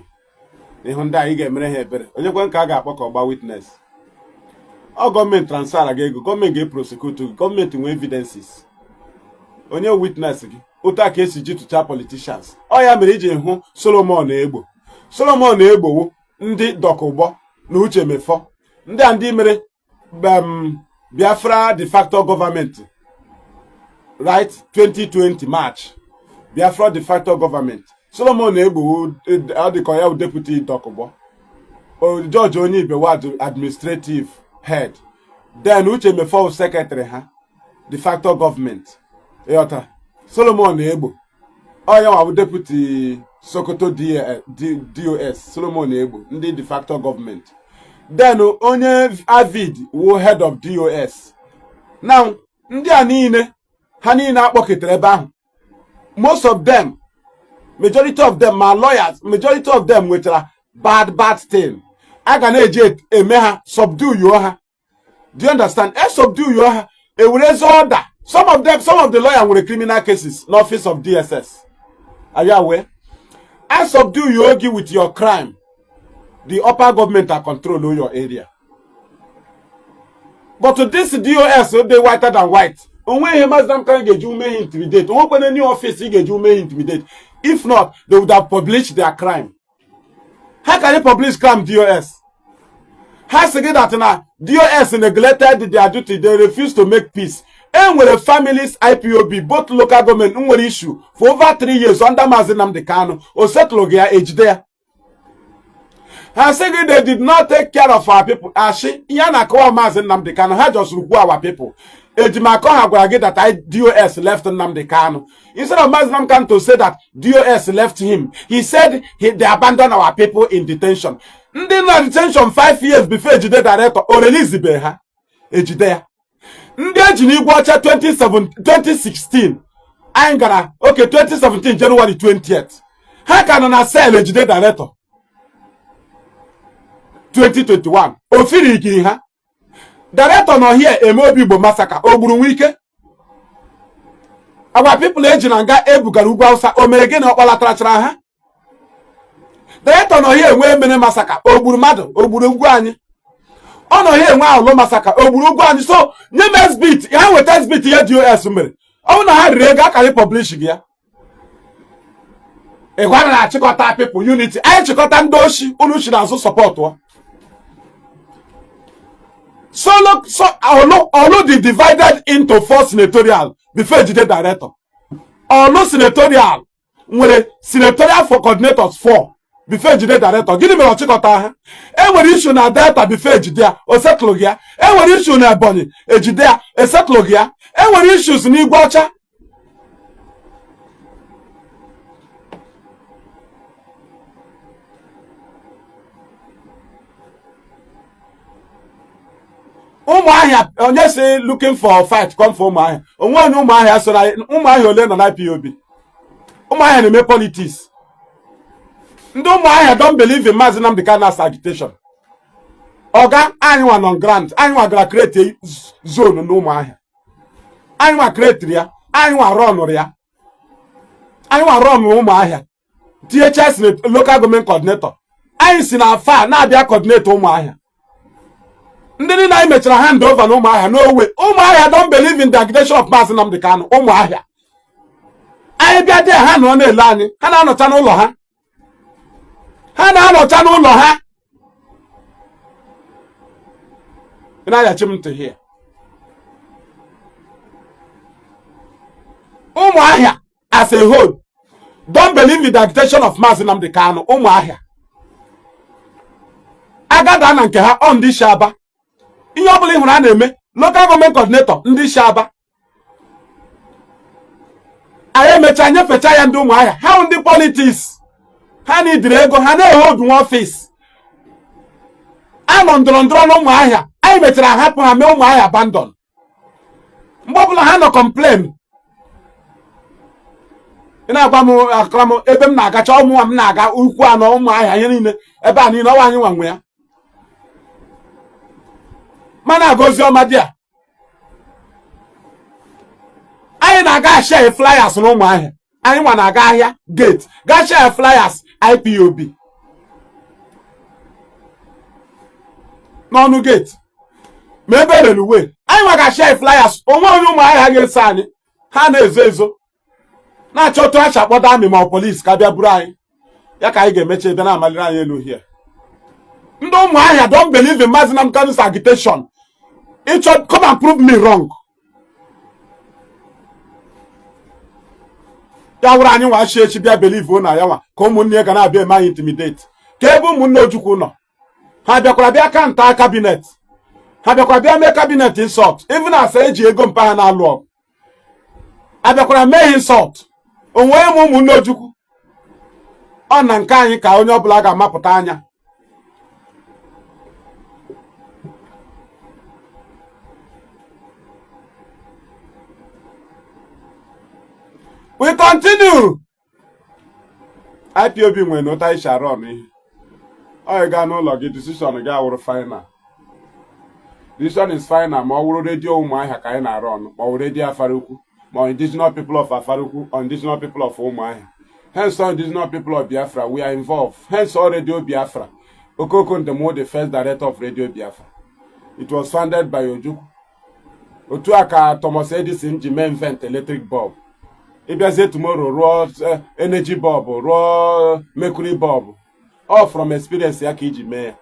ihu ndị anyị ga-emere ha ebere. Onye kwe ka a ga-akpọ ka ọ gba witness? Ọ gọọmenti transfer gị ego, gọọmenti ga-eprosecute gị, gọọmenti nwee evidences. Onye witness gị? Otu a ka esi ji tụcha politicians. Ọ ya mere iji hụ Solomon Egbo. Solomon Egbowo ndị Dokubo na Uche Mefor, ndị a ndị mere Biafra de facto government, right? 2020 March, Biafra de facto government. Solomon Egbowo ọ dịka ya deputy Dokubo, George Onyibe wa administrative head, then Uche Mefor secretary ha de facto government. Ịghọta? Solomon Egbo ọ ya nwa bụ deputy Sokoto DOS. Solomon Egbo ndị de facto government. Then onye Avid wu head of DOS. Now ndị a niile ha niile akpọketere ebe ahụ, most of them, majority of them ma lawyers, majority of them nwetara bad bad thing a ga na-eji eme ha subdue yo ha. Do you understand? E subdue yo ha, ewerezi order. Some of them, some of the lawyer nwere criminal cases n'office of DSS. Are you aware? I subdue you ogi with your crime, the upper government are control your area. But this DOS dey whiter than white. Onwe ihe Mazi Nnamdi Kanu ga-eji ume ha intimidate. Onwekwene new office ị ga-eji ume ha intimidate. If not, they would have published their crime. How can you publish crime DOS? Ha sị gị that na DOS neglected their duty, they refused to make peace. E nwere families IPOB, both local government, nwere issue for over 3 years under Maazị Nnamdi Kanu. O settle gị ya, ejide ya. Ha sị gị they did not take care of our people. Ashị ihe a na-akọwa Maazị Nnamdi Kanu. Ha just gbuo our people. Ejimakor ha gwara gị that DOS left Nnamdi Kanu. Instead of Maazị Nnamdi Kanu to say that DOS left him, he said they abandoned our people in detention. Ndị nọ detention 5 years before ejide director, o release be ha, ejide ya. Ndị eji n'igwe ọcha 27 2016 anyị gara oke 2017 January 20th, ha ka nọ na cell. Ejide director 2021, ofirigiri ha. Director nọ here eme Obi Igbo massacre, o gburu Nwike. Our people eji na nga ebugara ugwu Awụsa, o mere gịnị? Ọ kpọlatarachara ha. Director nọ here enwe emere massacre, o gburu mmadụ, o gburu ugwu anyị. Ọ nọ here enwe Alụ massacre, o gburu ugwu anyị. So nye m exhibit ha, weta exhibit ihe DOS mere. Ọ bụrụ na ha riri ego akara publish gị ya, ị gwara na achịkọta people unity. Anyị chịkọta ndị oshi unu chi n'azụ support solo. So Olu, Olu dị divided into four senatorial before ejide director. Olu senatorial nwere senatorial for coordinators four before ejide director. Gịnị mere ọchịkọta ha? E nwere issue na Delta before ejide ya, o settle gị ya. E nwere issue na Ebonyi, ejide ya, esettle gị ya. E nwere issues n'Igwe Ọcha. Ụmụahịa, onye si looking for fight come for Ụmụahịa? Onwe onye Ụmụahịa soro anyị. Ụmụahịa ole nọ na IPOB? Ụmụahịa na-eme politics. Ndị Ụmụahịa don't believe in Maazị Nnamdi Kanu's agitation. Ọga anyị nwa nọ grant, anyị nwa gara create zone na Ụmụahịa. Anyị nwa create ya, anyị nwa rọnụrụ ya, anyị nwa rọnụrụ Ụmụahịa. THS local government coordinator anyị si na fa na-abịa coordinate Ụmụahịa. Ndị niile anyị mechara hand over na Ụmụahịa n'owe. Ụmụahịa don't believe in the agitation of Maazị Nnamdi Kanu. Ụmụahịa anyị bịa dị, ha nọ na-ele anyị. Ha na-anọcha n'ụlọ ha, ha na-anọcha n'ụlọ ha. Ị na-ayachi m ntị here. Ụmụahịa as a whole don't believe in the agitation of Maazị Nnamdi Kanu. Ụmụahịa agada na nke ha ọ ndị isi Aba. Ihe ọ bụla ị hụrụ a na-eme, local government coordinator ndị isi Aba. Anyị emechaa nyefecha ya ndị Ụmụahịa. Ha hụ ndị politics, ha na-idiri ego, ha na-ehe odu nwa office anọ ndọrọ ndọrọ na Ụmụahịa. Anyị mechara hapụ ha, mee Ụmụahịa abandon. Mgbe ọbụla ha nọ complain, ị na-agwa m akara m ebe m na-agacha ụmụnwa m na-aga ukwu anọ Ụmụahịa, ihe niile ebe a niile ọwa anyị nwa nwe ya. Mana aga ozi ọma dị a, anyị na-aga share flyers na Ụmụahịa. Anyị nwa na-aga ahịa gate gaa share flyers IPOB n'ọnụ gate ma ebe railway. Anyị nwa ga share flyers. Onwe onye Ụmụahịa ga-eso anyị. Ha na-ezo ezo na-achọ otu ha si akpọdo army ma ọ police ka bịa buru anyị. Ya ka anyị ga-emecha ebe na-amaliri anyị elu hie. Ndị Ụmụahịa don't believe in Maazị Nnamdi Kanu's agitation. Ịchọ, come and prove me wrong. Ya wụrụ anyị nwa chi echi bịa believe na ya nwa ka ụmụnne ya ga na-abịa eme anyị intimidate. Ka ebe ụmụnne Ojukwu nọ, ha bịakwara bịa kanta cabinet, ha bịakwara bịa mee cabinet insult. Even as eji ego mpa ha na-alụ ọgụ, abịakwara mee insult onwe m. Ụmụnne Ojukwu ọ na nke anyị ka onye ọbụla ga-amapụta anya. We continue. IPOB nwere na ụta isi arụ ọnụ ihe ọ gaa n'ụlọ gị. Decision gị awụrụ final. Decision is final. Ma ọ wụrụ redio Ụmụahịa ka anyị na-arụ ọnụ, ma ọ wụ redio Afaraukwu, ma ọ Indigenous People of Afaraukwu or Indigenous People of Ụmụahịa, hence all Indigenous People of Biafra, we are involved. Hence all Radio Biafra. Okoko Ndemo, the first director of Radio Biafra, it was founded by Ojukwu. Otu a ka Thomas Edison ji mee invent electric bulb. Ịbịazie tomorrow rụọ energy bulb, rụọ mercury bulb, all from experience ya ka iji mee ya.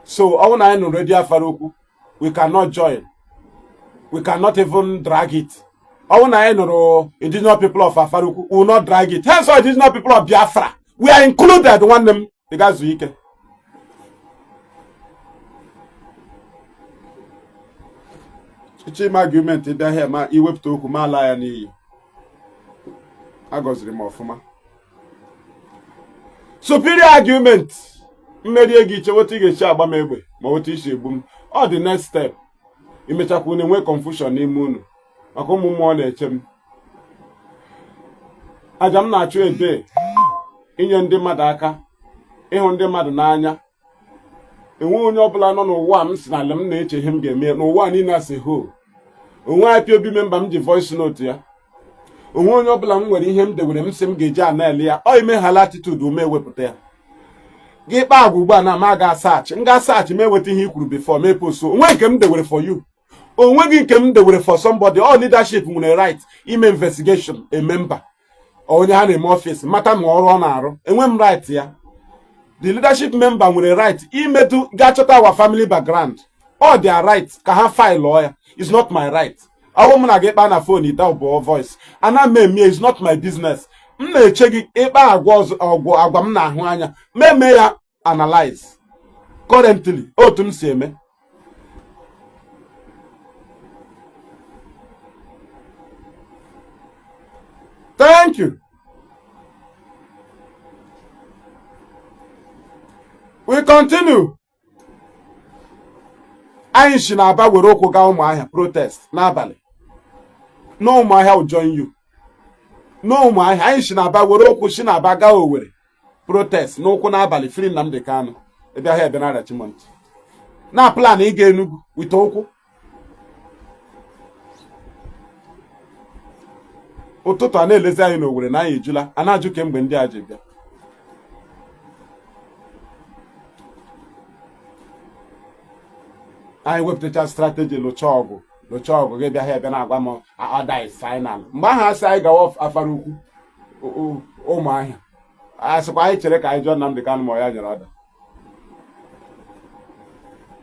So ọ bụrụ na anyị nụrụ redio Afaraukwu, we cannot join. We cannot even drag it. Ọ bụrụ na anyị nụrụ Indigenous People of Afaraukwu, we will not drag it. Hence Indigenous People of Biafra, we are included. Nwanne m, ị ga-zuo ike. Chima argument bịa here ma iwepụta okwu ma ala ya n'iyi. Agọziri m ọfụma. Superior argument mmerie gị iche otu ị ga-esi agba m egbe ma otu i si egbu m. Ọ dị next step. Imechakwa unu enwe confusion n'ime unu maka ụmụ mmụọ na-eche m. Aja m na-achụ ede inye ndị mmadụ aka ịhụ ndị mmadụ n'anya. Enweghị onye ọbụla nọ n'ụwa m si n'ala m na-eche ihe m ga-eme n'ụwa niile asị ho. Onwe IPOB member m ji voice note ya. Onwe onye ọbụla m nwere ihe m dewere m sị m ga-eji anel ya. Ọ imeghala attitude ume ewepụta ya. Gị kpaa agwa ugbu a na m aga search, m ga search m eweta ihe i kwuru before m epost. Onwe nke m dewere for you, onwe gị nke m dewere for somebody. All leadership nwere right ime investigation a member onye ha na-eme office mata ma ọrụ ọ na-arụ. Enwe m right ya. The leadership member nwere right imetụ gaa chọta our family background. All their right ka ha file ya. It's not my right. Ọ bụ m na gị kpaa na phone ide bụ voice ana m eme, is not my business. M na-eche gị ịkpa agwa ọzọ ọgwụ agwa m na-ahụ anya ma eme ya analyze currently otu m si eme. Thank you. We continue. Anyị si n'Aba were ụkwụ gaa Ụmụahịa protest n'abalị. No Ụmụahịa will join you. No Ụmụahịa. Anyị si n'Aba were ụkwụ si n'Aba gaa Owerri protest n'ụkwụ n'abalị, free Nnamdi Kanu. Ebe ahịa ebe na-arachi m ntị na plan ịga Enugu with ụkwụ. Ụtụtụ a na-elezi anyị n'Owerri na anyị ejula a na-ajụ kemgbe ndị a ji bịa. Anyị wepụtacha strategy lụcha ọgụ lụcha ọgụ, gị bịa ha ebe na-agwa m order is final. Mgbe ahụ asị anyị gawa Afaraukwu Ụmụahịa, a sịkwa anyị chere ka anyị jụọ Nnamdi Kanu ma ọ ya nyere order.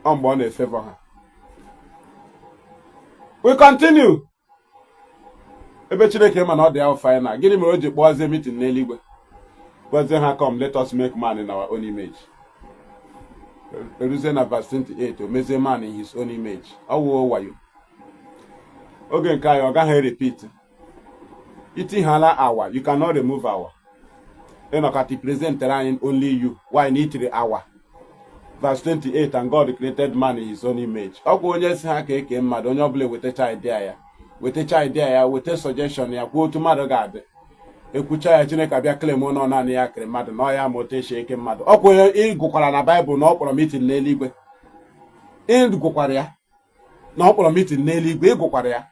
Ọ mgbe ọ na-efavour ha. We continue. Ebe Chineke ma na ọ dị ahụ final, gịnị mere o ji kpọzie meeting n'eluigwe gwazie ha, "Come, let us make man in our own image"? Eruzie na verse 28, o mezie man in his own image. Ọ wụọ wayo oge nke anyị ọ gaghị repeat. Itighala our, you cannot remove our. Ịnọkọta presentere anyị only you. Why na itiri our? Verse 28, and God created man in his own image. Ọ kwa onye si ha ka eke mmadụ, onye ọbụla ewetacha idea ya, wetacha idea ya, weta suggestion ya, kwuo otu mmadụ ga-adị. Ekwucha ya, Chineke abịa claim nọ naanị ya kere mmadụ na ọ ya ma otu esi eke mmadụ. Ọ kwa onye ịgụkwara na Baịbụl na ọ kpọrọ meeting n'eluigwe. Ịgụkwara ya na ọ kpọrọ meeting n'eluigwe. Ịgụkwara ya,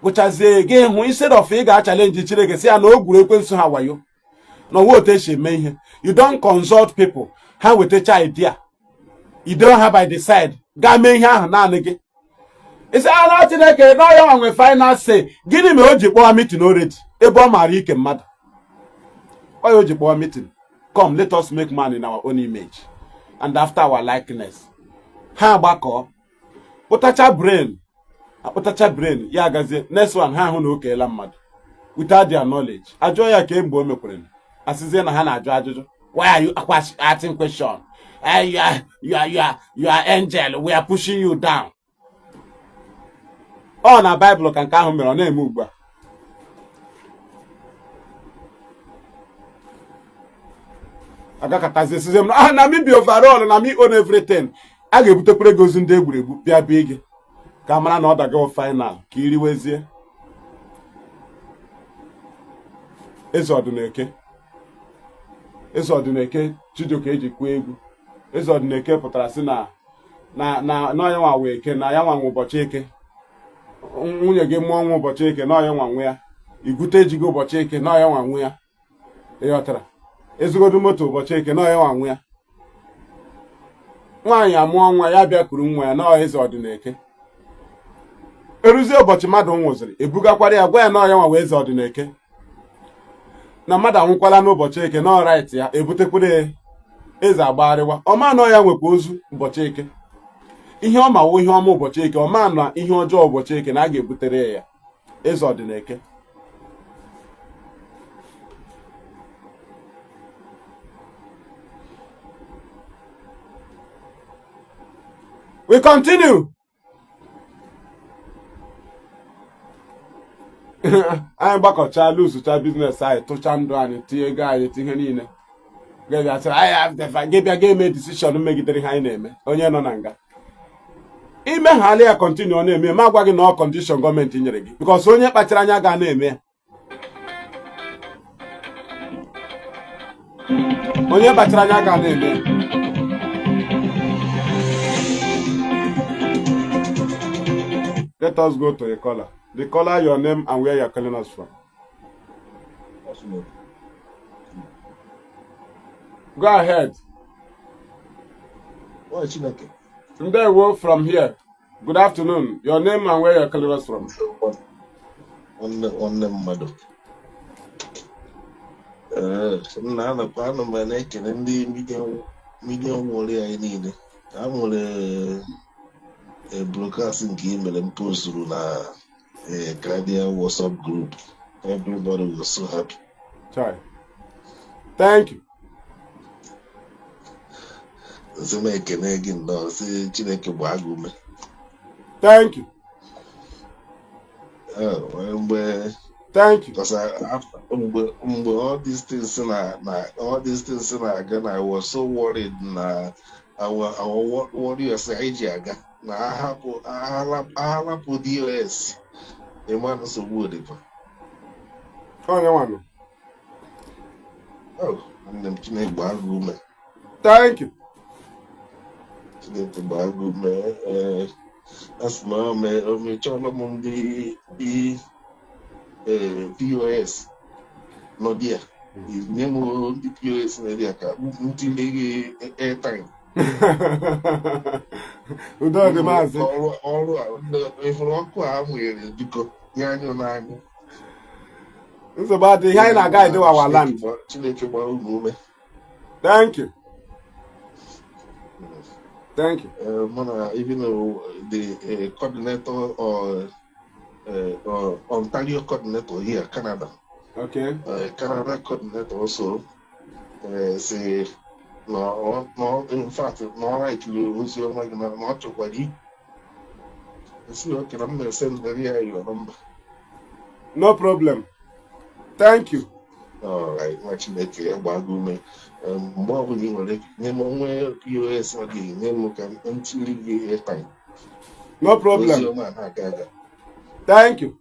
gụchazie gị hụ, instead of ị ga-achallenge Chineke si ya na o gwuru ekwensu ha wayo na ọwa otu esi eme ihe. You don't consult people. Ha wetacha idea, ido ha by the side, gaa mee ihe ahụ naanị gị. Isi ala Chineke na ya nwe final say. Gịnị mere o ji kpọọ meeting already ebe ọ maara ike mmadụ? Ọ ya o ji kpọọ meeting, "Come, let us make man in our own image and after our likeness." Ha agbakọ kpụtacha brain, akpụtacha brain ya, agazie next one. Ha hụ na o keela mmadụ without their knowledge. Ajụọ ya ka mgbe o mekwere, asịzie na ha na-ajụ ajụjụ. Why are you asking question? You are angel, we are pushing you down. Ọ na Baịbụl ka nke ahụ mere, ọ na-eme ugbu a. Agakọtazie sizie m, ah, na me be overall, na me own everything. A ga-ebutekwere gị ozu ndị egwuregwu bịa bie gị ka mara na ọ dago final ka iriwezie. Eze ọdịneke, eze ọdịneke, Chijioke eji kwuo egwu. Eze ọdịneke pụtara sị na na na na ya nwa wee eke, na ya nwa nwe ụbọchị eke. Nwunye gị mụọ nwa ụbọchị eke, na ya nwa nwe ya. Igwute ejighị ụbọchị eke, na ya nwa nwe ya. Ịghọtara? Ezigodo moto ụbọchị eke, na ya nwa nwe ya. Nwaanyị amụọ nwa ya, bịa kuru nwa ya na eze ọdịneke. Eruzie ụbọchị mmadụ nwụziri, ebugakwara ya, gwa ya na ya nwa wee eze ọdịneke, na mmadụ anwụkwala n'ụbọchị eke, na right ya. Ebutekwara ya, eze agbagharịwa ọma na ya nwekwa ozu ụbọchị eke. Ihe ọ ma wụ ihe ọma ụbọchị eke, ọ ma na ihe ọjọọ ụbọchị eke na a ga-ebutere ya eze ọdịneke. We continue. Anyị gbakọchaa, luzucha business anyị, tụcha ndụ anyị, tinye ego anyị, tinye ihe niile, gị sịrị anyị gị bịa ga-eme decision megidere ihe anyị na-eme. Onye nọ na nga imeghala ya, continue ọ na-eme. Ma agwa gị na ọ condition gọọmenti nyere gị, because onye kpachara anya ga na-eme ya. Onye kpachara anya ga na-eme ya. Let us go to a caller. The caller, your name and where you are calling us from. Go ahead. Ndewo from here. Good afternoon. Your name and where you are calling us from. Nwanne mmadụ. Ee, nna, anakwa anụ m na-ekele ndị media warrior anyị niile. Ha nwere broadcast nke i mere m posturu na Canadian WhatsApp group. Everybody was so happy. Sorry. Thank you. Sị m ekene gị nnọọ, sị Chineke gbaa gị ume. Thank you. Ee, mgbe Thank you. because after mgbe all these things na all these things na-aga na I was so worried na our warriors anyị ji aga na ahapụ DOS, ịma nsogbu dịkwa. Onye nwanụ. Oh, nwanne m, Chineke gbaa gị ume. Thank you. Chineke gbaa gị ume. Ee, asị na o mechọọla m ndị ee POS nọ di ya, nye m ndị POS nọ di ya ka m tinye gị airtime. Udo dị, maazị. Ọrụ a ịfụrụ ọkụ a amụnyere, biko nye anyị n'anya. Nsogbu adịghị. Ihe anyị na-aga edewa our land. Chineke gbaa unu ume. Thank you. Thank you. Mụ na even though the coordinator or Ontario coordinator here, Canada, Canada coordinator also say no, no, in fact, no, right, ozi ọma gị na ọ chọkwara ikwu si okay na m na-esendịrị ya your number. No problem. Thank you. Alright, nwa Chineke ya gbaa gị ume. Mgbe ọbụla ị nwere nye m onwe POS ọ gị nye m ka m tiri gị airtime. No problem. Ozi ọma na-aga aga. Thank you.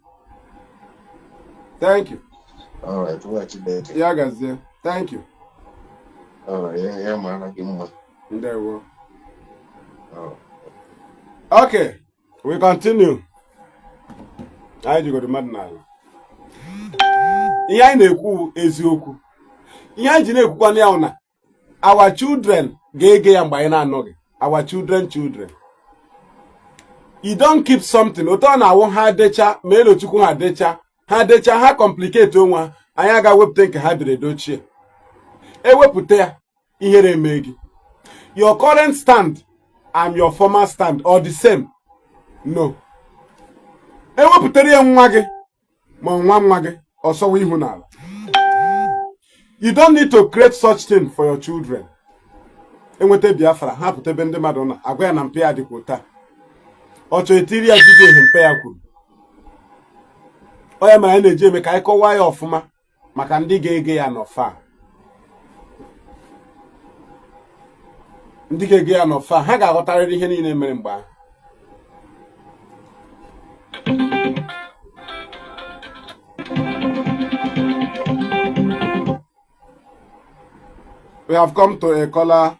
Thank you. Alright, nwa Chineke. Ya gazie. Thank you. Alright, ya mara gị mma. Ndewo. Alright. Okay, we continue. Anyị jigoro mmadụ n'ala. Ihe anyị na-ekwu eziokwu. Ihe anyị ji na-ekwukwana ya na our children ga-ege ya mgbe anyị na-anọghị. Our children children. You don't keep something. Otu ọ na-awụ ha decha ma elochukwu ha decha ha decha ha complicate onwe ha, anyị aga wepụta nke ha dere dochie. Ewepụta ya, ihere eme gị. Your current stand and your former stand are the same? No. Ewepụtara ya nwa gị ma nwa nwa gị ọsọwa ihu n'ala. You don't need to create such thing for your children. Enweta Biafra, ha pụta ebe ndị mmadụ nọ agwa ya na mpe ya dịkwa taa. Ọ chọrọ etiri ya video ihe mpe ya kwuru. Ọ ya mere anyị na-eji eme ka anyị kọwaa ya ọfụma maka ndị ga-ege ya n'ọfa. Ndị ga-ege ya n'ọfa, ha ga-aghọtarịrị ihe niile mere mgbe ahụ. We have come to a caller.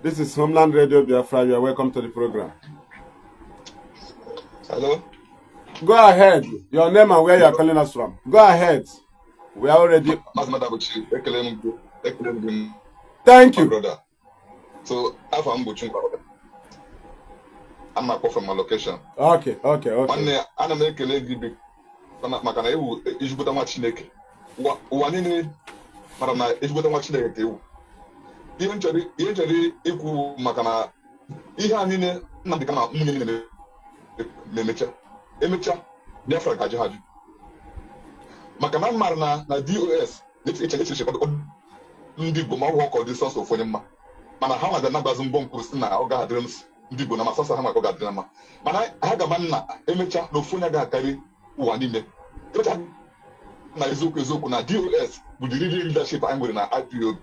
This is Homeland Radio Biafra. You are welcome to the program. Hello? Go ahead. Your name and where you are calling us from. Go ahead. We are already. Maazị Madabuchi, ekele m gị, ekele m gị, Thank my you. brother. So, afọ m bụ Chukwu. I'm akpọ from my location. Okay. Nwanne, ana m ekele gị maka na ewu ezigbote nwa Chineke. Ụwa niile mara na ezigbote nwa Chineke ka ewu. Ihe m chọrọ ikwu maka na Ihe a niile Nnamdị Kanu na nwunye niile na-emecha emecha, Biafra ga-ajụ ha ajụ, maka na m maara na DOS eche eche ndị Igbo ma ọ bụ ka ọ dị sọsọ ofu onye mma, mana ha nwaga na-agbazi mbọ nkwuru si na ọ ga-adịrị m ndị Igbo na ma sọsọ ha maka ọ ga-adịrị na mma, mana ha ga-ama nna emecha na ofu onye agaghị akarị ụwa niile. Emecha na eziokwu eziokwu na DOS bụ the real leadership anyị nwere na IPOB,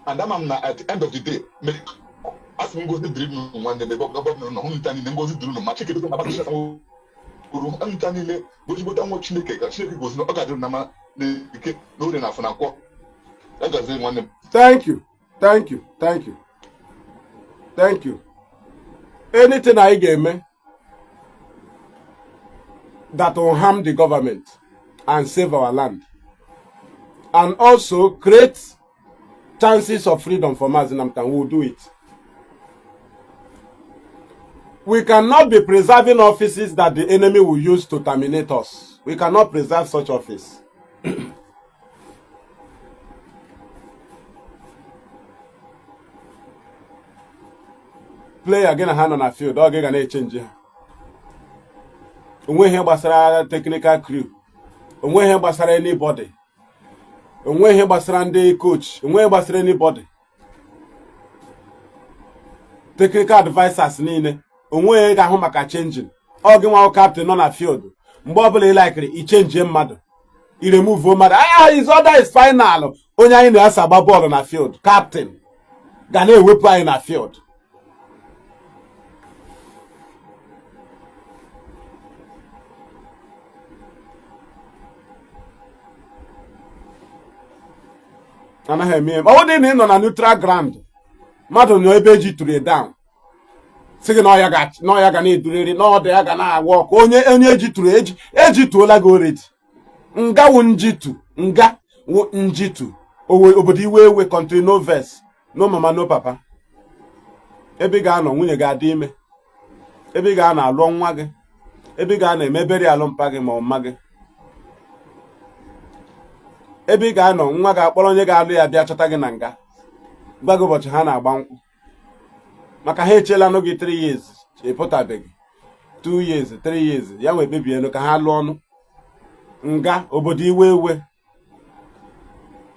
and ama m na at the end of the day, asị m ngozi dịrị unu, nwanne m, ebe ọ bụla nọ hụ nta niile, ngozi dịrị unu ma Chike dozie na kwuru nta niile bụ ezigbote nwa Chineke, ka Chineke gozi na ọ ga-adịrị na mma na eke na orie na afọ na nkwọ. Ya gazie, nwanne m. Thank you, thank you, thank you, thank you. Anything anyị ga-eme that will harm the government and save our land and also create chances of freedom for Mazi Nnamdi Kanu, we will do it. We cannot be preserving offices that the enemy will use to terminate us. We cannot preserve such office. Player gị na ha nọ na field, ọ gị ga na-echange ha. Onwe ihe gbasara technical crew, onwe ihe gbasara anybody, onwe ihe gbasara ndị coach, onwe ihe gbasara anybody, technical advisers niile, onwe ihe ga-ahụ maka changing. Ọ gị nwa captain nọ na field, mgbe ọbụla ị likeri, ichangie mmadụ, iremovuo mmadụ. Ah, his order is final. Onye anyị na-asa agba bọọlụ na field, captain ga na-ewepụ anyị na field. Anaghị eme ọ bụrụ na ị nọ na neutral ground, mmadụ nọ ebe eji tụrụ down, sị gị na ọya ga na-eduriri na ọdụ ya ga na-agwa ọkụ. Onye ejitụrụ eji ejituola gị already. Nga wụ njitu, nga wụ njitu. Obodo iwe ewe, country no vex, no mama, no papa. Ebe ị ga-anọ nwunye ga-adị ime, ebe ị ga-anọ alụọ nwa gị, ebe ị ga-anọ emeberi alụ mpa gị ma ọma gị, ebe ị ga-anọ nwa ga-akpọrọ onye ga-alụ ya bịa chọta gị na nga, gwa gị ụbọchị ha na-agba nkwụ, maka ha echeela nụ gị 3 years ịpụtabeghị, 2 years, 3 years, ya nwee kpebienụ ka ha lụọ ọnụ. Nga, obodo iwe ewe.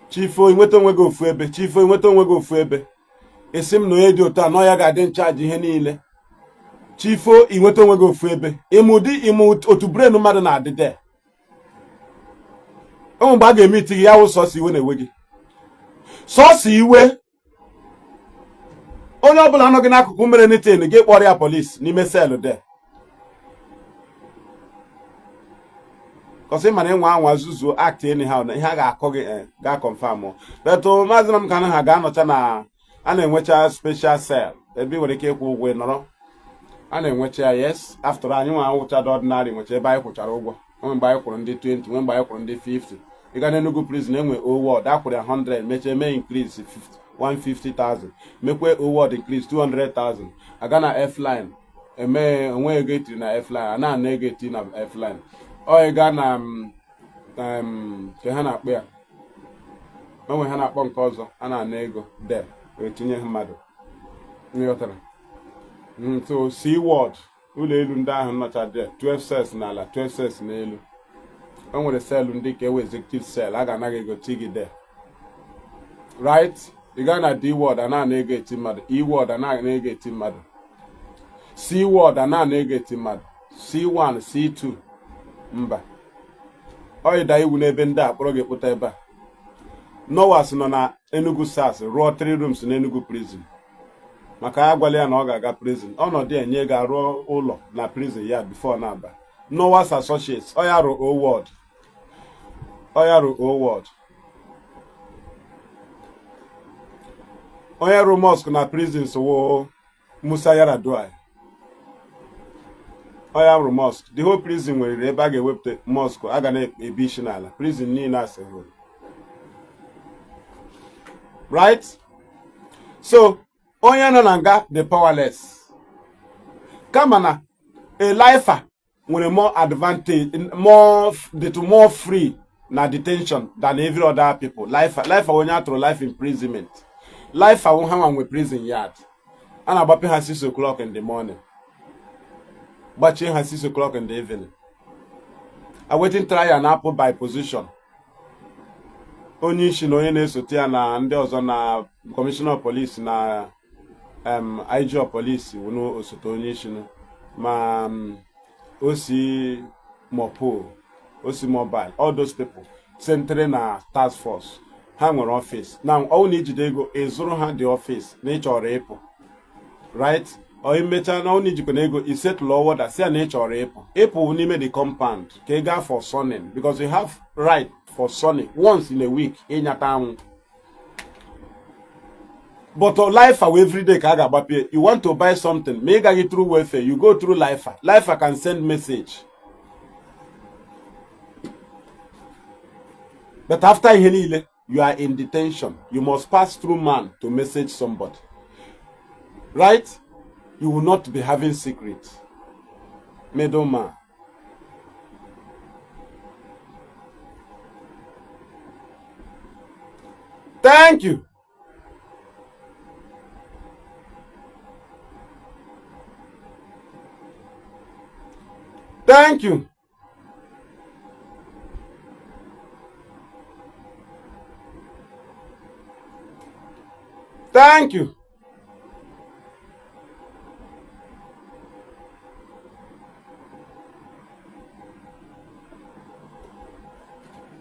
Chifo nweta onwe gị ofu ebe, chifo nweta onwe gị ofu ebe, esi m na onye dị otu a nọ ya ga-adị nchaji ihe niile. Chifo inweta onwe gị ofu ebe, ịmụ ụdị ịmụ otu brain mmadụ na-adị de ụmụ mgbe a ga-eme iti gị ya wụ sọsọ iwe na-ewe gị, sọsọ iwe. Onye ọbụla nọ gị n'akụkụ mere nitin gị, kpọrọ ya police n'ime cell de kọsị mana ịnwa anwa zuzuo act anyhow na ihe a ga-akọ gị ga confirm. But Maazị Nnamdi Kanu ha ga-anọcha na a na-enwecha special cell ebe ị nwere ike ịkwụ ụgwọ nọrọ a na-enwecha ya. Yes, after anyị nwa nwụchado ordinary nwecha ebe anyị kwụchara ụgwọ. Nwe mgbe anyị kwụrụ ndị 20, nwe mgbe anyị kwụrụ ndị 50. Ị ga n'Enugu prison, enwe O ward, a kwụrụ ya 100, mechie mee increase 150,000, mekwe O ward increase 200,000. Aga na F line, eme onwe ego etiri na F line, a na-ana ego eti na F line. Ọ ị gaa na nke ha na-akpọ ya, onwe ha na-akpọ nke ọzọ, a na-ana ego de etinye mmadụ, nghọtara? So C ward, ụlọ elu ndị ahụ nọcha dị 12 cells n'ala, 12 cells n'elu. O nwere cell ndị ka ewe executive cell, a ga-anaghị ego ti gị there, right? Ị gaa na D ward, a na-ana ego eti mmadụ. E ward, a na-ana ego eti mmadụ. C ward, a na-ana ego eti mmadụ. C1, C2, mba, ọ ịda iwu n'ebe ndị a kpọrọ gị kpụta ebe a. Nowas nọ na Enugu SARS rụọ 3 rooms n'Enugu prison, maka ya agwala ya na ọ ga-aga prison. Ọnọdụ enye ga-arụ ụlọ na prison ya before na-aba. Nowas Associates, ọ ya rụ O ward, ọ ya rụ O ward. Onye rụ mosque na prisons wụ Musa Yaradua, ọ ya rụ mosque. The whole prison nwere ebe a ga-ewepụta mosque a ga na-ebi isi n'ala prison niile asị hụrụ, right? So onye nọ na nga dị powerless, kama na a lifer nwere more advantage, more dịtụ more free na detention than every other people. Lifer, lifer onye atụrụ life imprisonment, lifer wụ ha nwa nwe prison yard. A na-agbape ha 6 o'clock in the morning, gbachie ha 6 o'clock in the evening. Awaiting trial na-apụ by position. Onye isi na onye na-esote ya na ndị ọzọ na commissioner of police na IG of police wụ osote onye isi, ma OC Mopol, OC Mobile, all those people centere na task force. Ha nwere office na ọwụ na ijide ego ịzụrụ ha the office na ị chọrọ ịpụ, right? Ọ imechaa na ọ na ijikwa na ego isetụlụ ọwọda si ya na ị chọrọ ịpụ, ịpụ n'ime the compound ka ị gaa for sunning, because you have right for sunning once in a week, ịnyata anwụ. But life we everyday ka a ga-agbapie. You want to buy something, ma ị gaghị through welfare, you go through lifer. Lifer can send message. But after ihe niile, you are in detention, you must pass through man to message somebody, right? You will not be having secret middleman. Thank you. Thank you. Thank you.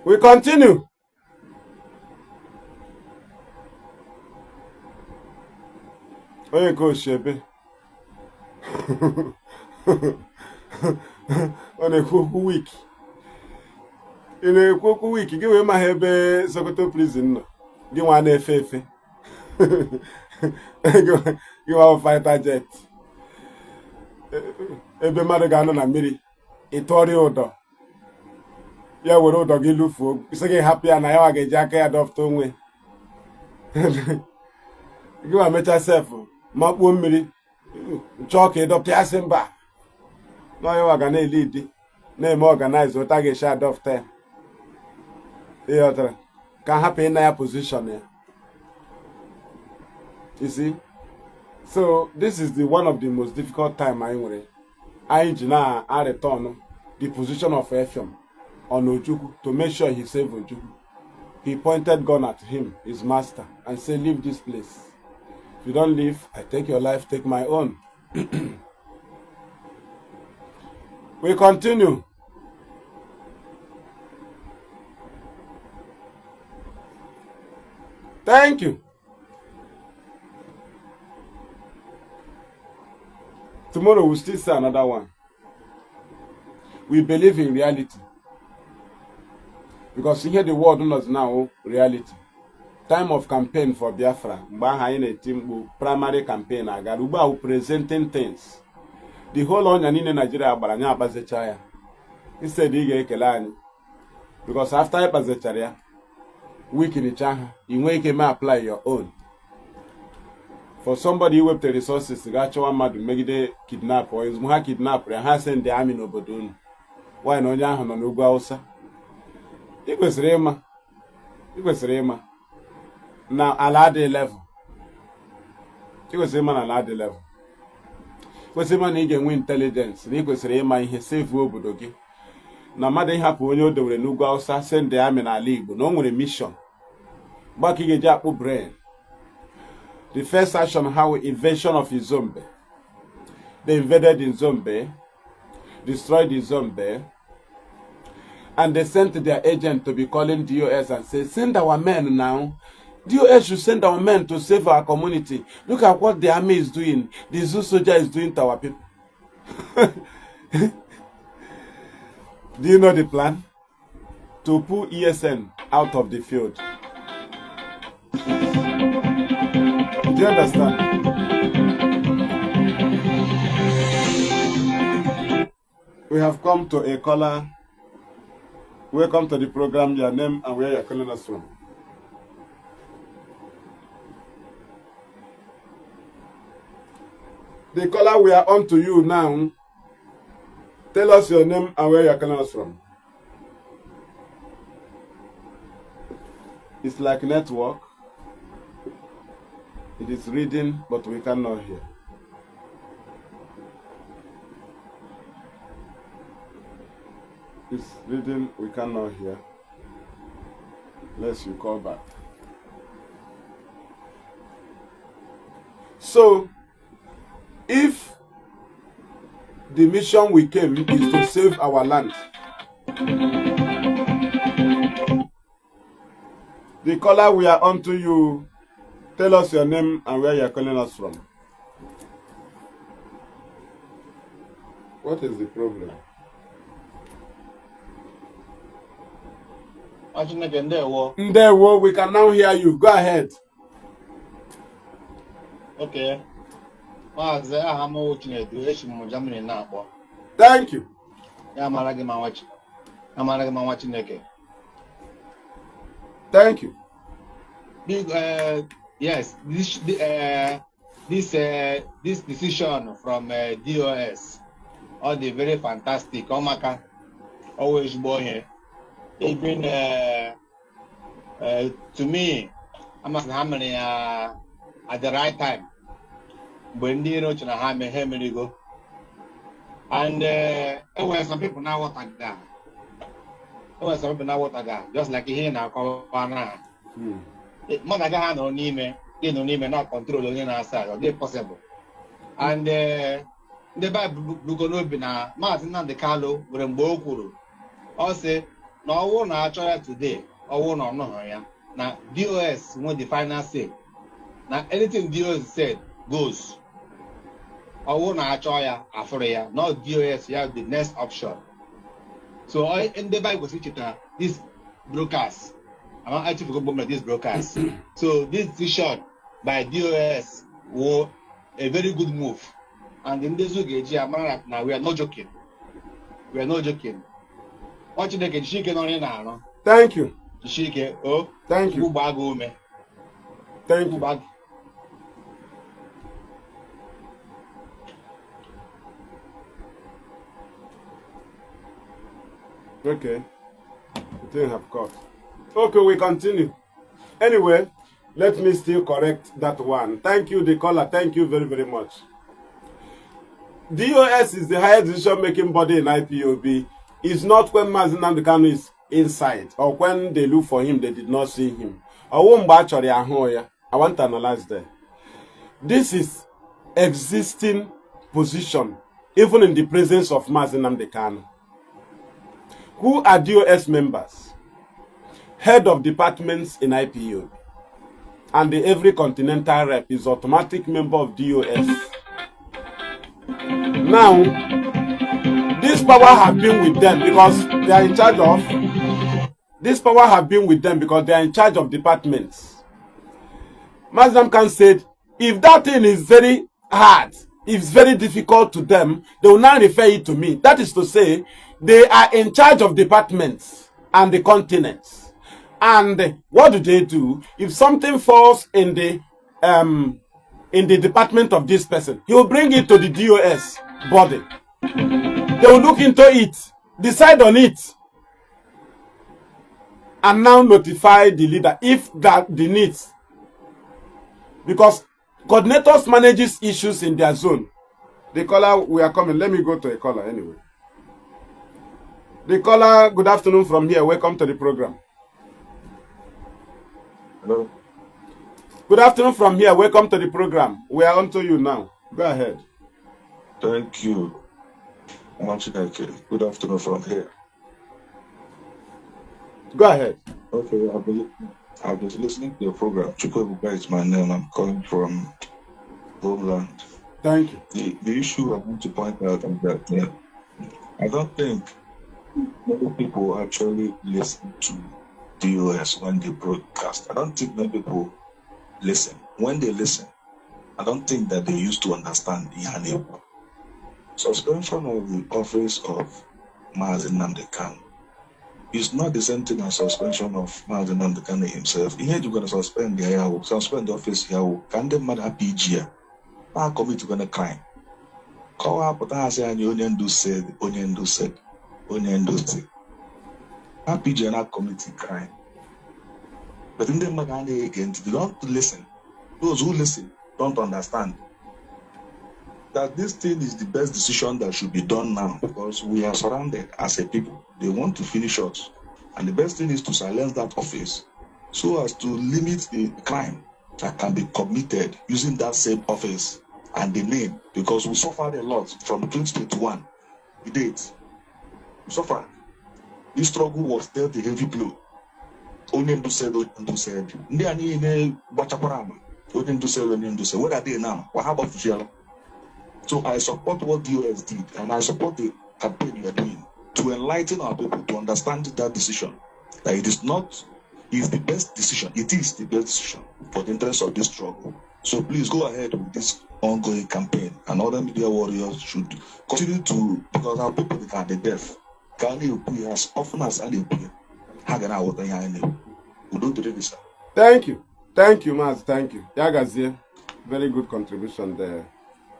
We continue. Onye nke oshiebe ọ na-ekwu okwu week, ị na-ekwu okwu week gị wee ma ha ebe Sokoto prison nọ, gị nwa na-efe efe, gị nwa fighter jet, ebe mmadụ ga-anọ na mmiri ịtụọrịa ụdọ ya were ụdọ gị lụfuo, sị gị hapụ ya na ya ga-eji aka ya dọpụta onwe gị. Ma mechaa sef makpuo mmiri chọọ ka ị dọpụta ya, sị mba, n'ọya ga na-eli idi na-eme organize ụta ga-esi adọpụta ya. Ịghọtara? Ka hapụ ịna ya position ya. You see, so this is the one of the most difficult time anyị nwere, anyị ji na-return the position of Effium on Ojukwu to make sure he save Ojukwu. He pointed gun at him, his master, and say, "Leave this place. If you don't leave, I take your life, take my own." We continue. Thank you. Tomorrow we'll still say another one. We believe in reality. Because here the world knows now reality. Time of campaign for Biafra, mgbe ahụ anyị na-eti mkpu primary campaign agara, ugbu a presenting things. The whole ọnya niile Nigeria gbara anyị agbazecha ya. Instead ị ga-ekele anyị. Because after anyị kpazechara ya, wikinicha ha, ị nwee ike mee apply your own. For somebody iwepụta resources ga chọwa mmadụ megide kidnap, or ozugbo ha kidnap ya, ha send army n'obodo unu. Why na onye ahụ nọ n'ugwu Hausa? Ị kwesịrị ịma. Ị kwesịrị ịma na ala adịghị level. Ị kwesịrị ịma na ala adịghị level. Kwesịrị ịma na ị ga-enwe intelligence, na ị kwesịrị ịma ihe save obodo gị. Na mmadụ ịhapụ onye o dowere n'ugwu Hausa send army n'ala Igbo na o nwere mission. Mgbe ka ị ga-eji akpụ brain. The first action, how invasion of Izombe. They invaded Izombe, destroyed Izombe, and they sent their agent to be calling DOS and say, "Send our men now. DOS should send our men to save our community. Look at what the army is doing. The zoo soldier is doing to our people." Do you know the plan? To pull ESN out of the field. Do you understand? We have come to a caller. Welcome to the program. Your name and where you're calling us from. The caller, we are on to you now. Tell us your name and where you're calling us from. It's like network. It is reading, but we cannot hear. It's reading, we cannot hear. Unless you call back. So, if the mission we came is to save our land, the caller, we are on to you. Tell us your name and where you are calling us from. What is the problem? Nwa Chineke, ndewo. Ndewo, we can now hear you. Go ahead. Okay. Maazị, aha m wụ Chinedu, esi m Germany na-akpọ. Thank you. Ya mara gị ma nwa ya mara gị ma nwa Chineke. Thank you. Big, yes, this decision from DOS, ọ dị very fantastic. Ọ maka ọ wụ ezigbo ihe. Even to me, amasị na ha mere ya at the right time. Mgbe ndị iro chere na ha ha emerigo. And enwere some people na-aghọtaga. Enwere some people na-aghọtaga, just like ihe ị na-akọwa na mmadụ agaghị anọrọ n'ime, gị nọ n'ime na control onye na-asa, ọ dịghị possible. And ndị Baịbụl bugo n'obi na Maazị Nnamdi Kanu nwere mgbe o kwuru, ọ sị na ọwụ na achọ ya today, ọwụ na ọ nọghị ya, na DOS nwe the final say, na anything DOS said goes. Ọwụ na achọ ya afụrụ ya, not DOS ya the next option. So ndị Baịbụl kwesịrị icheta this broadcast. I'm actually forgot this broadcast. So this decision by DOS was a very good move. And ndị zoo ga-eji ya mara na we are not joking. We are not joking. Ọ Chineke, jisie ike n'ọrụ ị na-arụ. Thank you. Jisie ike o. Thank Chukwu you. gbaa gị ume. Thank Chukwu you. gbaa gị. Okay. The thing have cut. Okay, we continue. Anyway, let me still correct that one. Thank you, the caller. Thank you very, very much. DOS is the highest decision-making body in IPOB. It's not when Mazi Nnamdi Kanu is inside or when they look for him, they did not see him. Ọwụ mgbe a chọrọ ya ahụ ya. I want to analyze there. This is existing position, even in the presence of Mazi Nnamdi Kanu. Who are DOS members? Head of departments in IPOB. And every continental rep is automatic member of DOS. Now, this power have been with them because they are in charge of this power have been with them because they are in charge of departments. Mazam Khan said, if that thing is very hard, if it's very difficult to them, they will now refer it to me. That is to say, they are in charge of departments and the continents. And what do they do? If something falls in the department of this person, he will bring it to the DOS body. They will look into it, decide on it, and now notify the leader if that the needs. Because coordinators manages issues in their zone. The caller, we are coming. Let me go to a caller anyway. The caller, good afternoon from here. Welcome to the program. Hello. Good afternoon from here. Welcome to the program. We are on to you now. Go ahead. Thank you. Nwa Chineke. Good afternoon from here. Go ahead. Okay, I've been listening to your program. Chukwuebuka is my name. I'm calling from homeland. Thank you. The issue I want to point out is that, yeah, I don't think many people actually listen to DOS when they broadcast. I don't think many people listen. When they listen, I don't think that they used to understand ihe a na-ekwu. Suspension of the office of Mazi Nnamdi Kanu is not the same thing as suspension of Mazi Nnamdi Kanu himself. Ihe ejikwana suspend ya ya wụ suspend office ya wụ ka ndị mmadụ hapụ iji ya na commit gonna crime. Kọwaa pụta ha sị anyị onye ndu said, onye ndu said, onye ndu said. Hapụ iji ya na commit crime. But ndị mmadụ anaghị ege ntị. They don't listen. Those who listen don't understand. That this thing is the best decision that should be done now because we are surrounded as a people. They want to finish us. And the best thing is to silence that office so as to limit the crime that can be committed using that same office and the name, because we suffered a lot from 2021. The date. We suffered. This struggle was dealt a heavy blow. Onye ndu said, onye ndu said. Ndị a niile gbachakwara ama. Onye ndu said, onye ndu said. Where are they now? Well, how about Fujiala? So I support what DOS did, and I support the campaign you are doing to enlighten our people to understand that decision. That it is not, is the best decision. It is the best decision for the interest of this struggle. So please go ahead with this ongoing campaign, and other media warriors should continue to, because our people, they can be deaf. Can you as often as I ha ga na-aghọta ihe anyị na-ekwu. Udo dịrị gị, sir. Thank you. Thank you, Mazi. Thank you. Yagazie, very good contribution there.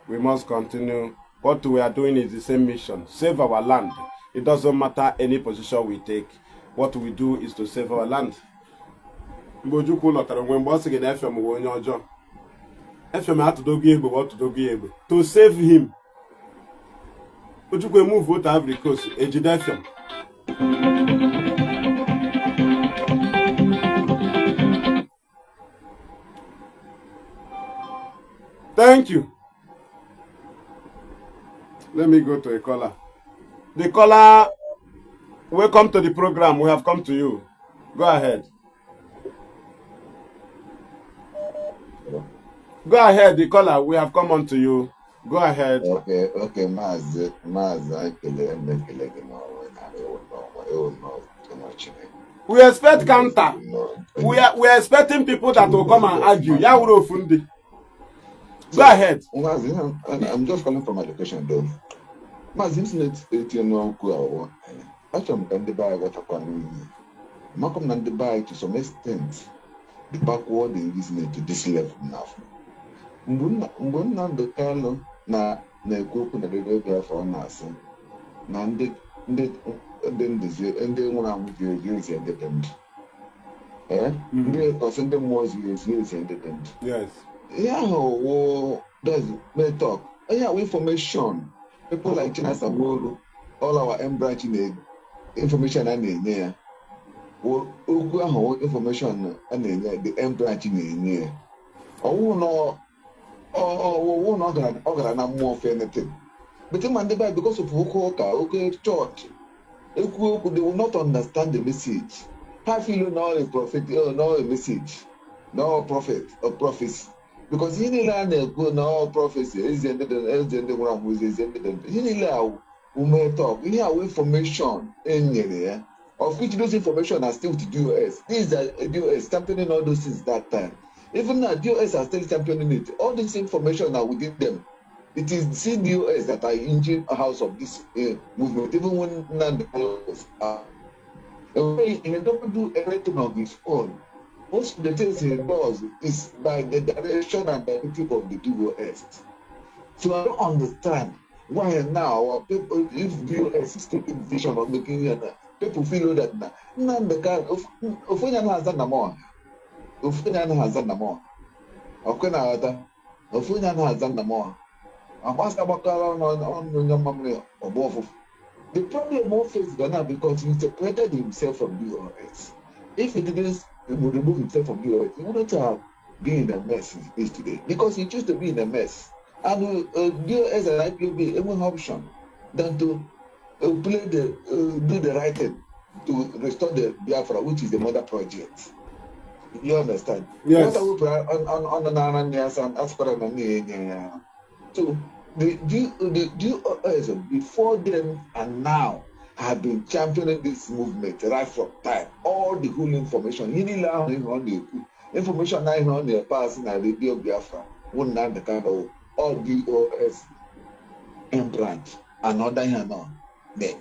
We must continue. What we are doing is the same mission. Save our land. It doesn't matter any position we take. What we do is to save our land. Mgbe Ojukwu lọtara onwe mgbe ọ sị gị na FM wee onye ọjọọ. FM atụdogo egbe ọ tụdogo ya egbe. To save him. Ojukwu move to Ivory Coast, ejide FM. Thank you. Let me go to a caller. The caller, welcome to the program. We have come to you. Go ahead. Go ahead, the caller. We have come on to you. Go ahead. Okay, okay, Maazị Maazị ekele m ekele gị n'ọrụ na ewu n'ọnwa ewu n'ọnwa Chineke. We expect counter. We are expecting people that will come and argue. Ya wuru ofu ndị. Go ahead. Maazị, I'm just calling from my location though. Maazị, m si na-etinye n'okwu awụ achọrọ m ka ndị be anyị ghọtakwa n'ihe. Amakwa m na ndị be anyị to some extent dị backward in reasoning to this level now. Mgbe Nnamdi Kanu na na-ekwu okwu na redio Biafra, ọ na-asị na ndị ndị ndị nduzi ndị nwụrụ anwụ ziri ezi ezi ndị dị ndụ. Ee, ndị ọsị ndị mmụọ ziri ezi ezi ndị dị ndụ. Ihe ahụ wụ does may talk. Ihe ahụ information people like Chinasa Nworu, all our M branch na information a na-enye ya. Wụ okwu ahụ wụ information a na-enye the M branch na-enye ya. Ọwụ na ọwụ na ọ gara na mmụọ for anything. But ma ndị be because of oke ụka, oke church, ekwu okwu, they will not understand the message. Ha feel no a prophet, no a message, no prophet or prophecy. Because ihe niile a na-ekwu na prophecy, ezi ndị dị ezi ndị nwụrụ anwụ, ezi ezi ndị dị ndụ. Ihe niile a ume talk, ihe a information e nyere ya. Of which those information are still with DOS. These are DOS championing all those things that time. Even now, DOS are still championing it. All this information are within them. It is CDOS that are engine house of this movement. Even when Nnamdi was he don't do anything of his own. Most of the things he does is by the direction and directive of the DOS. So I don't understand why now our people, if DOS is taking decision of making it, people feel that now Nnamdi Kanu, ofu onye anaghị aza nna m ọha. Ofu onye anaghị aza nna m ọha. Ọkwe na-aghọta. Ofu onye anaghị aza nna m ọha. Agbasa agbakọrọ ọnụ onye mmamịrị ọgbọ ọfụfụ. The problem all faced Ghana because he separated himself from DOS. If he didn't remove himself from DOS, he wouldn't have been in the mess he is today. Because he chose to be in a mess. And DOS and IPOB have no option than to play the do the right thing to restore the Biafra, which is the mother project. You understand? Yes. What are we on? So the DOS before them and now have been championing this movement right from time. All the whole information, information on the pass in Radio Biafra, one the kind of all DOS M branch and other here now, they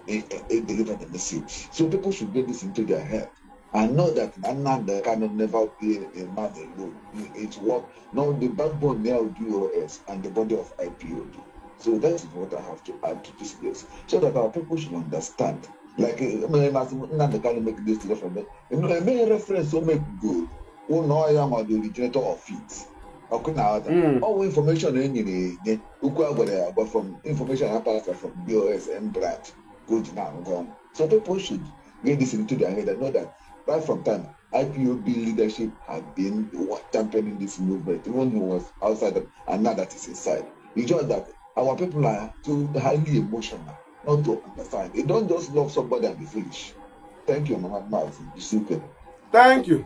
deliver the message. So people should get this into their head and know that Nnamdi Kanu never be a man alone. It's work. Now the backbone now DOS and the body of IPOB. So that is what I have to add to this place, so that our people should understand. Like Nnamdi Kanu make this reference. You know, a main reference will make good. Who know I am the originator of it. Ọkụ na-aghọta. Ọ bụ information e nyere enye, okwu a gwara ya agwa, from information a pass from DOS M branch ka o ji na-arụgo ọrụ. So people should get this into their head and know that right from time, IPOB leadership had been the one championing this movement, even who was outside of, and now that it's inside. It's just that our people are too highly emotional not to understand. They don't just love somebody and be foolish. Thank you, Mama Mazi. Jisike. Thank you.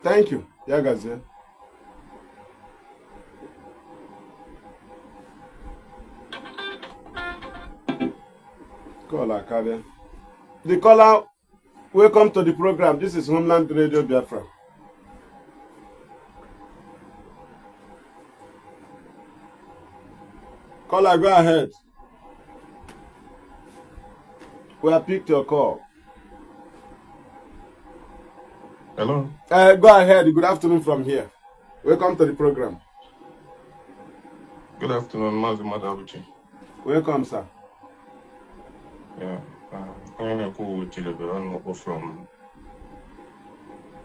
Thank you. Ya gazie. Caller karịa. The caller, welcome to the program. This is Homeland Radio Biafra. Caller, go ahead. We have picked your call. Hello. Go ahead. Good afternoon from here. Welcome to the program. Good afternoon, Mazi Madabuchi. Welcome, sir. Yeah, I'm Chilebe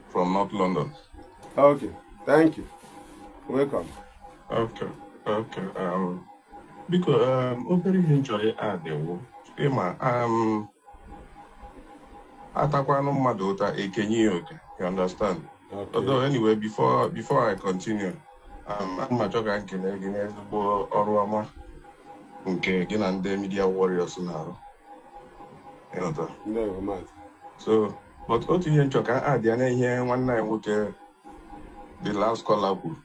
from North London. Okay, thank you. Welcome. Okay. Biko, obere ihe m chọrọ ịadịwo ịma atakwanụ mmadụ ụta ekenye ya oke, you understand? Okay. Although anyway, before I continue, ana m achọ ka m kelee gị n'ezigbo ọrụ ọma nke gị na ndị media warriors na-arụ. Ịghọta? Ndewo, Maazị. So, but otu ihe nchọ ka a dị anya ihe nwanne anyị nwoke, the last caller, kwuru.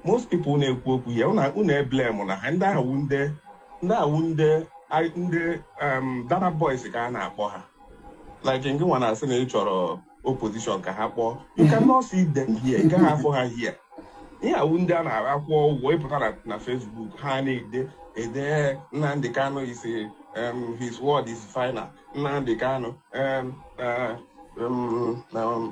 Most people na-ekwu okwu ya, unu eblem na ha ndị ahụ ndị ahụ ndị data boys ka a na-akpọ ha. Like nke nwa na-asị na ị chọrọ opposition ka ha kpọọ. You cannot see them here. Ị gaghị afụ ha here. Ihe awụ ndị a na-akwụ ụgwọ ịpụta na Facebook ha na-ede ede Nnamdi Kanu is his word is final. Nnamdi Kanu na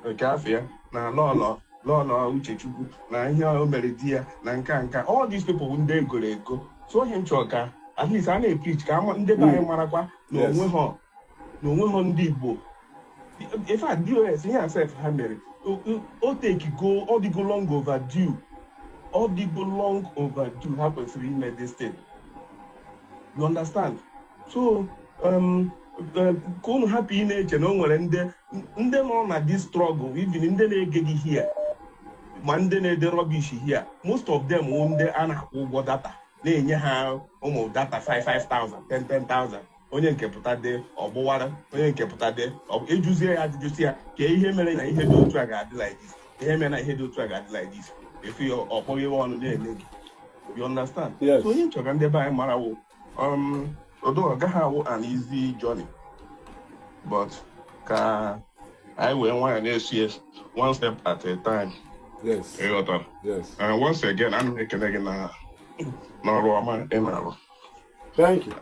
nke afọ ya na lọlọ lọlọ Uchechukwu na ihe o mere di ya na nka nka, all these people bụ ndị egoro ego. So ihe m chọrọ ka at least a na-epreach ka ndị be anyị marakwa na onwe ha na onwe ha ndị Igbo. In fact, DOS ihe asef ha mere o take go, ọ dịgo long overdue, ọ dịgo long overdue. Ha kwesịrị ime this thing, you understand? So ka unu hapụ ị na-eche na o nwere ndị nọ na this struggle, even ndị na-ege gị here ma ndị na-ede rubbish here, most of them wụ ndị a na-akwụ ụgwọ data, na-enye ha ụmụ data 5,000, 10 10,000. Onye nke pụta dee ọgbụwara, onye nke pụta dee ejuzie ya ajụjụ si ya ka ihe mere na ihe dị otu a ga-adị like this, ihe mere na ihe dị otu a ga-adị like this, efu ya ọkpọghewe ọnụ na-ele gị, you understand? Yes. So onye nchọga ndị be anyị mara wụ although ọ gaghị awụ an easy journey, but ka anyị wee nwayọọ na-esi ya one step at a time. Ịghọtara? Yes. And once again, ana m ekele gị na n'ọrụ ọma ị na-arụ. Thank you.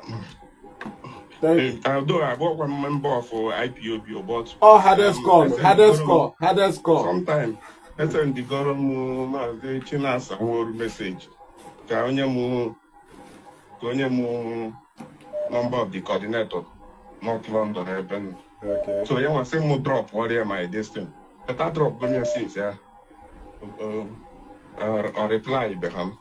Thank you. Although abụọkwa m member of IPOB, but Oh, hardest call, hardest esendigoro m call, hardest call. Sometime esendigoro m Maazị Chinasa Nworu message ka onye m number of the coordinator North London ebe m. So ya nwasị m drop ọrịa my this thing. Better drop onye since ya ọ reply be ha m.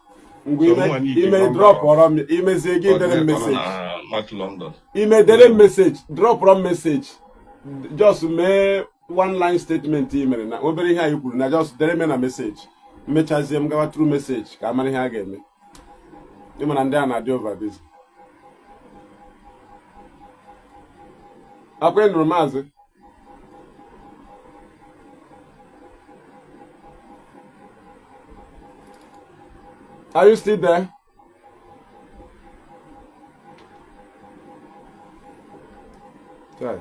Ngwa So ime mụnwa need the ime number drop of ọrọ m, imezie gị dere m coordinator nọ message. na North London. Ime dere m message, drop ọrọ m message. Just mee one line statement i mere na obere ihe anyị kwuru na just dere me na message. Mmechazie m gawa through message ka a mara ihe a ga-eme. Ịma na ndị a na-adị over busy. Akwa ị nụrụ, maazị? Are you still there? Sorry.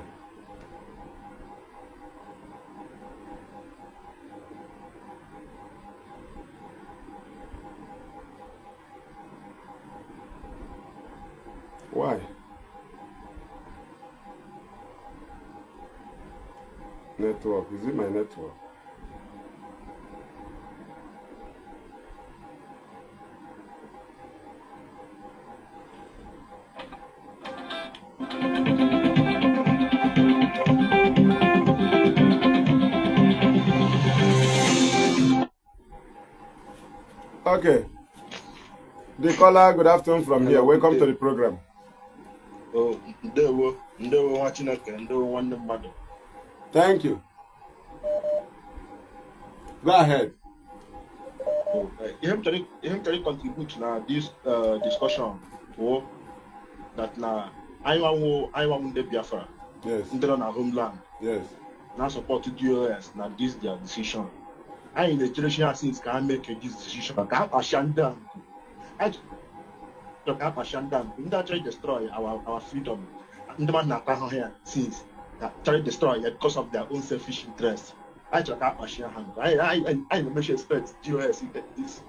Why? Network. Is it my network? Okay. The caller, good afternoon from here. Hello, Welcome good to day. the program. Oh, ndewo, ndewo nwa Chineke, ndewo nwanne mmadụ. Thank you. Go ahead. Oh, ihe m chọrọ contribute na this discussion bụ that na anyị nwanwụ ndị Biafra, ndị nọ na homeland, na support DOS na this their decision. Anyị na-echerechi ha since ka ha make this decision ka ha kpachia ndị a nku. Anyị chọrọ ka ha kpachia ndị a nku, ndị a chọrọ destroy our freedom. Ndị mmadụ na-ata ahụhụ ya since na chọrọ destroy ya because of their own selfish interest. Anyị chọrọ ka ha kpachia ha nku. Anyị na-emechi expect DOS to take this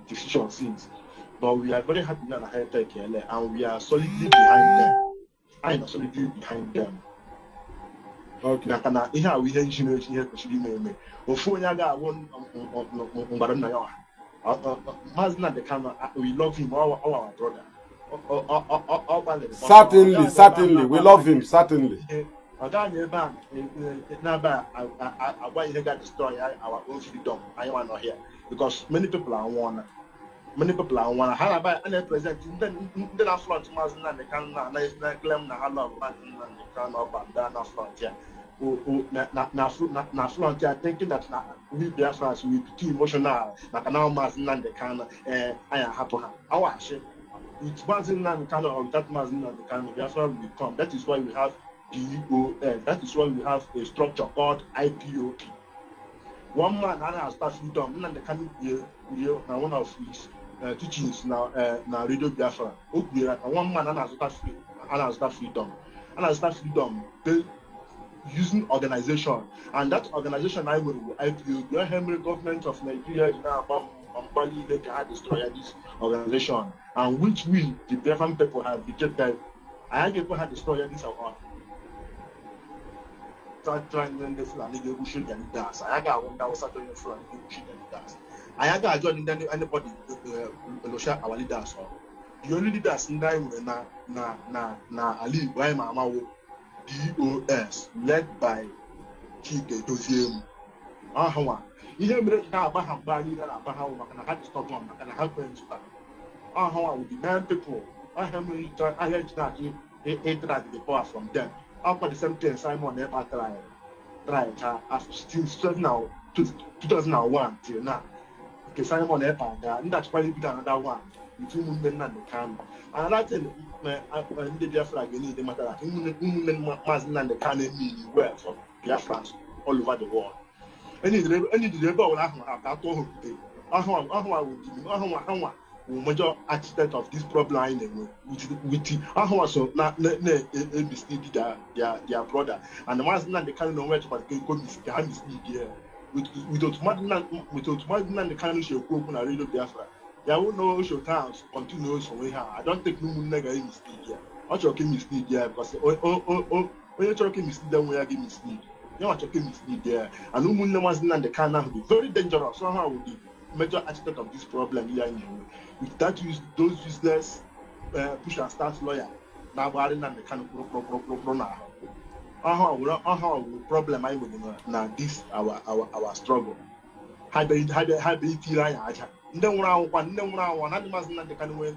decision since, but we are very happy now na ha take ele and we are solidly behind them. Anyị nọ solidly behind them maka na ihe a bụ ihe njiri echi, ihe kwesịrị ime eme. Ofu onye agaghị awụ mgbara nna ya ọha. Maazị Nnamdi Kanu, we love him, all our brother. Ọ gbalịrị, but ọ Certainly, gaghị ebe a certainly. We na-aba love him, certainly. ihe, ọ gaghị ebe a na-aba agwa ihe ga destroy our own freedom. Anyị nwa nọ here because many people anwụọla, many people anwụọla. Ha na-aba a na-epresent ndị na front Maazị Nnamdi Kanu na claim na ha love Maazị Nnamdi Kanu up and down na front ya. Na front ya, thinking that na we Biafrans we be too emotional maka na Maazị Nnamdi Kanu, ee, anyị ahapụ ha awachi. With Maazị Nnamdi Kanu or without Maazị Nnamdi Kanu, Biafra will come. That is why we have DOS. That is why we have a structure called IPOB. One man anaghị azụta freedom. Nnamdi Kanu kwurie na one of his teachings na Radio Biafra, o kwurie na one man anaghị azụta freedom. A na-azụta freedom using organization, and that organization anyị nwere bụ IPOB. Ihe mere government of Nigeria ji na-agba mgba niile ka ha destroy this organization, and which we the Biafran people have rejected. Anyị ga-ekwe ha destroy this our trying ndị Fulani ga-egbuchi their leaders. Anyị ga-ahụ ndị Hausa join Fulani ga-egbuchi their leaders. Anyị ga-ajọ ndị anybody lụcha our leaders. Ọ the only leaders ndị anyị nwere na ala Igbo anyị ma amawo DOS led by Chike Doziem. Ahụnwa ihe mere ji na-agba ha mgba niile na-agba ha maka na ha dị stubborn, maka na ha kwere nzụta. Ahụnwa with the main people ahịa mere ahịa ji na-achị ịdrag the power from them. Ọkwa the same thing Simon Ekpa try ka since 2001 till now. Nke Simon Ekpa ga ndị achịkwara ibido another one with ụmụnne Nnamdi Kanu. Another thing ndị Biafra ga niile matara, ụmụnne Maazị Nnamdi Kanu emili well for Biafrans all over the world. Enyi jiri ebe ọbụla ahụ ha ka atụọ ha okwute. Ahụnwa ahụnwa wụ major architect of this problem anyị na-enwe with ahụnwa so na na-emislead their brother and Maazị Nnamdi Kanu na onwe chọkwara ka ego ka ha mislead ya with otu Maazị Nnamdi Kanu si ekwu okwu na Radio Biafra ya wụ na osho taa continue so ihe a. I don't think na ụmụnne ga emislead ya. Ọ chọrọ ka emislead ya because onye chọrọ ka emislead ya nwe ya ga-emislead ya nwa chọrọ ka emislead ya. And ụmụnne Maazị Nnamdi Kanu ahụ dị very dangerous. So ha wụ the major architect of this problem ihe anyị na-enwe with that use those useless push and start lawyer na-agbagharị Nnamdi Kanu kpụrụ kpụrụ kpụrụ kpụrụ n'ahụ. Ọha were ọha wụ problem anyị nwere na this our struggle. Ha bịa itiri anyị aja. Ndị nwụrụ anwụ kwa, ndị nwụrụ anwụ na ndị Maazị Nnamdi Kanu nwee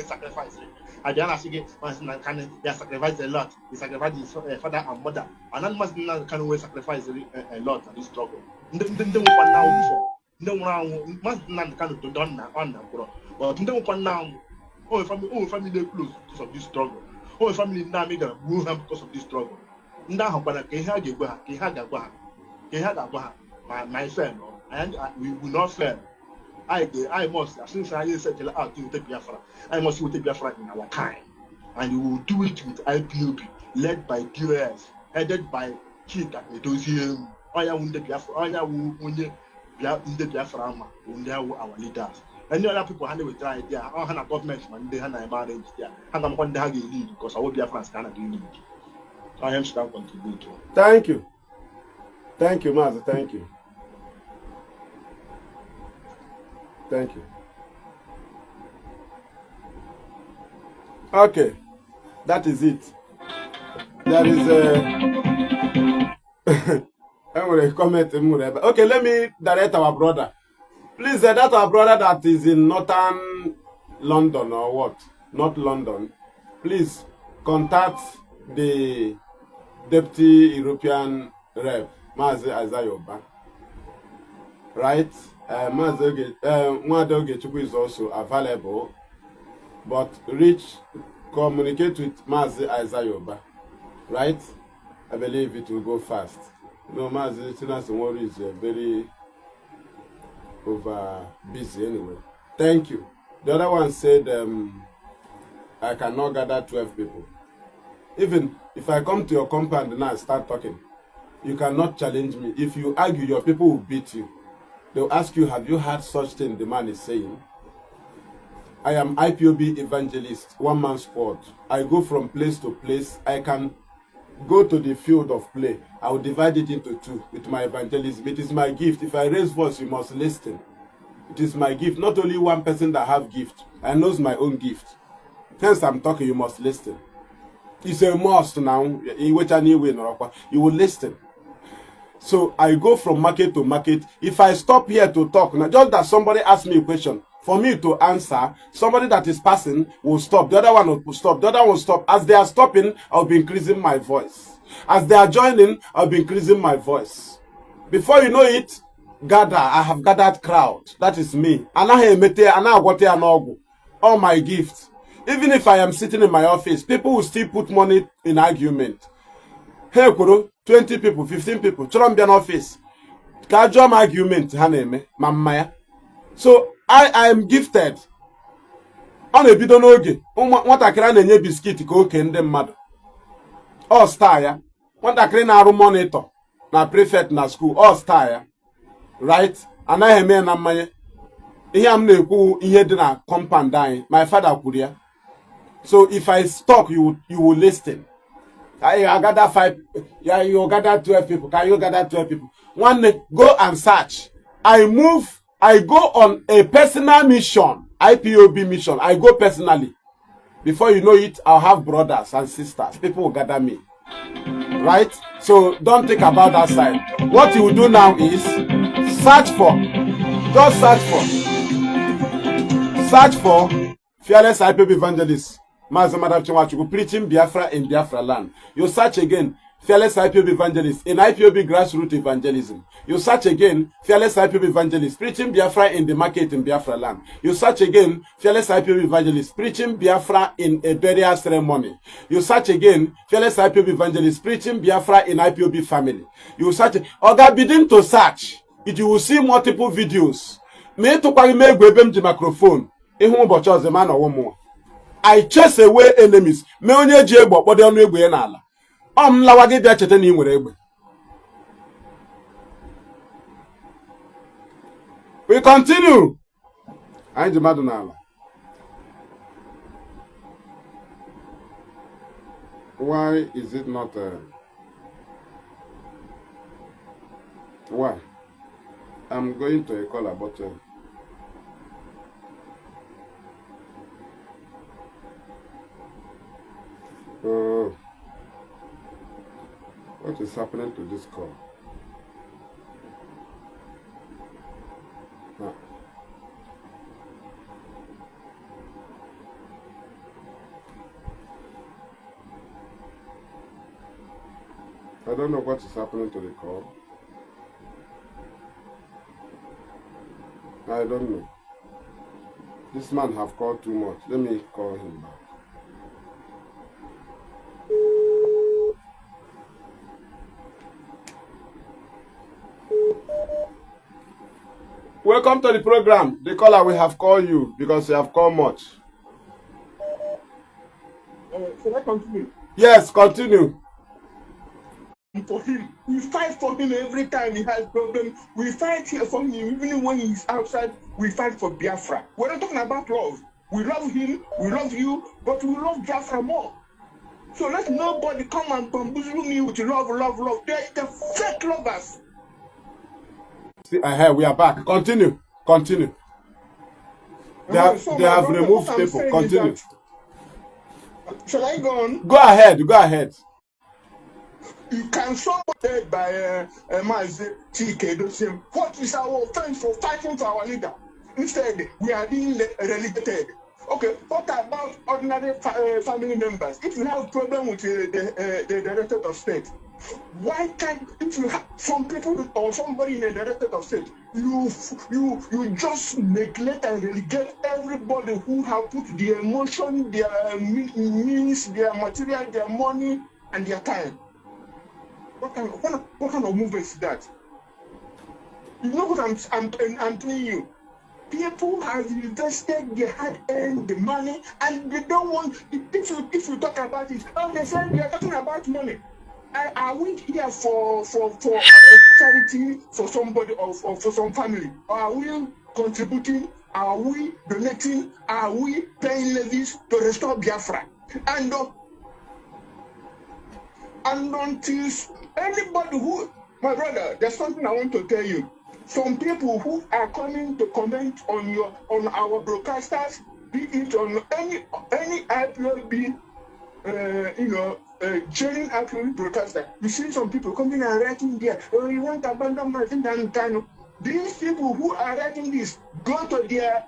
sacrifice abịa na-asị gị Maazị Nnamdi Kanu ya sacrifice a lot, he sacrificed his father and mother, and Maazị Nnamdi Kanu nwee sacrifice a lot na this struggle. Ndị nwụkwa nna anwụ before ndị nwụrụ anwụ Maazị Nnamdi Kanu dị ọ na ọ na mkpọrọ, but ndị nwụkwa nna anwụ o nwere family close because of this struggle. O nwere family ndị amị gara gbuo ha because of this struggle. Ndị ahụ gbara ka ihe a ga-egwe ha, ka ihe a ga-agwa ha, ka ihe a ga-agwa ha ma fail no, we will not fail. I must, since anyị settle out to weta Biafra, I must weta Biafra in our time, and we will do it with IPOB led by DOS, headed by Chika Edoziem. Ọya wụ ndị Biafra, ọya wụ onye ndị Biafra ama bụ ndị awụ our leaders. Any other people ha na-ewetara idea ọ ha na gọọmenti ma ndị ha na-eme arrange ya, ha ga-amakwa ndị ha ga-elead because ọwụ Biafrans ka ha na-ga-elead. Ọhịa m sika contribute. Thank you. Thank you, Maazị. Thank you. Thank you. Okay, that is it. There is a enwere comment m nwere ebe. Okay, let me direct our brother. Please, that our brother that is in Northern London or what? Not London. Please contact the Deputy European Rep, Mazi Isaiah Oba. Right? Mazi Oge, Nwada Ogechukwu is also available, but communicate with Mazi Isaiah Oba. Right? I believe it will go fast. No, Mazi Chinasa Nworu is very over busy anyway. Thank you. The other one said, I cannot gather 12 people. Even if I come to your compound now and start talking, you cannot challenge me. If you argue, your people will beat you. They'll ask you, have you heard such thing the man is saying? I am IPOB evangelist, one man squad. I go from place to place. I can go to the field of play. I will divide it into two with my evangelism. It is my gift. If I raise voice, you must listen. It is my gift. Not only one person that have gift. I knows my own gift. Hence I'm talking, you must listen. It's a must now. You will listen. So I go from market to market. If I stop here to talk, now just that somebody asked me a question, for me to answer, somebody that is passing will stop. The other one will stop. The other one will stop. As they are stopping, I'll be increasing my voice. As they are joining, I'll be increasing my voice. Before you know it, gather. I have gathered crowd. That is me. All my gifts. Even if I am sitting in my office, people will still put money in argument. Hey, 20 people, 15 people, chọrọ m bịa n'office. Ka jụọ m argument ha na-eme ma mma ya. So I am gifted. Ọ na-ebido n'oge nwatakịrị a na-enye biscuit ka oke ndị mmadụ. Ọ star ya. Nwatakịrị na-arụ monitor na prefect na school, ọ star ya. Right? Anaghị eme ya na mmanya. Ihe a m na-ekwu ihe dị na compound anyị. My father kwuru ya. So if I talk, you will listen. I gather 5, yeah, you gather 12 people. Can you gather 12 people? One day, go and search. I move, I go on a personal mission, IPOB mission. I go personally. Before you know it, I'll have brothers and sisters. People will gather me. Right? So don't think about that side. What you will do now is search for, just search for Fearless IPOB Evangelist Mazi Maduabuchi Nwachukwu preaching Biafra in Biafra land. You search again, Fearless IPOB Evangelist in IPOB grassroots evangelism. You search again, Fearless IPOB Evangelist preaching Biafra in the market in Biafra land. You search again, Fearless IPOB Evangelist preaching Biafra in a burial ceremony. You search again, Fearless IPOB Evangelist preaching Biafra in IPOB family. You search, Oga, begin to search. It you will see multiple videos. Me tụkwara m egwu ebe m ji microphone. Ihu ụbọchị ọzọ ma nọwụ mụnwa. I chase away enemies. Mee onye ji egbe ọkpọdo ọnụ egbe ya n'ala. Ọ m lawa gị bịa cheta na ị nwere egbe. We continue. Anyị ji mmadụ n'ala. Why is it not why? I'm going to a caller, but what is happening to this call? No. I don't know what is happening to the call. I don't know. This man have called too much. Let me call him back. Welcome to the program. The caller, we have called you because you have called much. Shall I continue? Yes, continue. For him, we fight for him every time he has problem. We fight here for him even when he's outside. We fight for Biafra. We're not talking about love. We love him, we love you, but we love Biafra more. So let nobody come and bamboozle me with love, love, love. They're the fake lovers. See, we are back. Continue. Continue. They have removed people. Continue. Shall I go on? Go ahead. Go ahead. You can somebody by Mazi Chike Edoziem. What is our offense for fighting for our leader? Instead, we are being relegated. Okay, what about ordinary family members? If you have problem with the Director of State, why can't, if you have some people or somebody in the Directorate of State, you just neglect and relegate everybody who have put their emotion, their means, their material, their money, and their time. What kind of movement is that? You know what I'm telling you? People have invested their hard-earned money and they don't want, if you talk about it, oh, they say they are talking about money. Are we here for charity for somebody or for some family? Are we contributing? Are we donating? Are we paying levies to restore Biafra? And until anybody who, my brother, there's something I want to tell you. Some people who are coming to comment on our broadcasters, be it on any IPOB, genuine IPOB broadcaster, you see some people coming and writing there, "Oh, you want to abandon Mazi Kanu." These people who are writing this, go to their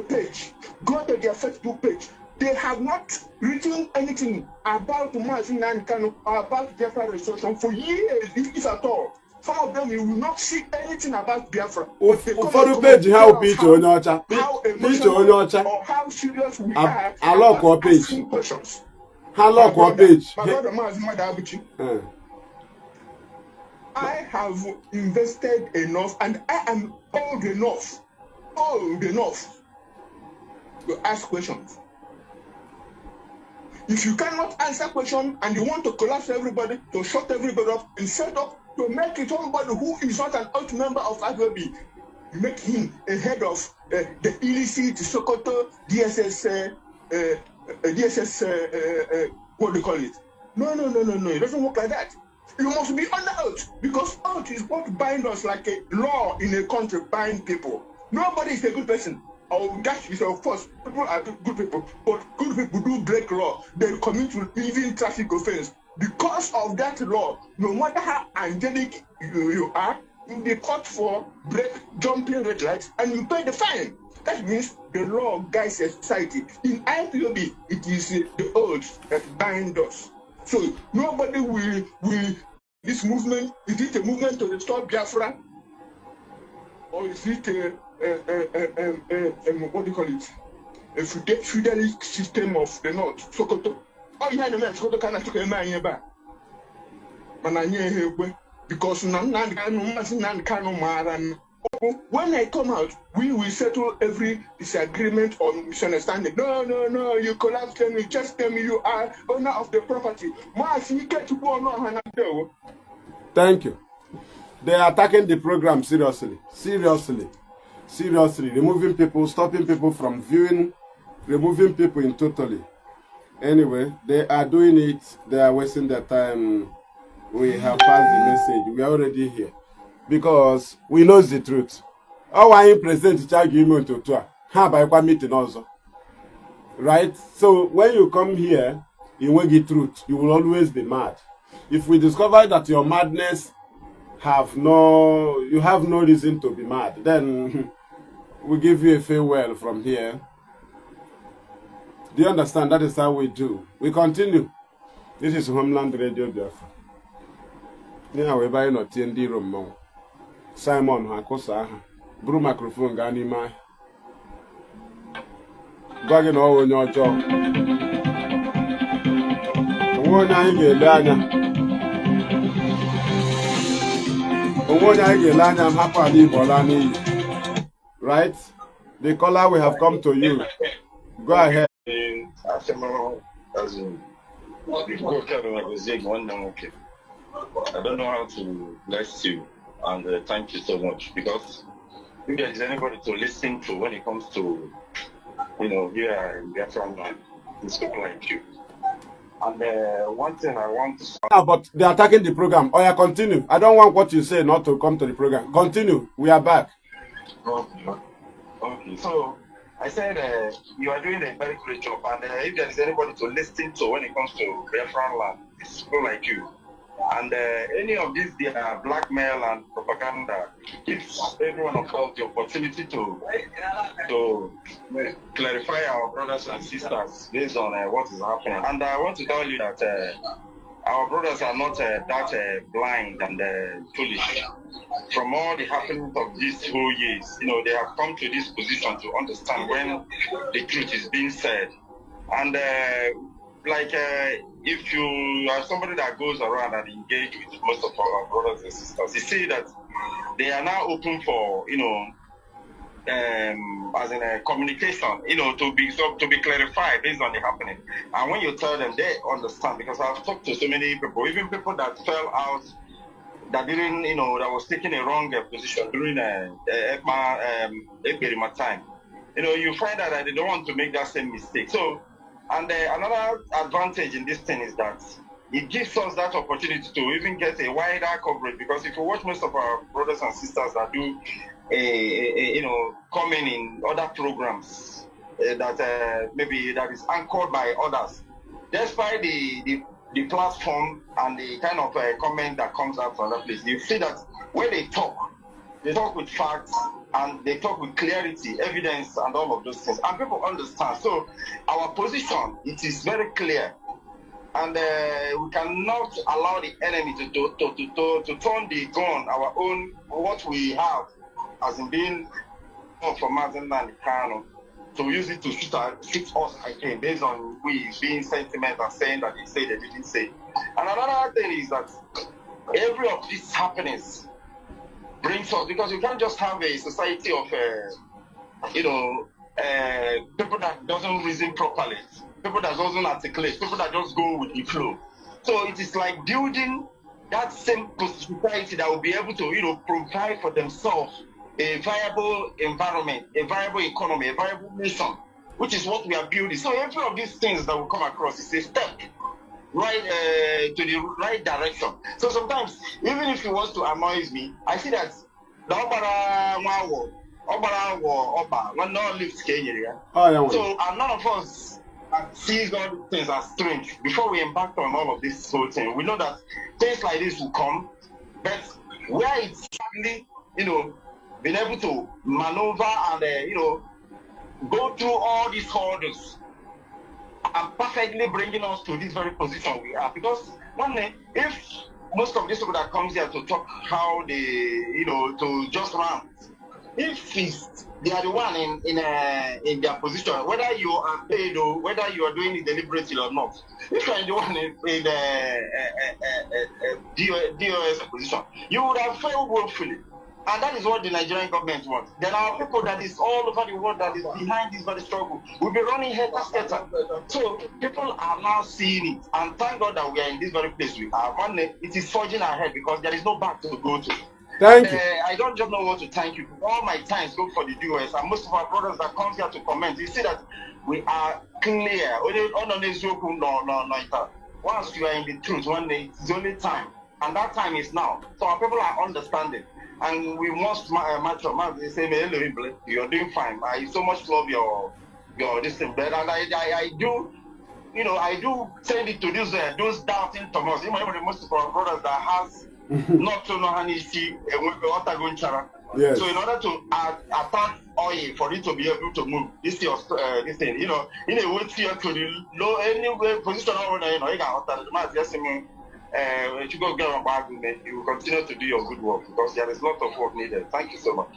page, go to their Facebook page. They have not written anything about Mazi Kanu or about Biafra restoration for years, if at all. Some of them, you will not see anything about Biafra. Ụfọdụ page ha wụ picture onye ọcha, picture onye ọcha. Or how serious we are Alọkụọ page. Questions. Ha lọkụọ page. My brother Mazi Madabuchi, I have invested enough and I am old enough to ask questions. If you cannot answer question and you want to collapse everybody, to shut everybody up and set up to make it somebody who is not an out member of IPOB, make him a head of the illicit Sokoto DSS, DSS, what do you call it? No, no, no, no, no. It doesn't work like that. You must be under oath because oath is what binds us like a law in a country bind people. Nobody is a good person. Or that is of course people are good people, but good people do break law. They commit to even traffic offense. Because of that law, no matter how angelic you are, you be caught for break jumping red lights and you pay the fine. That means the law guides a society. In IPOB, it is the oath that bind us. So nobody will this movement, is it a movement to restore Biafra? Or is it a what do you call it? A feudalist system of the North, Sokoto. Oh, yeah, the man, Sokoto can actually eme ebe a. Mana anyị ehe ekwe because na Nnamdi Kanu, Maazị Nnamdi Kanu maara na when I come out, we will settle every disagreement or misunderstanding. No, no, no, you collapse them, you just tell me you are owner of the property. Maazị Ikechukwu Ọnụọha na ndewo. Thank you. They are attacking the program seriously. Seriously. Seriously. Removing people, stopping people from viewing, removing people in totally. Anyway, they are doing it. They are wasting their time. We have passed the message. We are already here. Because we know the truth. Ọ anyị president charge ime otu a ha abanyekwa meeting ọzọ. Right? So when you come here, you nweghị truth. You will always be mad. If we discover that your madness have no, you have no reason to be mad, then we give you a farewell from here. Do you understand? That is how we do. We continue. This is Homeland Radio Biafra. Ihe a wee ebe anyị nọ tie ndị iro mmọnwụ. Simon ha kụsa aha buru microphone gaa n'ime ahịa gwa gị na ọ onye ọjọọ onwe onye anyị ga-ele anya onwe onye anyị ga-ele anya hapụ ala Igbo laa n'iyi. Right, the caller, we have come to you. Go ahead. Asị m, as in, nwoke a gozie gị nwanne m nwoke. I don't know how to bless you and thank you so much, because if there is anybody to listen to when it comes to here in Biafran land, it's people like you. And one thing I want to Ah, but they're attacking the program. Oh yeah, continue. I don't want what you say not to come to the program. Continue. We are back. Okay. So I said you are doing a very great job, and if there is anybody to listen to when it comes to Biafran land, this, people like you. And any of these their blackmail and propaganda gives every one of us the opportunity to clarify our brothers and sisters based on what is happening. And I want to tell you that our brothers are not that blind and foolish. From all the happenings of these whole years, you know, they have come to this position to understand when the truth is being said. And if you are somebody that goes around and engage with most of our brothers and sisters, you see that they are now open for, you know, as in a communication, you know, to be clarified based on the happening. And when you tell them, they understand, because I've talked to so many people, even people that fell out, that didn't, you know, that was taking a wrong position during Ekperima time. You know, you find out that they don't want to make that same mistake. So, and another advantage in this thing is that it gives us that opportunity to even get a wider coverage, because if you watch most of our brothers and sisters that do, you know, coming in other programs that maybe that is anchored by others, despite the platform and the kind of comment that comes out from that place, you see that when they talk with facts and they talk with clarity, evidence, and all of those things, and people understand. So our position, it is very clear, and we cannot allow the enemy to turn the gun, our own, what we have, as in being from Mazi Nnamdi Kanu, to use it to shoot us again, based on we being sentiment and saying that they say they didn't say. And another thing is that every of these happenings brings us, because you can't just have a society of, you know, people that doesn't reason properly, people that doesn't articulate, people that just go with the flow. So it is like building that same society that will be able to, you know, provide for themselves a viable environment, a viable economy, a viable nation, which is what we are building. So every of these things that we come across is a step right to the right direction. So sometimes, even if he wants to annoy me, I see that the So and none of us sees all these things as strange. Before we embarked on all of this whole thing, we know that things like this will come, but where it's sadly, you know, been able to maneuver and you know, go through all these hurdles and perfectly bringing us to this very position we are. Because one day, if most of these people that comes here to talk how they, you know, to just rant, if it's, they are the one in their position, whether you are paid or whether you are doing it deliberately or not, if you are the one in the DOS position, you would have failed woefully. And that is what the Nigerian government wants. There are people that is all over the world that is behind this very struggle. We'll be running helter-skelter. So people are now seeing it. And thank God that we are in this very place we are. One, it is forging ahead because there is no back to go to. Thank you. I don't just know what to thank you. All my thanks go for the DOS. And most of our brothers that come here to comment, you see that we are clear. Once you are in the truth, one day, it's the only time. And that time is now. So our people are understanding. And we must match up. Man, they say, you're doing fine. I so much love your this thing. But and I do, you know, I do send it to those those doubting Thomas. You know, the most of our brothers that has not to know how to see. Yes. So in order to attack oil for it to be able to move, this your this thing, you know, in a way to the low any position, you know, you got you will continue to do your good work because there is a lot of work needed. Thank you so much.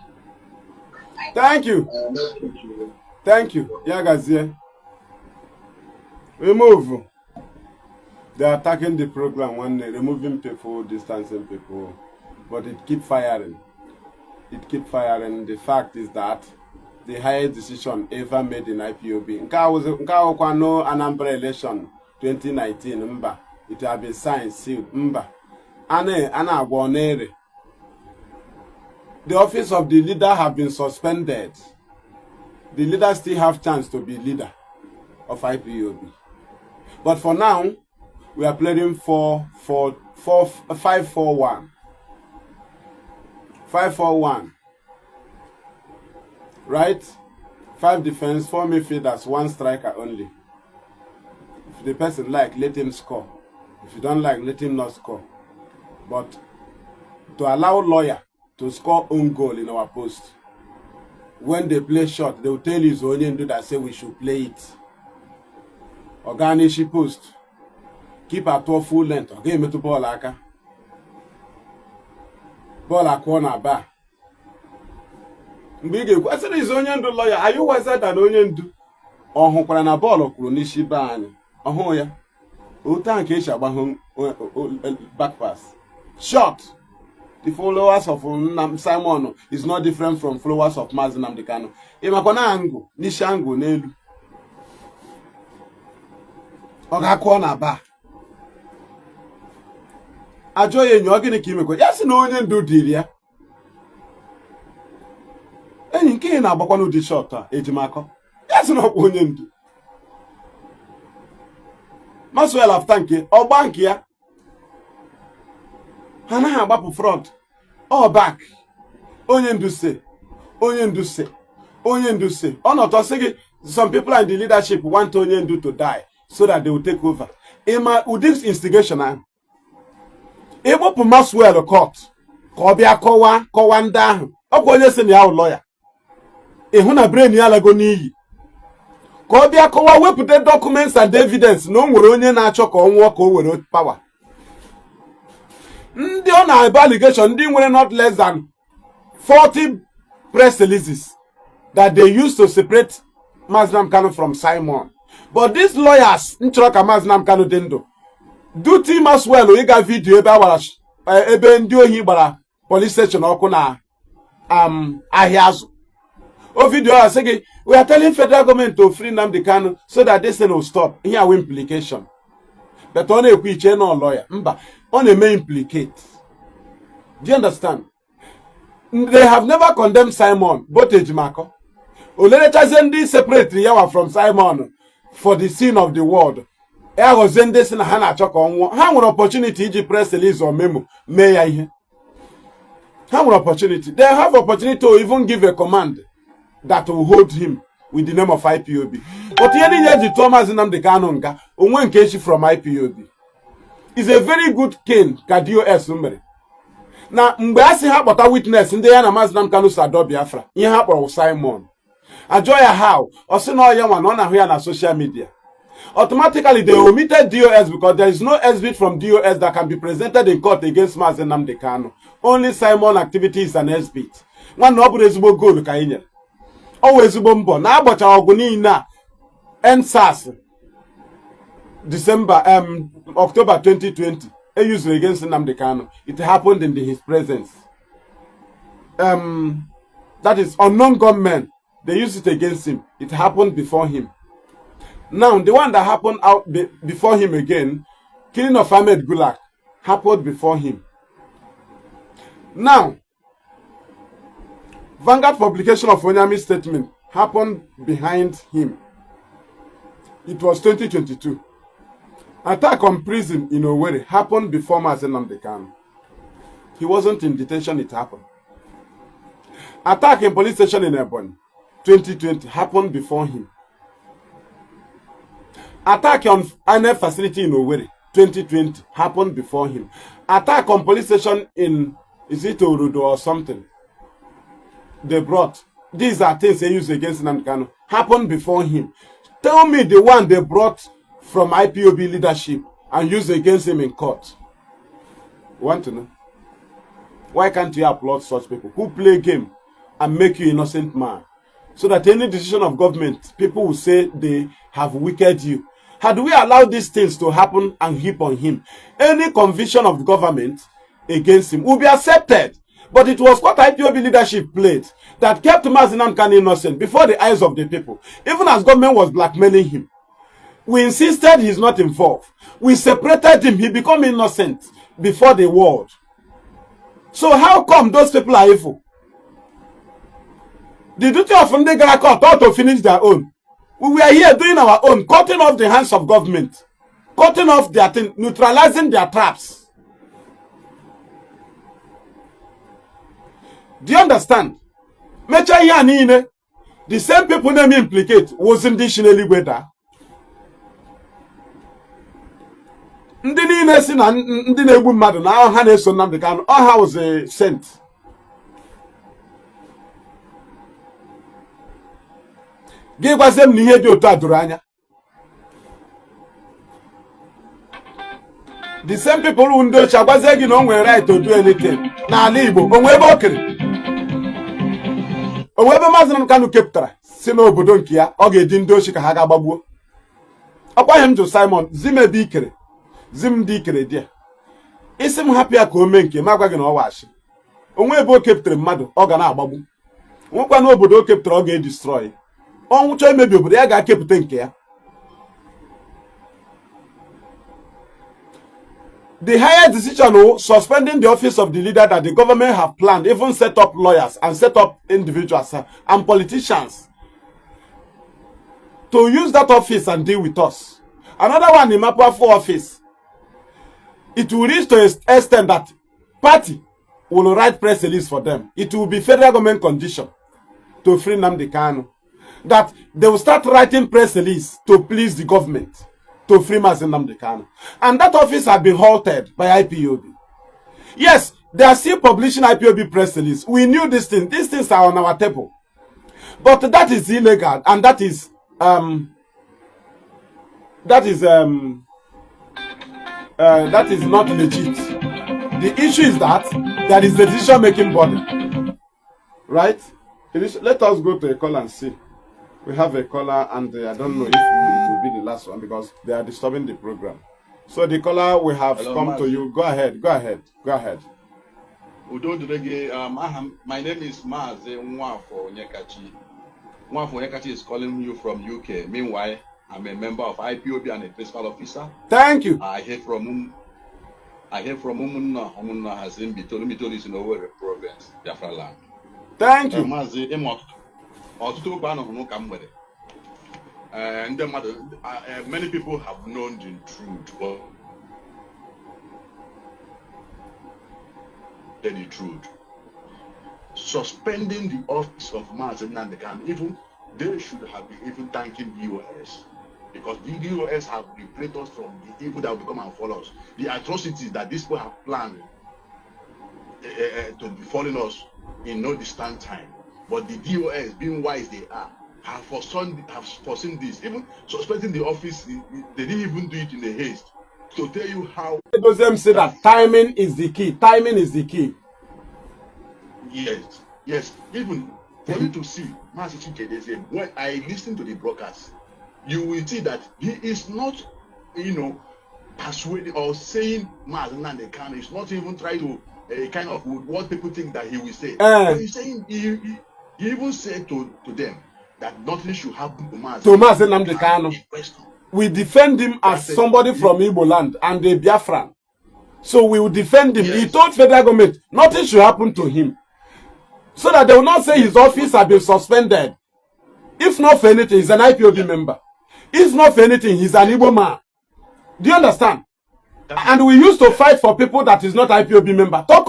Thank you. Thank you. Yagazie. We move. They are attacking the program one day, removing people, distancing people, but it keep firing. It keep firing. The fact is that the highest decision ever made in IPOB. Nke no Anambra election 2019 mba. It has been signed, sealed. Mba. Ana agwa. The office of the leader have been suspended. The leader still have chance to be leader of IPOB. But for now, we are playing 4-4-4-5-4-1. 5-4-1. Right? 5 defense, 4 midfielders, 1 striker only. If the person like, let him score. If you don't like, let him not score. But to allow lawyer to score own goal in our post, when they play shot, they will tell you it's Onyendu that say we should play it. Ọ gaa n'isi post, keeper tụọ full length, ọ ga-emetụ bọọlụ aka, bọọlụ akụọ na bar. Mgbe ị ga-ekwu asịrị izu onye ndu lawyer, are you wiser than onye ndu? Ọ hụkwara na bọọlụ kwuru n'isi be anyị, ọ hụ ya otu ahụ ka esi agbahụ back pass shot. The followers of Simon is not different from followers of Mazi Nnamdi Kanu. Ị makwa na angụ n'isi angụ n'elu, ọ ga-akụọ na bar. Ajụọ ya, enyi, ọ gịnị ka imekwa? Ya sị na onye ndu dịrị ya. Enyi nke ị na-agbakwa n'ụdị shot a ejimakọ, ya sị na ọkwa onye ndu. Maxwell after nke ọgba nke ya, ha anaghị agbapụ front ọ back. Onye ndu se, onye ndu se, onye ndu se, ọ nọtọ sị gị some people in the leadership want onye ndu to die so that they will take over. Ịma ụdị instigation ahụ? Ịkpọpụ Maxwell court ka ọ bịa kọwaa kọwaa ndị ahụ, ọkwa onye si na ya ụlọ ya ịhụ na brain ya alago n'iyi, ka ọ bịa kọwaa, wepụta documents and evidence na o nwere onye na-achọ ka ọ nwụọ ka o were power. Ndị ọ na-ebe allegation, ndị nwere not less than 40 press releases that they used to separate Mazi Nnamdi Kanu from Simon. But these lawyers nchọrọ ka Mazi Nnamdi Kanu dị ndụ. Duty Maxwell ịga video ebe a gbara, ebe ndị ohi gbara police station ọkụ na ahịa azụ. O video a sị gị, "We are telling federal government to free Nnamdi Kanu so that this thing will stop." Ihe awe implication, but ọ na-ekwu iche na lawyer mba, ọ na-eme implicate. Do you understand? They have never condemned Simon, both Ejimakor olerechazie ndị separate yawa from Simon for the scene of the world. Ya ghọzie ndị si na ha na-achọ ka ọ nwụọ. Ha nwere opportunity iji press release or memo mee ya ihe. Ha nwere opportunity, they have opportunity to even give a command that will hold him with the name of IPOB. But ihe niile eji tụọ Maazị Nnamdi Kanu nga onwe nke echi from IPOB is a very good cane ka DOS mere na mgbe a sị ha kpọta witness ndị ya na Maazị Nnamdi Kanu si adọ Biafra. Ihe ha kpọrọ Simon, ajụọ ya how, ọ sị na ọ ya nwa na ọ na-ahụ ya na social media. Automatically they omitted DOS because there is no exhibit from DOS that can be presented in court against Maazị Nnamdi Kanu. Only Simon activity is an exhibit. Nwanne, ọ bụrụ ezigbo goal ka anyị nyere, ọ wụ ezigbo mbọ na agbachara ọgụ niile a. EndSARS, December, October 2020, e used against Nnamdi Kanu. It happened in his presence. That is unknown gunmen. They used it against him. It happened before him. Now, the one that happened out before him again, killing of Ahmed Gulak, happened before him. Now, Vanguard publication of Onyami's statement happened behind him. It was 2022. Attack on prison in Owerri happened before Mazi Nnamdi Kanu. He wasn't in detention, it happened. Attack in police station in Ebonyi, 2020, happened before him. Attack on INEC facility in Owerri, 2020, happened before him. Attack on police station in, is it Orudo or something? They brought. These are things they use against Nnamdi Kanu. Happened before him. Tell me the one they brought from IPOB leadership and used against him in court. Want to know? Why can't you applaud such people who play game and make you innocent man? So that any decision of government, people will say they have wicked you. Had we allowed these things to happen and heap on him, any conviction of the government against him will be accepted. But it was what IPOB leadership played that kept Mazi Nnamdi Kanu innocent before the eyes of the people, even as government was blackmailing him. We insisted he's not involved. We separated him. He became innocent before the world. So how come those people are evil? The duty of ndị gara court ought to finish their own. We were here doing our own, cutting off the hands of government, cutting off their thing, neutralizing their traps. Do you understand? Mechaa ihe a niile, the same people na-eme implicate wozi ndị si n'eluigwe daa. Ndị niile si na ndị na-egbu mmadụ na ha na-eso Nnamdi Kanu, ọ ha wụzi saint. Gị gwazie m na ihe dị otu a doro anya. The same people who ndị ochie agwazie gị na o nwere right to do anything n'ala Igbo, onwe ebe o kere, onwe ebe Maazị Nnamdi Kanu kepụtara si n'obodo nke ya ọ ga-edi ndị ochie ka ha ga-agbagbuo. Ọkwa ihe m jụ Simon, zi m ebe ikere, zi m ndị ikere di ya, isi m hapụ ya ka o mee nke m agwa gị na ọ wachi. Onwe ebe o kepụtara mmadụ ọ ga na-agbagbu, nwekwa n'obodo o kepụtara ọ ga-edestroy. Ọnwụ chọọ imebi obodo ya ga-akepụta nke ya. The higher decision suspending the office of the leader that the government have planned, even set up lawyers and set up individuals and politicians to use that office and deal with us. Another one in Mapuafo office. It will reach to an extent that party will write press release for them. It will be federal government condition to free Nnamdi Kanu. That they will start writing press release to please the government to free Mazi Nnamdi Kanu. And that office had been halted by IPOB. Yes, they are still publishing IPOB press release. We knew this thing. These things are on our table. But that is illegal, and that is not legit. The issue is that there is a decision-making body, right? Let us go to a call and see. We have a caller, and I don't know if it will be the last one because they are disturbing the program. So the caller, we have Hello, come to Mazi. you. Go ahead, go ahead, go ahead. Udo dịrị gị. My name is Mazi Nwafo Onyekachi. Nwafo Onyekachi is calling you from UK. Meanwhile, I'm a member of IPOB and a principal officer. Thank you. I hear from Umunna. Umunna has in Bitolu. Bitolu is in Owerri province, Biafra land. Thank you. Mazi, ịma ọtụtụ okwu anọghị n'ụka mgbede. Ndị mmadụ, many people have known the truth, but the truth. Suspending the office of Mazi Nnamdi Kanu, even they should have been even thanking DOS, because the DOS have liberated us from the evil that will come and follow us. The atrocities that these people have planned to be following us in no distant time. But the DOS, being wise they are, have foreseen this. Even suspending the office, they didn't even do it in a haste. To tell you how. Them say that timing is the key. Timing is the key. Yes, yes. Even for you to see, Mazi Chike, when I listen to the broadcast, you will see that he is not, persuading or saying Mazi Nnamdi Kanu. He's not even trying to kind of what people think that he will say. But he's saying he even said to them that nothing should happen to Mazi. To Mazi Nnamdi Kanu. We defend him as somebody from Igbo land and a Biafran. So we will defend him. Yes. He told federal government nothing should happen to him, so that they will not say his office has been suspended. If not for anything, he's an IPOB member. If not for anything, he's an Igbo man. Do you understand? And we used to fight for people that is not IPOB member. Talk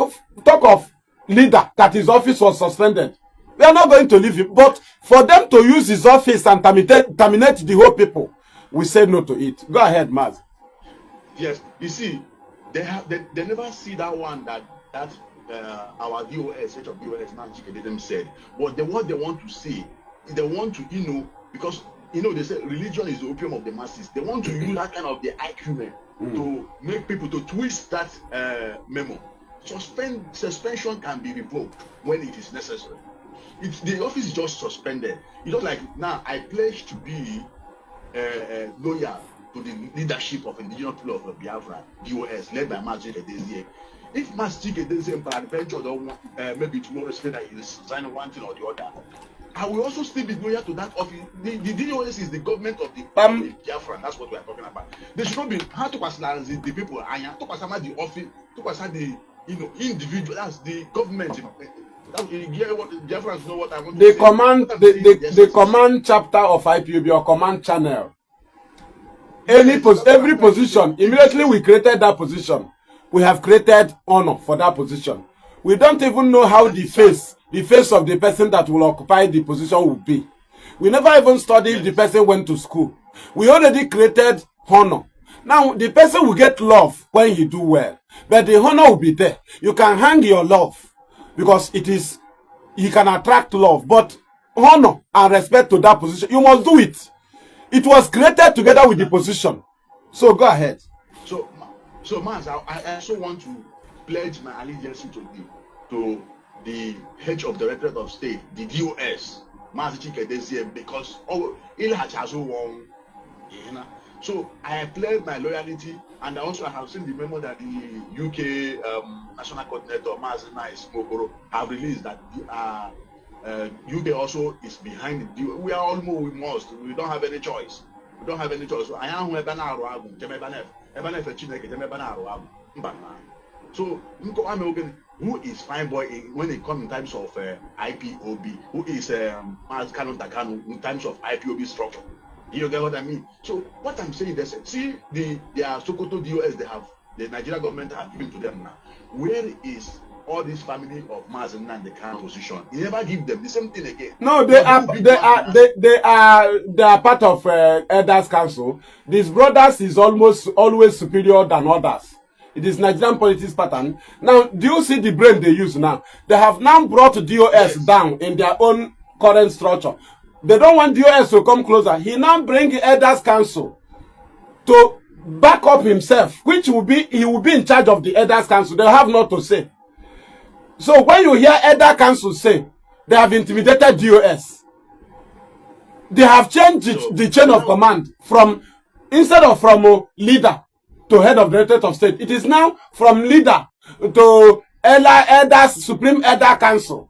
of leader that his office was suspended. We are not going to leave him. But for them to use his office and terminate the whole people, we say no to it. Go ahead, Maz. Yes, you see, they never see that one that our DOS, H of DOS, Mazi Chike them said. But what they want to see, they want to, because they say religion is the opium of the masses. They want to use that kind of the argument to make people to twist that memo. Suspension can be revoked when it is necessary. It's the office is just suspended. It's just like now I pledge to be loyal to the leadership of indigenous people of Biafra, DOS, led by Mazi Chike. If Mazi Chike peradventure don't want, maybe tomorrow say that he is signing one thing or the other, I will also still be loyal to that office. The DOS is the government of the Biafra. That's what we are talking about. They should not be how to pass the people, to pass the office, to pass the individual. That's the government. Biafrans know what I want to say. Command the command chapter of IPOB or command channel. Every position, immediately we created that position, we have created honor for that position. We don't even know how the face of the person that will occupy the position will be. We never even studied if the person went to school. We already created honor. Now, the person will get love when he do well, but the honor will be there. You can hang your love because it is, he can attract love, but honor and respect to that position, you must do it. It was created together with the position. So go ahead. So, Mazi, I also want to pledge my allegiance to the head of Directorate of State, the DOS, Mazi Chika Edoziem, because oh, ịlaghachi azụ wụ ọnwụ. So I pledge my loyalty, and also I have seen the memo that the UK National Coordinator, Mazi Nice Mokoro, have released that the UK also is behind the. We are almost, we must, we don't have any choice. We don't have any choice. So I am ebe na-arụ agwụ njem ebe na-efe Chineke jem ebe na-arụ agwụ mba na. So nkọwa m oge, who is fine boy when it comes in terms of IPOB? Who is Mazi Kanu Kanu in terms of IPOB structure? You get what I mean? So what I'm saying is, see their Sokoto DOS, they have the Nigeria government have given to them now. Where is all this family of Mazi Nnamdi Kanu position? You never give them the same thing again. No, they are they are they are part of Elders Council. These brothers is almost always superior than others. It is Nigerian politics pattern. Now, do you see the brain they use now? They have now brought DOS down in their own current structure. They don't want DOS to come closer. He now bring Elders Council to back up himself, which will be he will be in charge of the Elders Council. They have not to say. So when you hear Elder Council say they have intimidated DOS, they have changed the chain of command from instead of from leader to head of Directorate of State, it is now from leader to Elders Supreme Elder Council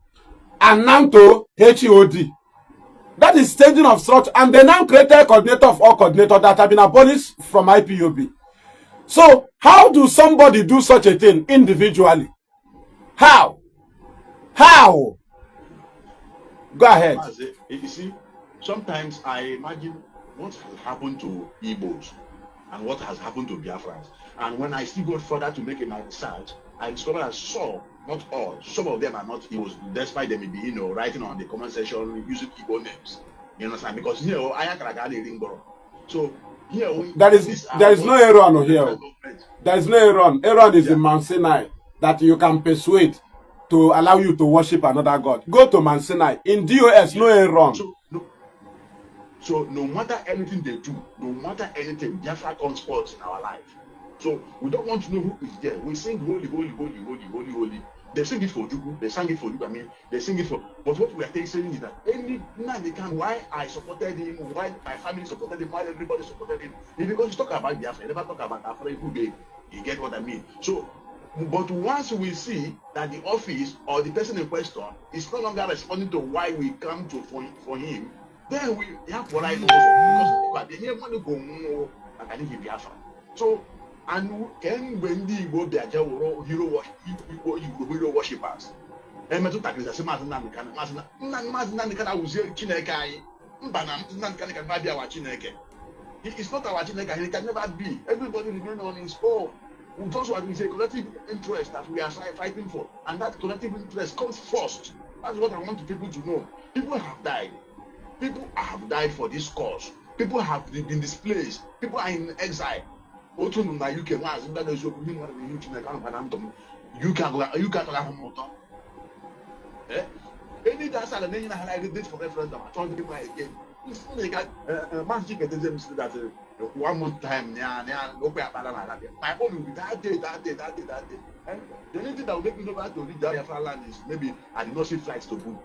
and now to HOD. That is changing of structure, and they now created a coordinator of all coordinators that have been abolished from IPOB. So how do somebody do such a thing individually? How? How? Go ahead. Mazi, you see, sometimes I imagine what has happened to Igbos and what has happened to Biafrans. And when I still go further to make my research, I discover that some, not all, some of them are not Igbos, despite them be, writing on the comment section using Igbo names. You understand? Because here, I am. So here, we, There is these are there is no what Aaron the here. government. There is no Aaron. Aaron is in Mount Sinai that you can persuade to allow you to worship another god. Go to Mount Sinai. In DOS, no Aaron. So no matter anything they do, no matter anything, Biafra comes first in our life. So we don't want to know who is there. We sing holy, holy, holy, holy, holy, holy. They sing it for Juku, they sang it for you. I mean, they sing it for. But what we are saying is that any man they can, why I supported him, why my family supported him, why everybody supported him, is because he talk about Biafra, he never talk about Afro babe. You get what I mean? So, but once we see that the office or the person in question is no longer responding to why we come to for him, then we have to write also because they hear money go maka n'ihi Biafra. So and kemgbe ndị Igbo bịa je wụrụ hero worship, Igbo hero worshippers, emetụtakịrị asị Maazị Nnamdi Kanu, Maazị Nnamdi Kanu awụzie Chineke anyị. Mba na Nnamdi Kanu can never be our Chineke. He is not our Chineke and he can never be. Everybody remain on his own. Just what we say, collective interest that we are fighting for, and that collective interest comes first. That's what I want people to know. People have died. People have died for this cause. People have been displaced. People are in exile. Otu nọ na UK, maazị ndị na-eziokwu ndị mmadụ na-ehi Chineke anụkwa na ndụ m UK agụla UK atọghị ahụ m ụtọ. Any that side na-enye na ha date for referendum achọghị ndị mma again. Maazị Chike Edoziem sị that one month time ya okwe akpara na ala. My own will be that day, that day, that day, that day. The only thing that will make me know to reach that Biafra land is maybe I did not see flights to book.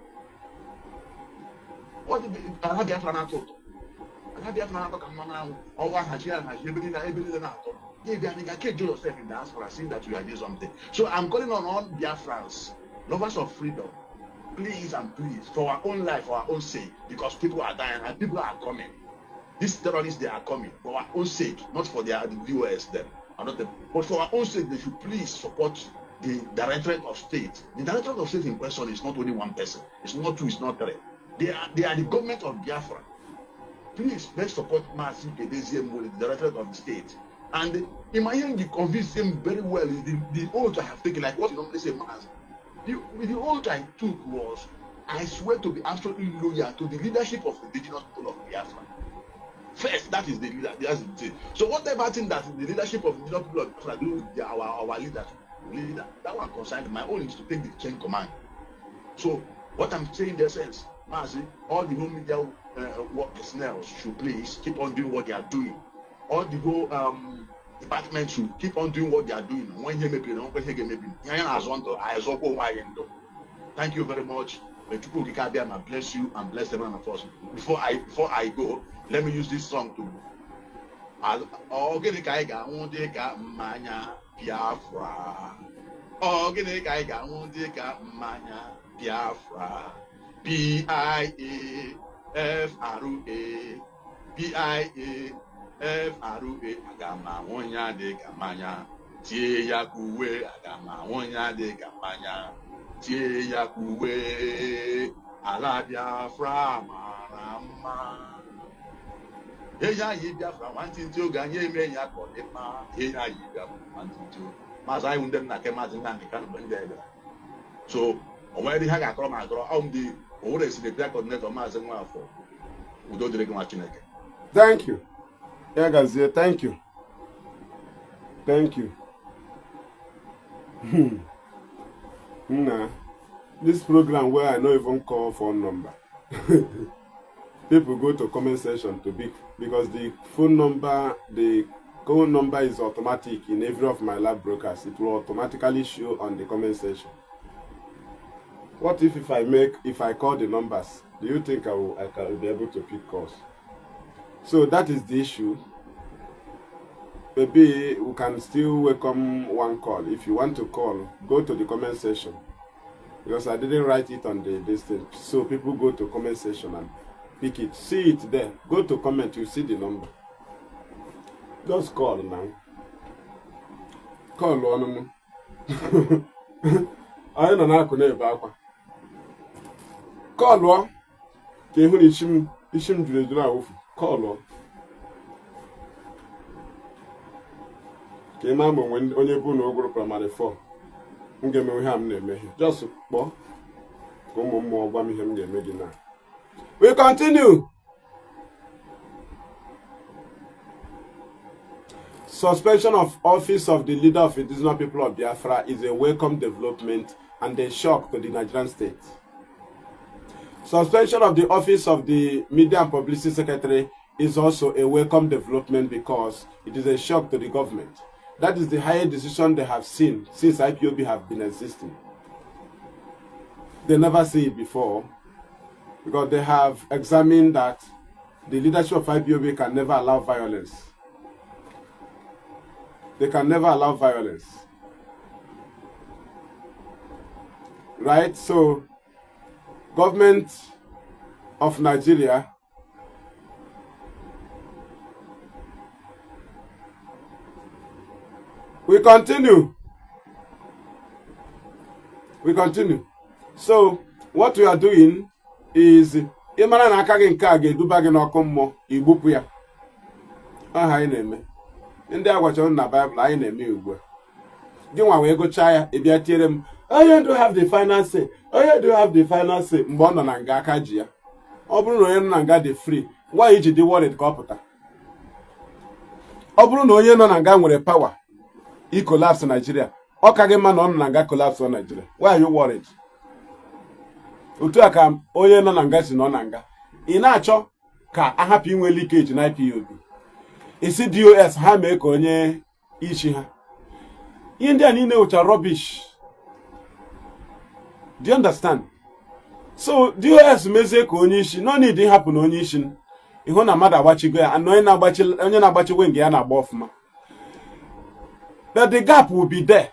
What ala Biafra na-atọ ụtọ, ala Biafra na-atọ ka mmanụ anwụ ọnwa hazi ahazi ebe niile na-atọ. Yeah, you can enjoy yourself in diaspora, seeing that you are doing something. So I'm calling on all Biafrans, lovers of freedom, please and please, for our own life, for our own sake, because people are dying and people are coming. These terrorists, they are coming for our own sake, not for their the US them, or not them, but for our own sake, they should please support the Directorate of State. The Directorate of State in question is not only one person, it's not two, it's not three. They are the government of Biafra. Please, let's support Mazi Edoziem, the Directorate of the State. And in my hearing, you convince him very well is the oath I have taken, like what you normally say, Mazi. The oath I took was, I swear to be absolutely loyal to the leadership of the indigenous people of Biafra. First, that is the leader. That's the thing. So whatever thing that the leadership of the people of Biafra do with our leader, that one concerned. My own is to take the chain command. So what I'm saying in the essence, Mazi, all the home media work personnel should please keep on doing what they are doing. All the whole department should keep on doing what they are doing. When he may be, thank you very much. May Chukwu Okike Abiama bless you and bless everyone of us. Before I go, let me use this song to Ọ gịnị ka anyị ga-aṅụ dị ka mmanya Biafra? Ọ gịnị ka anyị ga-aṅụ dị ka mmanya Biafra? Biafra, Biafra, aga m aṅụ ya dị ka mmanya, tie ya ka uwe, aga m aṅụ ya dị ka mmanya, tie ya ka uwe, ala Biafra mara mma. Enyi anyị Biafra nwantịntị oge anyị eme ya ka ọ dị mma. Enyi anyị Biafra nwantịntị oge. Maazị anyị ndị nna ke Maazị Nnamdi Kanu mgbe ndị bịara. So o nwere ihe a ga-akọrọ m akọrọ ọ m dị Owerri Senatorial Coordinator Maazị Nwafọ. Udo dịrị gị, nwa Chineke. Thank you. Ya gazie, thank you. Thank you. Nah, this program where I no even call phone number. People go to comment section to be because the phone number, the call number is automatic in every of my live broadcasts. It will automatically show on the comment section. What if I call the numbers? Do you think I can be able to pick calls? So that is the issue. Maybe we can still welcome one call. If you want to call, go to the comment section. Because I didn't write it on the this thing. So people go to comment section and pick it. See it there. Go to comment, you see the number. Just call now. Call on. Anyị nọ n'akụ na-ebe akwa. Callụọ ka ịhụ na isi m isi m juru eju na-awụfu. Callụọ ka ị maa ma onwe onye bụ na ogwuru primary 4 m ga-eme ihe a m na-eme ihe. Just kpọọ ka ụmụ mmụọ gwa m ihe m ga-eme gị na. We continue. Suspension of office of the leader of indigenous people of Biafra is a welcome development and a shock to the Nigerian state. Suspension of the office of the media and publicity secretary is also a welcome development because it is a shock to the government. That is the highest decision they have seen since IPOB have been existing. They never see it before because they have examined that the leadership of IPOB can never allow violence. They can never allow violence. Right? So, government of Nigeria we continue. We continue. So, what we are doing is ị mara na aka gị nke a ga-eduba gị n'ọkụ mmụọ, igbupụ ya. Aha anyị na-eme. Ndị a gwachara na Baịbụl anyị na-eme ugbu a. Gị nwa wee gụchaa ya, ị bịa tiere m onye do have the final say, onye do have the final say mgbe ọ nọ na nga aka ji ya. Ọ bụrụ na onye nọ na nga dị free, why iji dị worried ka ọ pụta? Ọ bụrụ na onye nọ na nga nwere power i collapse Nigeria, ọ ka gị mma na ọ nọ na nga collapse Nigeria. Why are you worried? Otu a ka onye nọ na nga si nọ na nga. Ị na-achọ ka a hapụ inwe leakage na IPOB. Isi DOS ha mee ka onye isi ha. Ihe ndị a niile wụcha rubbish. Do you understand? So DOS mezie ka onye isi, no need ịhapụ na onye isi. Ịhụ na mmadụ agbachigo ya, and onye na-agbachiwe nke ya na-agba ọfụma. But the gap will be there.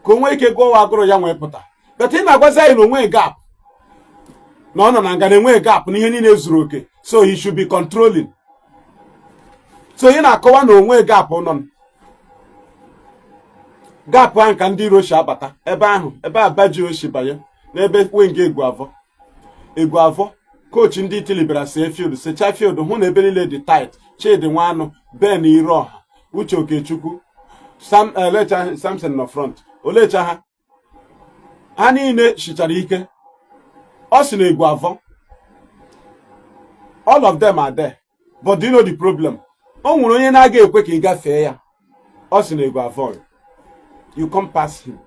Ka o nwee ike gụọ agụrụ ya nwee pụta. But ị na-agwazi anyị na onwe gap. Na ọ nọ na nga na-enwe gap na ihe niile zuru oke. So he should be controlling. So ị na-akọwa na onwe gap nọ. Gap ahụ ka ndị iro si abata ebe ahụ, ebe abaji osi banye n'ebe wing Egwu Egwu Avọ coach ndị Italy bịara see field, sechaa field hụ na ebe niile dị tight. Chidi Nwanụ, Ben Iroha, Uche Okechukwu, Sam Elecha Samson nọ front. Olecha ha ha niile shichara ike. Ọ sị na Egwu Avọ all of them are there. But do you know the problem? O nwere onye na-aga ekwe ka ị gafee ya. Ọ sị na Eguavoen, you come pass him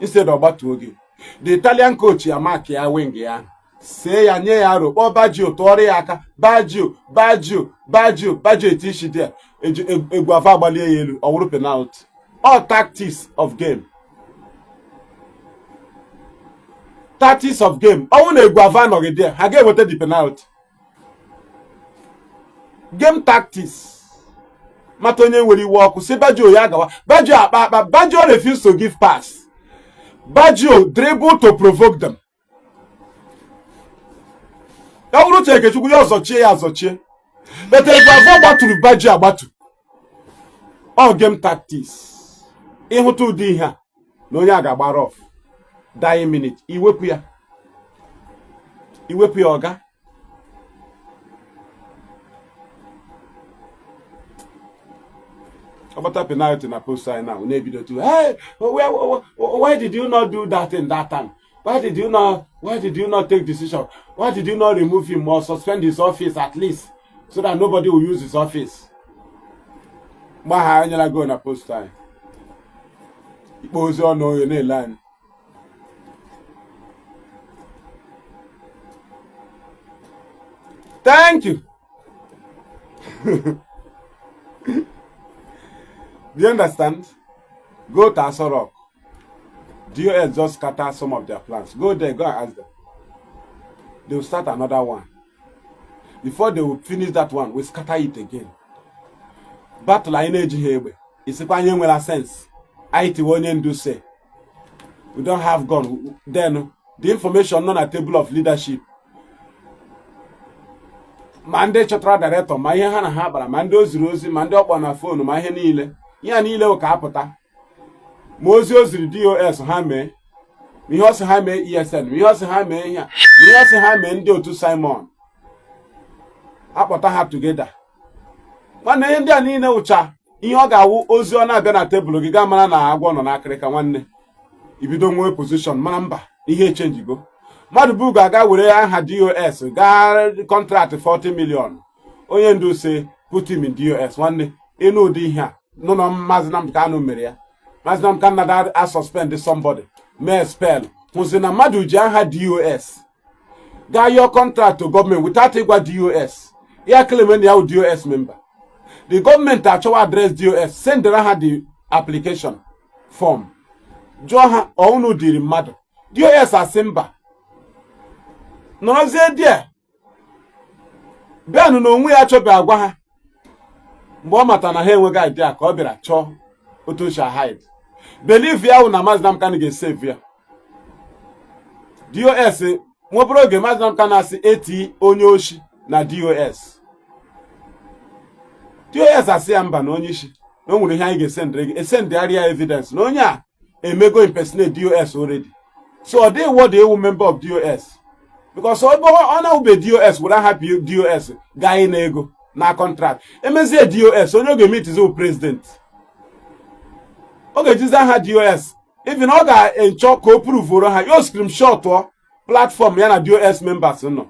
instead ọ gbatuo gị. The Italian coach ya mark ya wing ya, see ya, nye ya aro, kpọọ Baggio, tụọrọ ya aka. Baggio, Baggio, Baggio, Baggio eti isi dị Eguavoen agbalie ya elu, ọ wụrụ penalty. All tactics of game, tactics of game. Ọ wụ na Eguavoen anọghị there, ha ga-eweta the penalty. Game tactics. Mata onye nwere iwe ọkụ si Baggio ya gawa. Baggio akpa akpa. Baggio refuse to give pass. Baggio dribble to provoke them. Ya bụrụ Uche Okechukwu, ya ọzọchie ya azọchie, but Eguavoen gbaturu Baggio agbatu. All game tactics. Ịhụta ụdị ihe a na onye a ga-agba rough dying minute, iwepụ ya, iwepụ ya ọga. Ọgbata penalty na post anyị na na-ebido tu, hey, why did you not do that in that time? Why did you not, why did you not take decision? Why did you not remove him or suspend his office at least so that nobody will use his office? Mgbe aha anyela goal na post anyị, ikpe ozi ọnụ onye na-ele anyị. Thank you. Do you understand? Go to Aso Rock. DOS just scatter some of their plans. Go there, go and ask them. They will start another one. Before they will finish that one, we scatter it again. Battle anyị na-ejighị egbe. Isikwa anyị enwela sense. Anyị tiwe onye ndu say, we don't have gun. Then the information nọ na table of leadership. Ma ndị chọtara director, ma ihe ha na ha kpara, ma ndị o ziri ozi, ma ndị ọkpọ na phone, ma ihe niile. Ihe a niile ka apụta. Ma ozi o ziri DOS ha mee, ma ihe ọ sị ha mee ESN, ma ihe ọ sị ha mee ihe a, ma ihe ọ sị ha mee ndị otu Simon. Akpọta ha together. Nwanne, ihe ndị a niile wụcha ihe ọ ga-awụ ozi ọ na-abịa na tebụl gị, gaa mara na agwọ nọ n'akịrịka. Nwanne, ibido nwee position, mara mba ihe echenjigo. Mmadụ bụ ga-aga were aha DOS gaa contract 40 million. Onye ndu si put him in DOS. Nwanne, ịnụ ụdị ihe a nụ na Maazị Nnamdi Kanu mere ya. Maazị Nnamdi Kanu na a suspend somebody, mee spell, hụzi na mmadụ ji aha DOS gaa yọọ contract to gọọmenti without ịgwa DOS, ya claim na ya wụ DOS member. The gọọmenti achọwa address DOS, sendere ha the application form, jụọ ha ọnụ dịrị mmadụ. DOS asị mba, nọrọzie die bịanụ na onwe ya achọbịa agwa ha. Mgbe ọ mata na ha enweghị idea, ka ọ bịara chọọ otu o si hide. Believe ya wụ na Maazị Nnamdi Kanu ga-esave ya. DOS nwebere oge Maazị Nnamdi Kanu asị eti onye oshi na DOS. DOS asị ya mba, na onye isi na o nwere ihe anyị ga-esendịrị gị, esendịgharị ya evidence na onye a emego impersonate DOS already, so ọ dịghị wọdụ ewu member of DOS, because ọ na-awụbe DOS were aha DOS gaa ịna ego na contract. Emezie DOS, onye ọ ga-emetizi president, ọ ga-ejizi aha DOS. Even ọ ga-enchọ ka o provoro ha yo screenshot platform ya na DOS members nọ,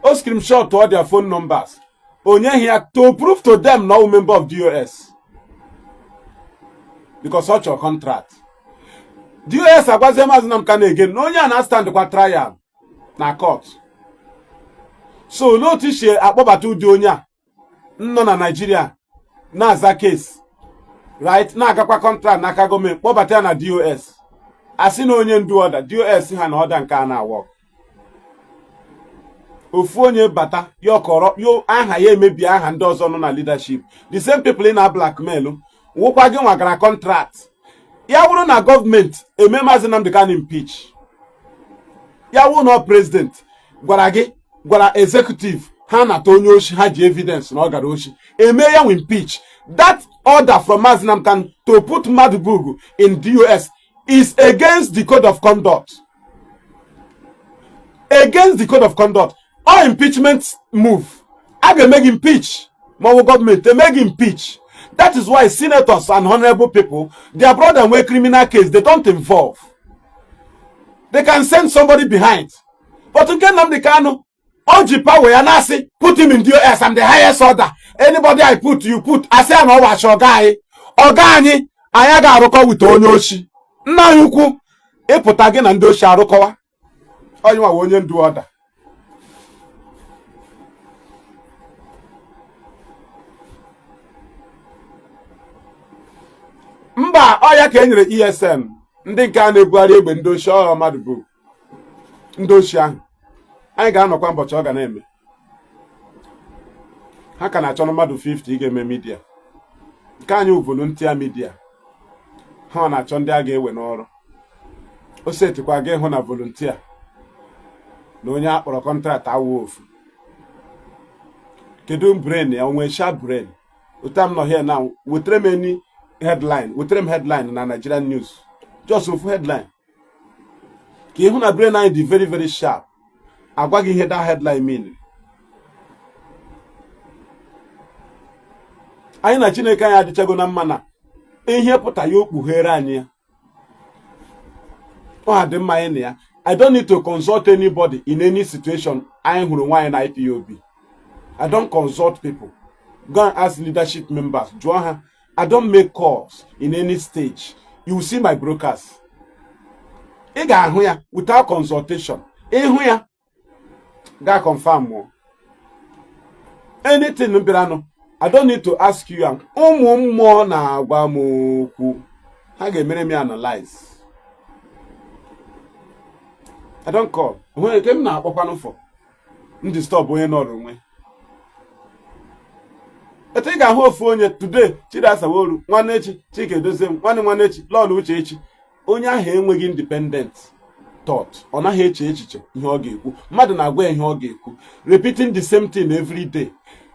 o screenshot their phone numbers, onye ya to prove to them na ọ member of DOS, because ọ chọrọ contract. DOS agwazie Maazị Nnamdi Kanu again na onye a na-stand kwa trial na court, so olee otu isi akpọbata ụdị onye a nọ na Nigeria na-aza case, right, na-agakwa contract n'aka gọọmenti, kpọbata ya na DOS, asị na onye ndu ọda DOS ha na ọda nke a na-awọ ofu onye bata ya ọkọrọ yo aha ya emebi aha ndị ọzọ nọ na leadership. The same people ị na blackmail wụkwa gị nwagara contract. Ya bụrụ na gọọmenti eme Maazị Nnamdi Kanu impeach, ya wụ na president gwara gị, gwara executive ha nata onye oshi, ha ji evidence na ọ gara oshi, eme ya nwe impeach, that order from Maazị Nnamdi Kanu to put Madubugu in DOS is against the code of conduct, against the code of conduct or impeachment move. A ga-eme gị impeach ma ọ bụ gọọmenti eme gị impeach. That is why senators and honorable people, their brother nwee criminal case, they don't involve. They can send somebody behind. But nke Nnamdi Kanu, O ji power ya na-asị put him in DOS, I'm the highest order, anybody I put you put. Asị ya na ọ wachi ọga anyị, ọga anyị, anyị ga-arụkọ with onye ochi. Nna anyị ukwu, ịpụta gị na ndị ochi arụkọwa, onye nwa onye ndu ọda. Mba, ọ ya ka e nyere ESN, ndị nke a na-ebugharị egbe ndị ochi, ọ mmadụ bụ ndị ochi ahụ. Anyị ga-anọkwa mbọchị ọ ga na-eme. Ha ka na-achọ mmadụ 50 ị ga-eme media. Nke anyị wụ volunteer media. Ha na-achọ ndị a ga-ewe n'ọrụ. O setikwa gị hụ na volunteer na onye a kpọrọ contract awụ ofu. Kedu brain ya? Onwe sharp brain? Otu m nọ here now, wetere m any headline, wetere m headline na Nigerian news, just ofu headline, ka ịhụ na brain anyị dị very very sharp. Agwa gị ihe that headline mean. Anyị na Chineke anyị adịchago na mma na ihe pụta ya okpughere anyị ya. Ọ dị mma anyị na ya. I don't need to consult anybody in any situation. Anyị hụrụ nwaanyị na IPOB. I don't consult people. Go and ask leadership members, jụọ ha. I don't make calls in any stage. You will see my brokers. Ị ga-ahụ ya without consultation. Ịhụ ya ga confirm mụọ anything bịaranụ. I don't need to ask you. Ụmụ mmụọ na-agwa m okwu, ha ga-emere m analyze. I don't call. Onwe nke m na-akpọkwanụ for m disturb onye nọrọ onwe. Etu ị ga-ahụ ofu onye today, Chinasa Nworu, nwanne echi Chike Edozie m, nwanne nwanne echi Lọlọ Uche echi. Onye ahụ enweghị independent thought. Ọ naghị eche echiche ihe ọ ga-ekwu. Mmadụ na-agwa ya ihe ọ ga-ekwu, repeating the same thing every day.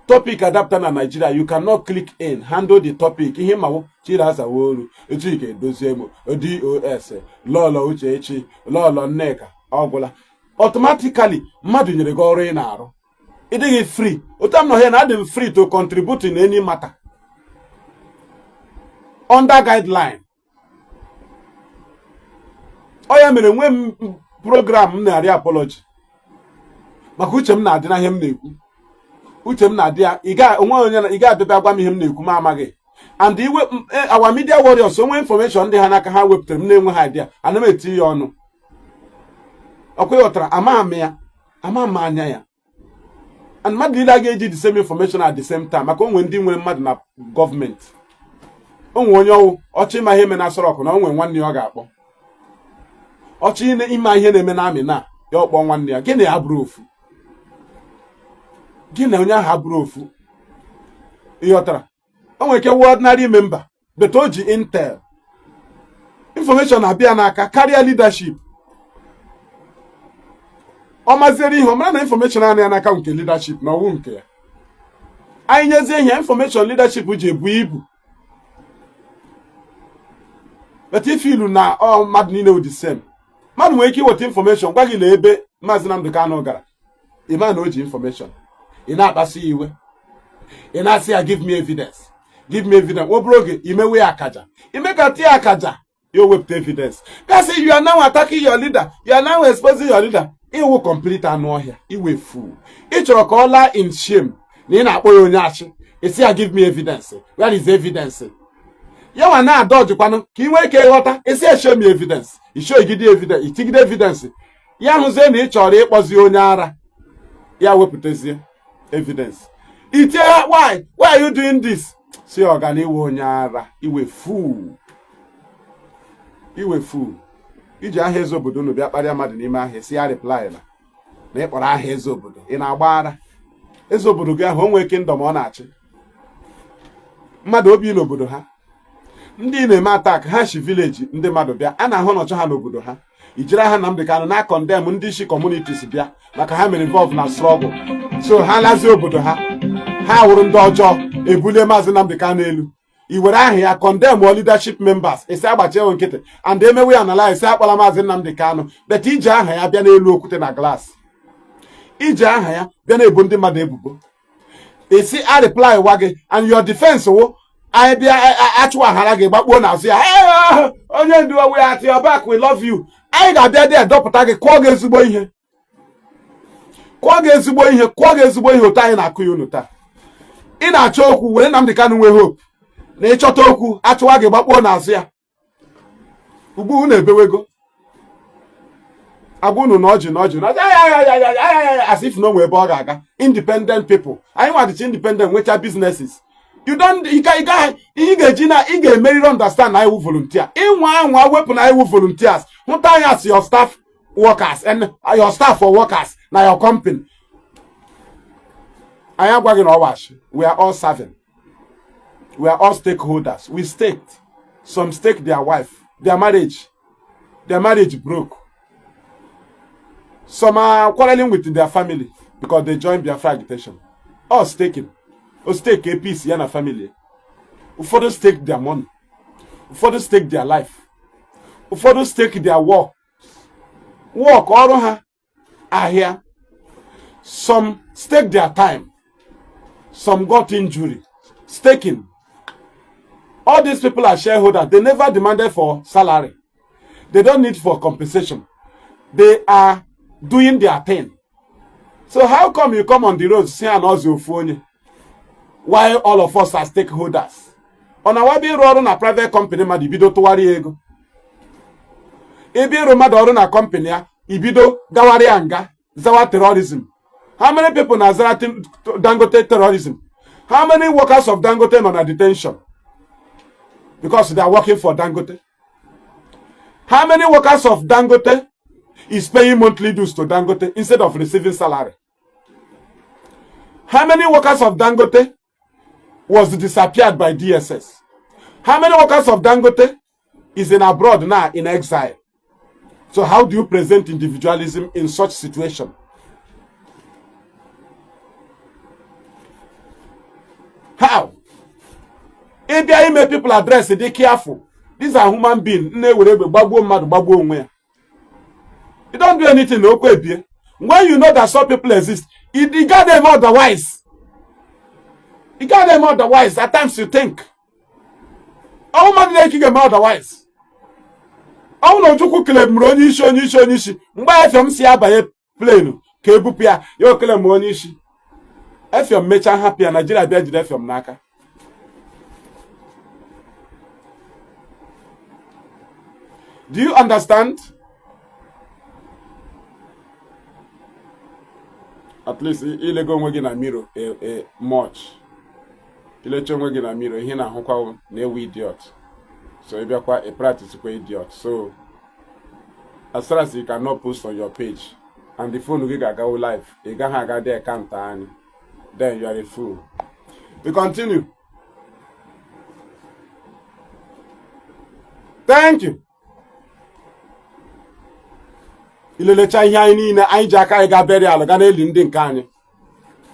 Topic adapter na Nigeria, you cannot click in, handle the topic. Ihe mawo Chinasa Nworu, Chike Edozie m, DOS, Lọlọ Uche echi, Lọlọ Nneka, ọ gwụla. Automatically mmadụ nyere gị ọrụ ị na-arụ, ị dịghị free. Otu m nọ here na adị m free to contribute in any matter under guideline. Ọ ya mere nwee m program m na-arị apology maka uche m na-adị na ihe m na-ekwu. Uche m na-adị ya. Ị ga onwe onye ị ga-abịa gwa m ihe m na-ekwu m amaghị. And iwe our media warriors, onwe information dị ha n'aka ha wepụtara m na-enweghị idea, ana m eti ya ọnụ. Ọkwa ịghọtara? Ama m ya, ama m anya ya. And mmadụ niile a ga-eji the same information at the same time, maka onwe ndị nwere mmadụ na gọọmenti. Onwe onye ọwụ ọchọ ịma ihe eme na Aso Rock na onwe nwanne ya ọ ga-akpọ. Ọchọ ịma ihe na-eme na amị na ya ọkpọ nwanne ya. Gị na ya bụrụ ofu, gị na onye ahụ abụrụ ofu. Ịghọtara? O nwere ike wụ ordinary member, but o ji intel information na-abịa n'aka karịa leadership. Ọ maziere ihe ọ mara na information anya n'aka nke leadership na ọwụ nke ya. Anyị nyezie ihe information leadership ji ebu ibu, but if ilu na ọ mmadụ niile wụ the same. Mmadụ nwere ike iweta information gwa gị na ebe Maazị Nnamdi Kanu gara, ị ma na o ji information, ị na-akpasu ya iwe, ị na-asị ya, "Give me evidence, give me evidence." Obere oge imewe ya akaja, ime ka tie akaja ya, o wepụta evidence, gasị, "You are now attacking your leader, you are now exposing your leader." Iwu complete anụ ọhịa, iwe fool. Ị chọrọ ka ọ laa in shame na ị na-akpọ ya onye achị. Ị ya, "Give me evidence, where is evidence?" Ya nwa na-adọjikwanụ ka ị nwee ike ịghọta. Isi ya, "Show me evidence." Ishogide evidence, itigide evidence, ya hụzie na ị chọrọ ịkpọzi onye ara, ya wepụtazie evidence. Itie, Why are you doing this?" Si ọga na iwe onye ara, iwe fool, iwe fool. Iji aha eze obodo unu bịa kparịa mmadụ n'ime ahịa, si ya reply na ịkpọrọ aha eze obodo. Ị na-agba ara? Eze obodo gị ahụ o nwee kingdom ọ na-achị mmadụ obi n'obodo ha. Ndị na-eme attack ha shi village ndị mmadụ bịa a na-ahụ nọchọ ha n'obodo ha. Ijiri aha Nnamdi Kanu na condemn ndị isi communities bịa maka ha mere involve na struggle, so ha lazie obodo ha, ha wụrụ ndị ọjọọ. Ebulie Maazị Nnamdi Kanu elu, i were aha ya condemn all leadership members, isi agbachi ewu nkịtị and emewe ya analyze, isi akpọla Maazị Nnamdi Kanu. But iji aha ya bịa n'elu okwute na glass, iji aha ya bịa na-ebo ndị mmadụ ebubo, esi a reply wa gị, and your defense wụ anyị bịa achụwaghara gị gbakpuo n'azụ ya. "Onye ndu, we are at your back, we love you." Anyị ga-abịa dị edọpụta gị, kụọ gị ezigbo ihe. Kụọ gị ezigbo ihe, kụọ gị ezigbo ihe otu anyị na-akụ ya unu taa. Ị na-achọ okwu were Nnamdi Kanu nwee hope na ịchọta okwu achụwa gị gbakpuo n'azụ ya. Ugbu unu ebewego agwa unu na ọjị na ọjị na ọjị, as if na onwe ebe ọ ga-aga. Independent people anyị nwadịcha independent, nwecha businesses. You don't, you can, ihe ị ga-eji na ị ga-emerịrị understand na anyị wụ volunteer. Ịnwa anwa wepụ na anyị wụ volunteers, hụta anyị as your staff workers and your staff for workers na your company. Anyị agwaghị na ọwachi. We are all serving, we are all stakeholders. We staked, some stake their wife, their marriage, their marriage broke. Some are quarreling with their family because they joined Biafra agitation. All staking o stake a peace ya na family. Ụfọdụ stake their money, ụfọdụ stake their life, ụfọdụ stake their work, ọrụ ha, ahịa. Some stake their time, some got injury staking. All these people are shareholders. They never demanded for salary, they don't need for compensation. They are doing their thing. So how come you come on the road say an ọzọ ofu onye, why all of us are stakeholders? Ọ na-awabịa ịrụ ọrụ na private company mmadụ, ibido tụgharịa ego. Ebe ịrụ mmadụ ọrụ na company ya, ibido gawarịa ya nga, zawa terrorism. How many people na zara Dangote terrorism? How many workers of Dangote nọ na detention because they are working for Dangote? How many workers of Dangote is paying monthly dues to Dangote instead of receiving salary? How many workers of Dangote was disappeared by DSS? How many workers of Dangote is in abroad now in exile? So how do you present individualism in such situation? How? Ịbịa ime people address, dị careful. These are human being. Na-ewere egbe gbagbuo mmadụ, gbagbuo onwe ya. You don't do anything na okwu ebie. When you know that some people exist, you got them otherwise. You got them otherwise. At times you think. Ọnwụ mmadụ na-eki ga-eme otherwise. Ọnwụ na Ojukwu claimụrụ onye isi, onye isi, onye isi. Mgbe Effiong si abanye plane ka ebupụ ya, ya okele m onye isi. Effiong mechaa hapụ ya, Naijiria bịa jide Effiong n'aka. Do you understand? At least ilego onwe gị na mirror much. Ilecha onwe gị na mirror, ihe na-ahụkwa na-ewu idiot. So ị bịakwa ị practice kwa idiot. So as far as you cannot post on your page and the phone gị ga-agawo live, ị gaghị aga dị account anyị, then you are a fool. We continue. Thank you. Ilelecha ihe anyị niile, anyị ji aka anyị gaa burial, ga na-eli ndị nke anyị.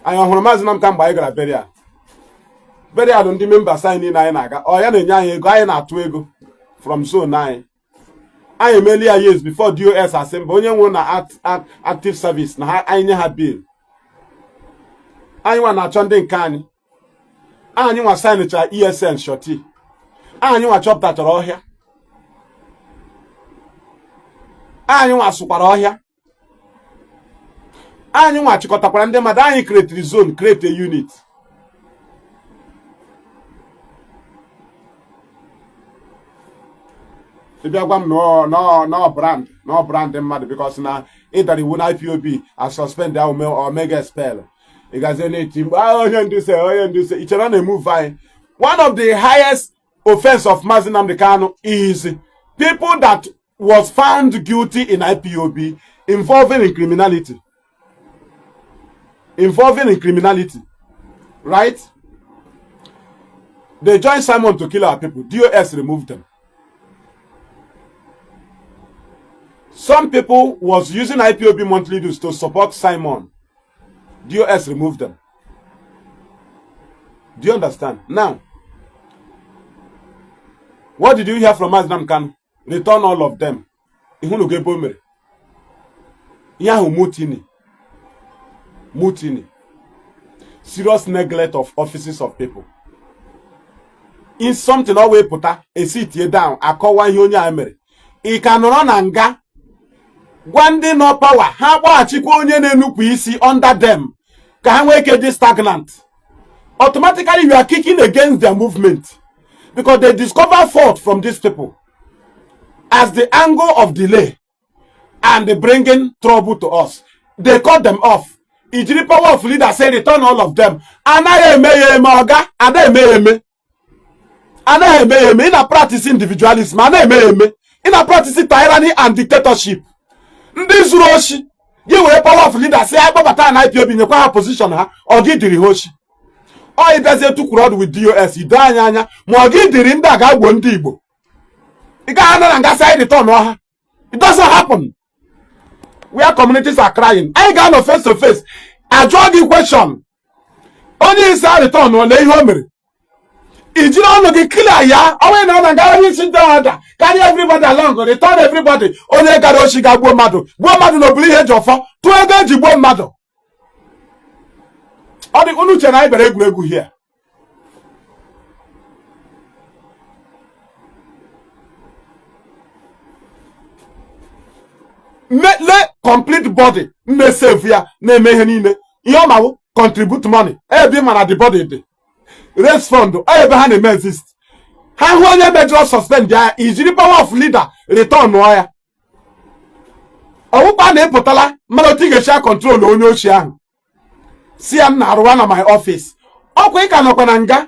Anyị ọhụrụ Maazị Nnamdi mgbe anyị gara burial, burial ndị members anyị niile anyị na-aga. Ọ ya na-enye anyị ego, anyị na-atụ ego from zone anyị. Anyị emeli ya years before DOS asị mba, onye nwụrụ na active service na ha anyị nye ha bill. Anyị nwa na-achọ ndị nke anyị. Anyị nwa signcha ESN shorty. Anyị nwa chọpụtachara ọhịa. Anyị nwa sụkwara ọhịa. Anyị nwa chịkọtakwara ndị mmadụ. Anyị create zone, create a unit. Ị bịa gwa m na brand na brand mmadụ because na ịdara iwu na IPOB a suspend ahụ omega spell, ị gazie na-eti mgbe onye ndu se, onye ndu se, ị chere na emove anyị. One of the highest offense of Mazi Nnamdi Kanu is people that was found guilty in IPOB involving in criminality. Involving in criminality. Right? They joined Simon to kill our people. DOS removed them. Some people was using IPOB monthly dues to support Simon. DOS removed them. Do you understand? Now, what did you hear from Mazi Nnamdi Kanu? Return all of them. Ihunu ebe o mere. Ihe ahụ mutiny. Mutiny. Serious neglect of offices of people. In something ọ wee pụta esi tie down akọwa ihe onye a mere. Ị ka nọrọ na nga Gwa ndị nọ power ha kpọghachikwa onye na-enupụ isi under them ka ha nwee ike dị stagnant. Automatically you are kicking against their movement because they discover fault from these people as the angle of delay and bringing trouble to us. They cut them off. Ijiri power of leader say return all of them. Anaghị eme ya eme, oga. Ada eme ya eme. Anaghị eme ya eme. Ị na practice individualism. Anaghị eme ya eme. Ị na practice tyranny and dictatorship. Ndị zuru oshi gị were power of leader say akpọbata na IPOB, nyekwa ha position ha. Ọ gị dịrị ha oshi. Ọ ịbịazie tukwuru ọdụ with DOS ido anya anya, ma ọ gị dịrị ndị a ga-agbo ndị Igbo. Ị gaghị anọ na nga sị return ha. It doesn't happen. Where communities are crying, anyị ga-anọ face to face ajụọ gị question. Onye isi a return ole ihe o mere, i jiri ọnụ gị clear ya. Onye na na nga onye isi ndị ọda carry everybody along, return everybody. Onye gara ochi ga gbuo mmadụ, gbuo mmadụ na obulu ihe eji ọfọ tụọ ego eji gbuo mmadụ. Ọ dị unu chere na anyị bịara egwuregwu here? Le complete body na-esave ya, na-eme ihe niile, ihe ọ ma wụ contribute money. Ebe mana the body dị raise fund, ebe ha na-eme exist. Ha hụ onye mejọrọ, suspend ya, ijiri power of leader return ya. Ọwụkpa na ịpụtala mmadụ otu ị ga-esi control onye ochie ahụ si ya m na-arụwa na my office. Ọkwa ị ka nọkwa na nga,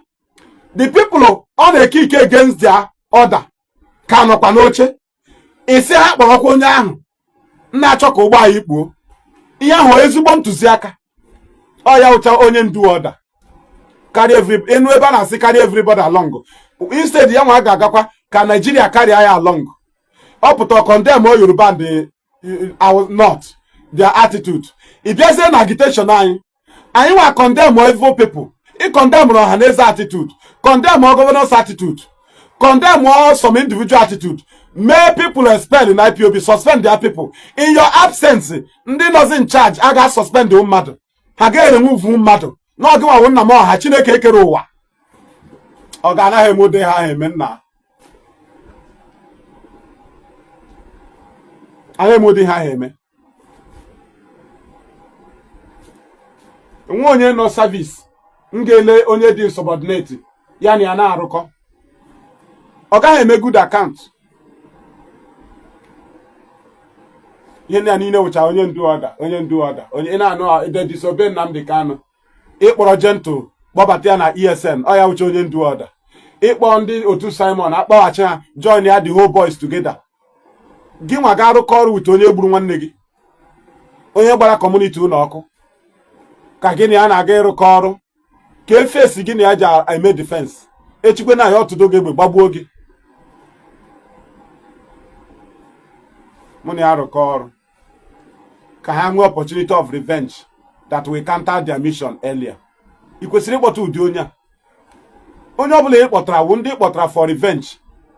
the people ọ na-eke ike against their order ka nọkwa n'oche. Isi ha kpọrọkwa onye ahụ na-achọ ka ụgbọ anyị kpuo. Ihe ahụ ezigbo ntụziaka. Ọ ya ụcha onye ndu order carry every enu ebe a na-asị carry everybody along. Instead ya nwa ga-agakwa ka Nigeria carry ya along. Ọ pụta condemn o Yoruba and the our not their attitude. Ị bịazie na agitation anyị, anyị nwa condemn evil people. Ị condemn Ọhaneze attitude, condemn governors attitude, condemn all some individual attitude, may people expel in IPOB, suspend their people in your absence. Ndị nọzi in charge aga suspend mmadụ, ha ga-eremove mmadụ n'ọgịnwawo nna m ọha Chineke ekere ụwa. Ọ ga-anaghị eme ụdị ha eme nna anaghị eme ụdị ha eme. Nwa onye nọ service m ga-ele onye dị subordinate ya na ya na-arụkọ, ọ gaghị eme good account. Ihe ndị a niile wụcha onye ndu ọda, onye ndu ọda, onye ị na-anụ de disobey Nnamdi Kanu. Ịkpọrọ Gentle kpọbata ya na ESN, ọ ya wụcha onye ndu ọda. Ịkpọ ndị otu Simon akpọghachi ha join ya, the whole boys together. Gị nwa ga arụkọ ọrụ with onye gburu nwanne gị, onye gbara community ụlọ ọkụ, ka gị na ya na-aga ịrụkọ ọrụ ka efesi gị na ya ji eme defense. Echikwe na ya ọtụdo gị egbe gbagbuo gị. Mụ na ya rụkọ ọrụ ka ha nwee opportunity of revenge that we counter their mission earlier. Ị kwesịrị ịkpọta ụdị onye a. Onye ọbụla ị kpọtara wụ ndị kpọtara for revenge.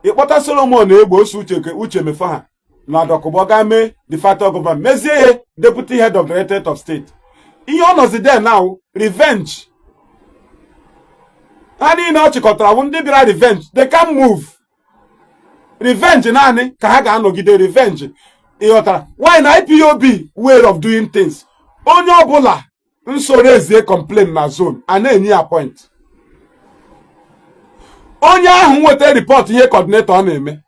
Ịkpọta Solomon Egbe ose uche uche mefo ha na Adọkụbọ gaa mee de facto governor, mezie ya deputy head of directorate of state. Ihe ọ nọzi there now, revenge. Ha niile ọ chịkọtara wụ ndị bịara revenge. They can move revenge naanị ka ha ga-anọgide revenge. Ịghọtara why na IPOB way of doing things, onye ọbụla nsoro ezie complain na zone a na-enye ya point. Onye ahụ nweta report ihe coordinator ọ na-eme,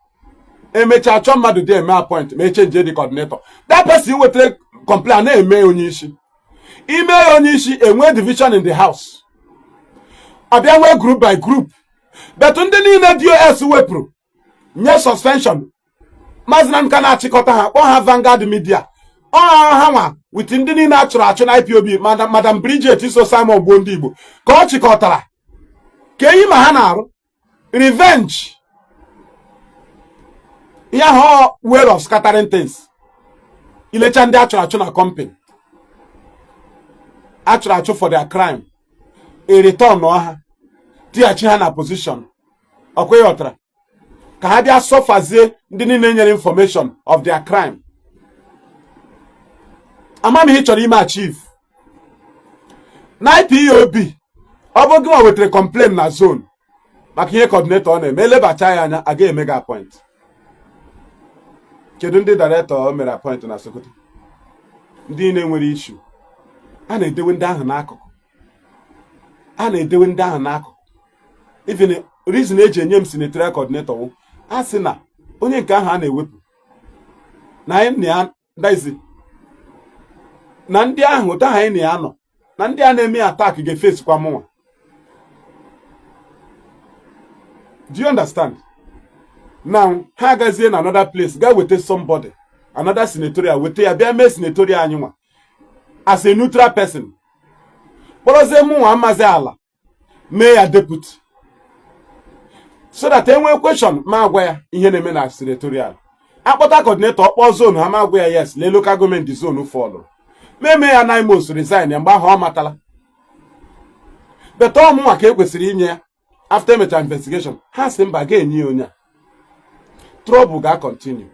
emechaa chọọ mmadụ dị eme appoint ma echange dị coordinator, that person wetara complain na-eme onye isi. Ime ya onye isi, enwee division in the house, abịa nwee group by group. But ndị niile DOS wepụrụ nye suspension, Maazị Nnamdi Kanu na-achịkọta ha, kpọọ ha Vanguard Media. Ọ ha nwa with ndị niile a chụrụ achụ na IPOB, Madam Bridget so Simon gbuo ndị Igbo ka ọ chịkọtara ka eyi ma ha na-arụ revenge. Ihe ahụ way of scattering things. Ilecha ndị achụrụ achụ na company, achụrụ achụ for their crime, e return ha, tighachi ha na position. Ọkwa ịghọtara ka ha bịa sọfazie ndị niile nyere information of their crime. Ama m ihe ị chọrọ ime achieve na IPOB. Ọ bụ gị nwa wetara complain na zone maka ihe coordinator ọ na-eme, elebacha ya anya, aga eme gị appoint. Kedu ndị director o mere appoint na Sokoto? Ndị na-enwere issue. A na-edewe ndị ahụ n'akụkụ. A na-edewe ndị ahụ n'akụkụ. Even reason eji enye m senatorial coordinator wụ a sị na onye nke ahụ a na-ewepụ na anyị na ya daizi na ndị ahụ ụta anyị na ya nọ na ndị a na-eme attack ga-efesikwa mụnwa. Do you understand? Now ha agazie na another place gaa weta somebody, another senatorial, weta ya bịa mee senatorial anyị nwa as a neutral person, kpọrọzie mụnwa amazi ala mee ya deputy so that enwee question ma agwa ya ihe na-eme na senatorial. Akpọta coordinator ọkpọ zone ha ma agwa ya yes, lee local government zone fọlụ ma eme ya 9 months resign ya mgbe ahụ ọ matala beta ọmụnwa ka e kwesịrị inye ya after emecha investigation. Ha si mba, ga-enye ya onye a, trouble ga-continue.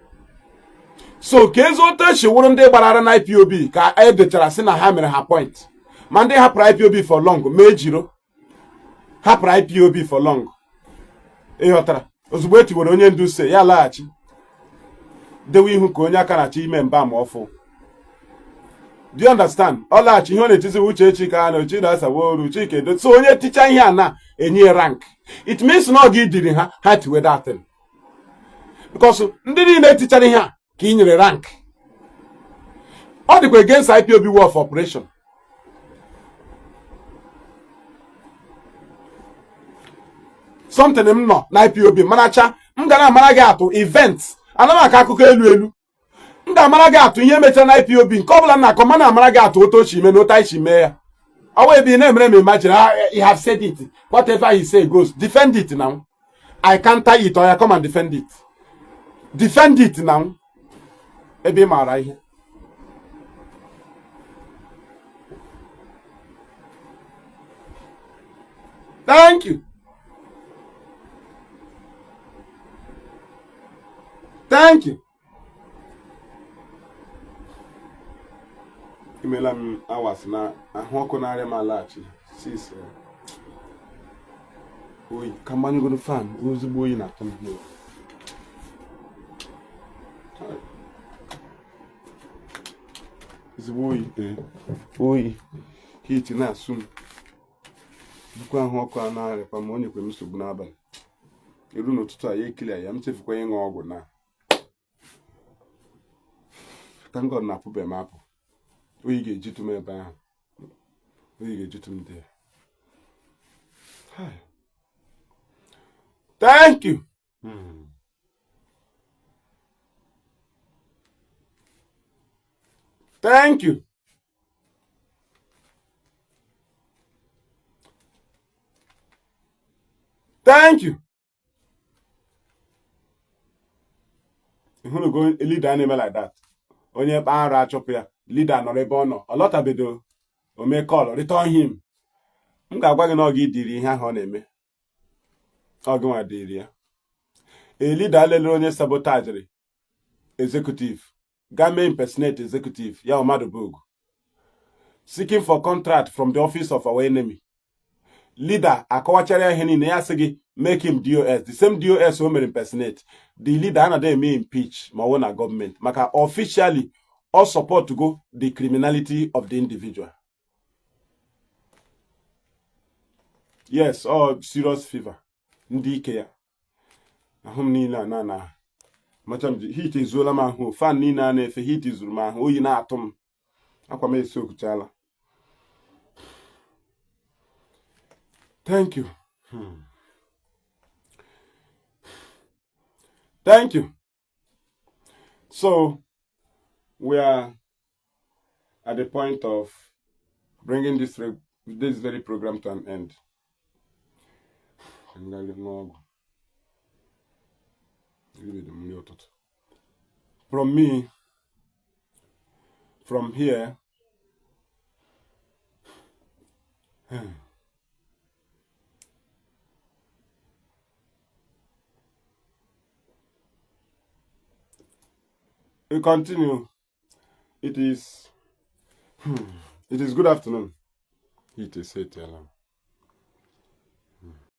So ka ezi otu esi wụrụ ndị gbarara na IPOB ka edechara sị na ha mere ha point, ma ndị hapụrụ IPOB for long, ma ejiro hapụrụ IPOB for long, ịghọtara? Ozugbo e tiwere onye ndu se ya laghachi dewe ihu ka onye aka na-achọ ime mba ma ọfụ. Do you understand? Ọ laghachi ihe ọ na-etizi Uchechi ka na ochi na-asawa Chike edo. So onye ticha ihe a na-enye rank, it means na ọ gị diri ha ha tiwe datin, because ndị niile tichara ihe a ka ị nyere rank. Ọ dịkwa against IPOB way of operation. Something m nọ na IPOB maracha, m ga na-amara gị atụ events, ana m akọ akụkọ elu elu. M ga-amara gị atụ ihe mechara na IPOB nke ọbụla m na-akọ, mana amara gị atụ otu ochi ime na otu anyị si mee ya. Ọwa ebe ị na-emere m imagine, ah, you have said it, whatever he say goes. Defend it now. I counter it or I come and defend it. Defend it now ebe ị maara ihe. Thank you. Thank you. Imela m hours na ahụ ọkụ na-arịa m alaghachi sis oyi ka mgbanyegoro fan ozugbo oyi na-atụ m n'obi. Ezigbo oyi, oyi heat na-asụ m bukwa ahụ ọkụ a na-arịakwa m. O nyekwa m nsogbu n'abalị eru n'ụtụtụ a ya ekili ya m chefukwa ịṅụ ọgwụ na thank God na apụbeghị m apụ. Oyi ga-ejitụ m ebe ahụ, oyi ga-ejitụ m dị. Thank you. Thank you. Thank you. Ịhụnụgo leader na-eme like that? Onye kpa arụ achụpụ ya, leader nọrọ ebe ọ nọ, ọ lọtabedo, o mee call, return him. M ga-agwa gị na ọ gị dịrị ihe ahụ ọ na-eme, ọ gị nwa dịrị ya. A leader lelere onye sabotagiri executive ga mee impersonate executive ya Mmadụ seeking for contract from the office of our enemy leader, akọwachara ihe niile ya sị gị make him DOS, the same DOS o mere impersonate. The leader anaghị eme impeach ma ọ na gọọmenti maka officially ọ support go the criminality of the individual. Yes, ọ serious fever ndị ike ya ahụ m niile a na macha m heat ezuola m ahụ, fan niile a na-efe, heat zuru m ahụ, oyi na-atụ m, akwa m esi okuchala. Thank you. Thank you. So we are at the point of bringing this very program to an end. N'ọgwụ nri ụtụtụ from me from here. We continue. It is good afternoon. It is 8.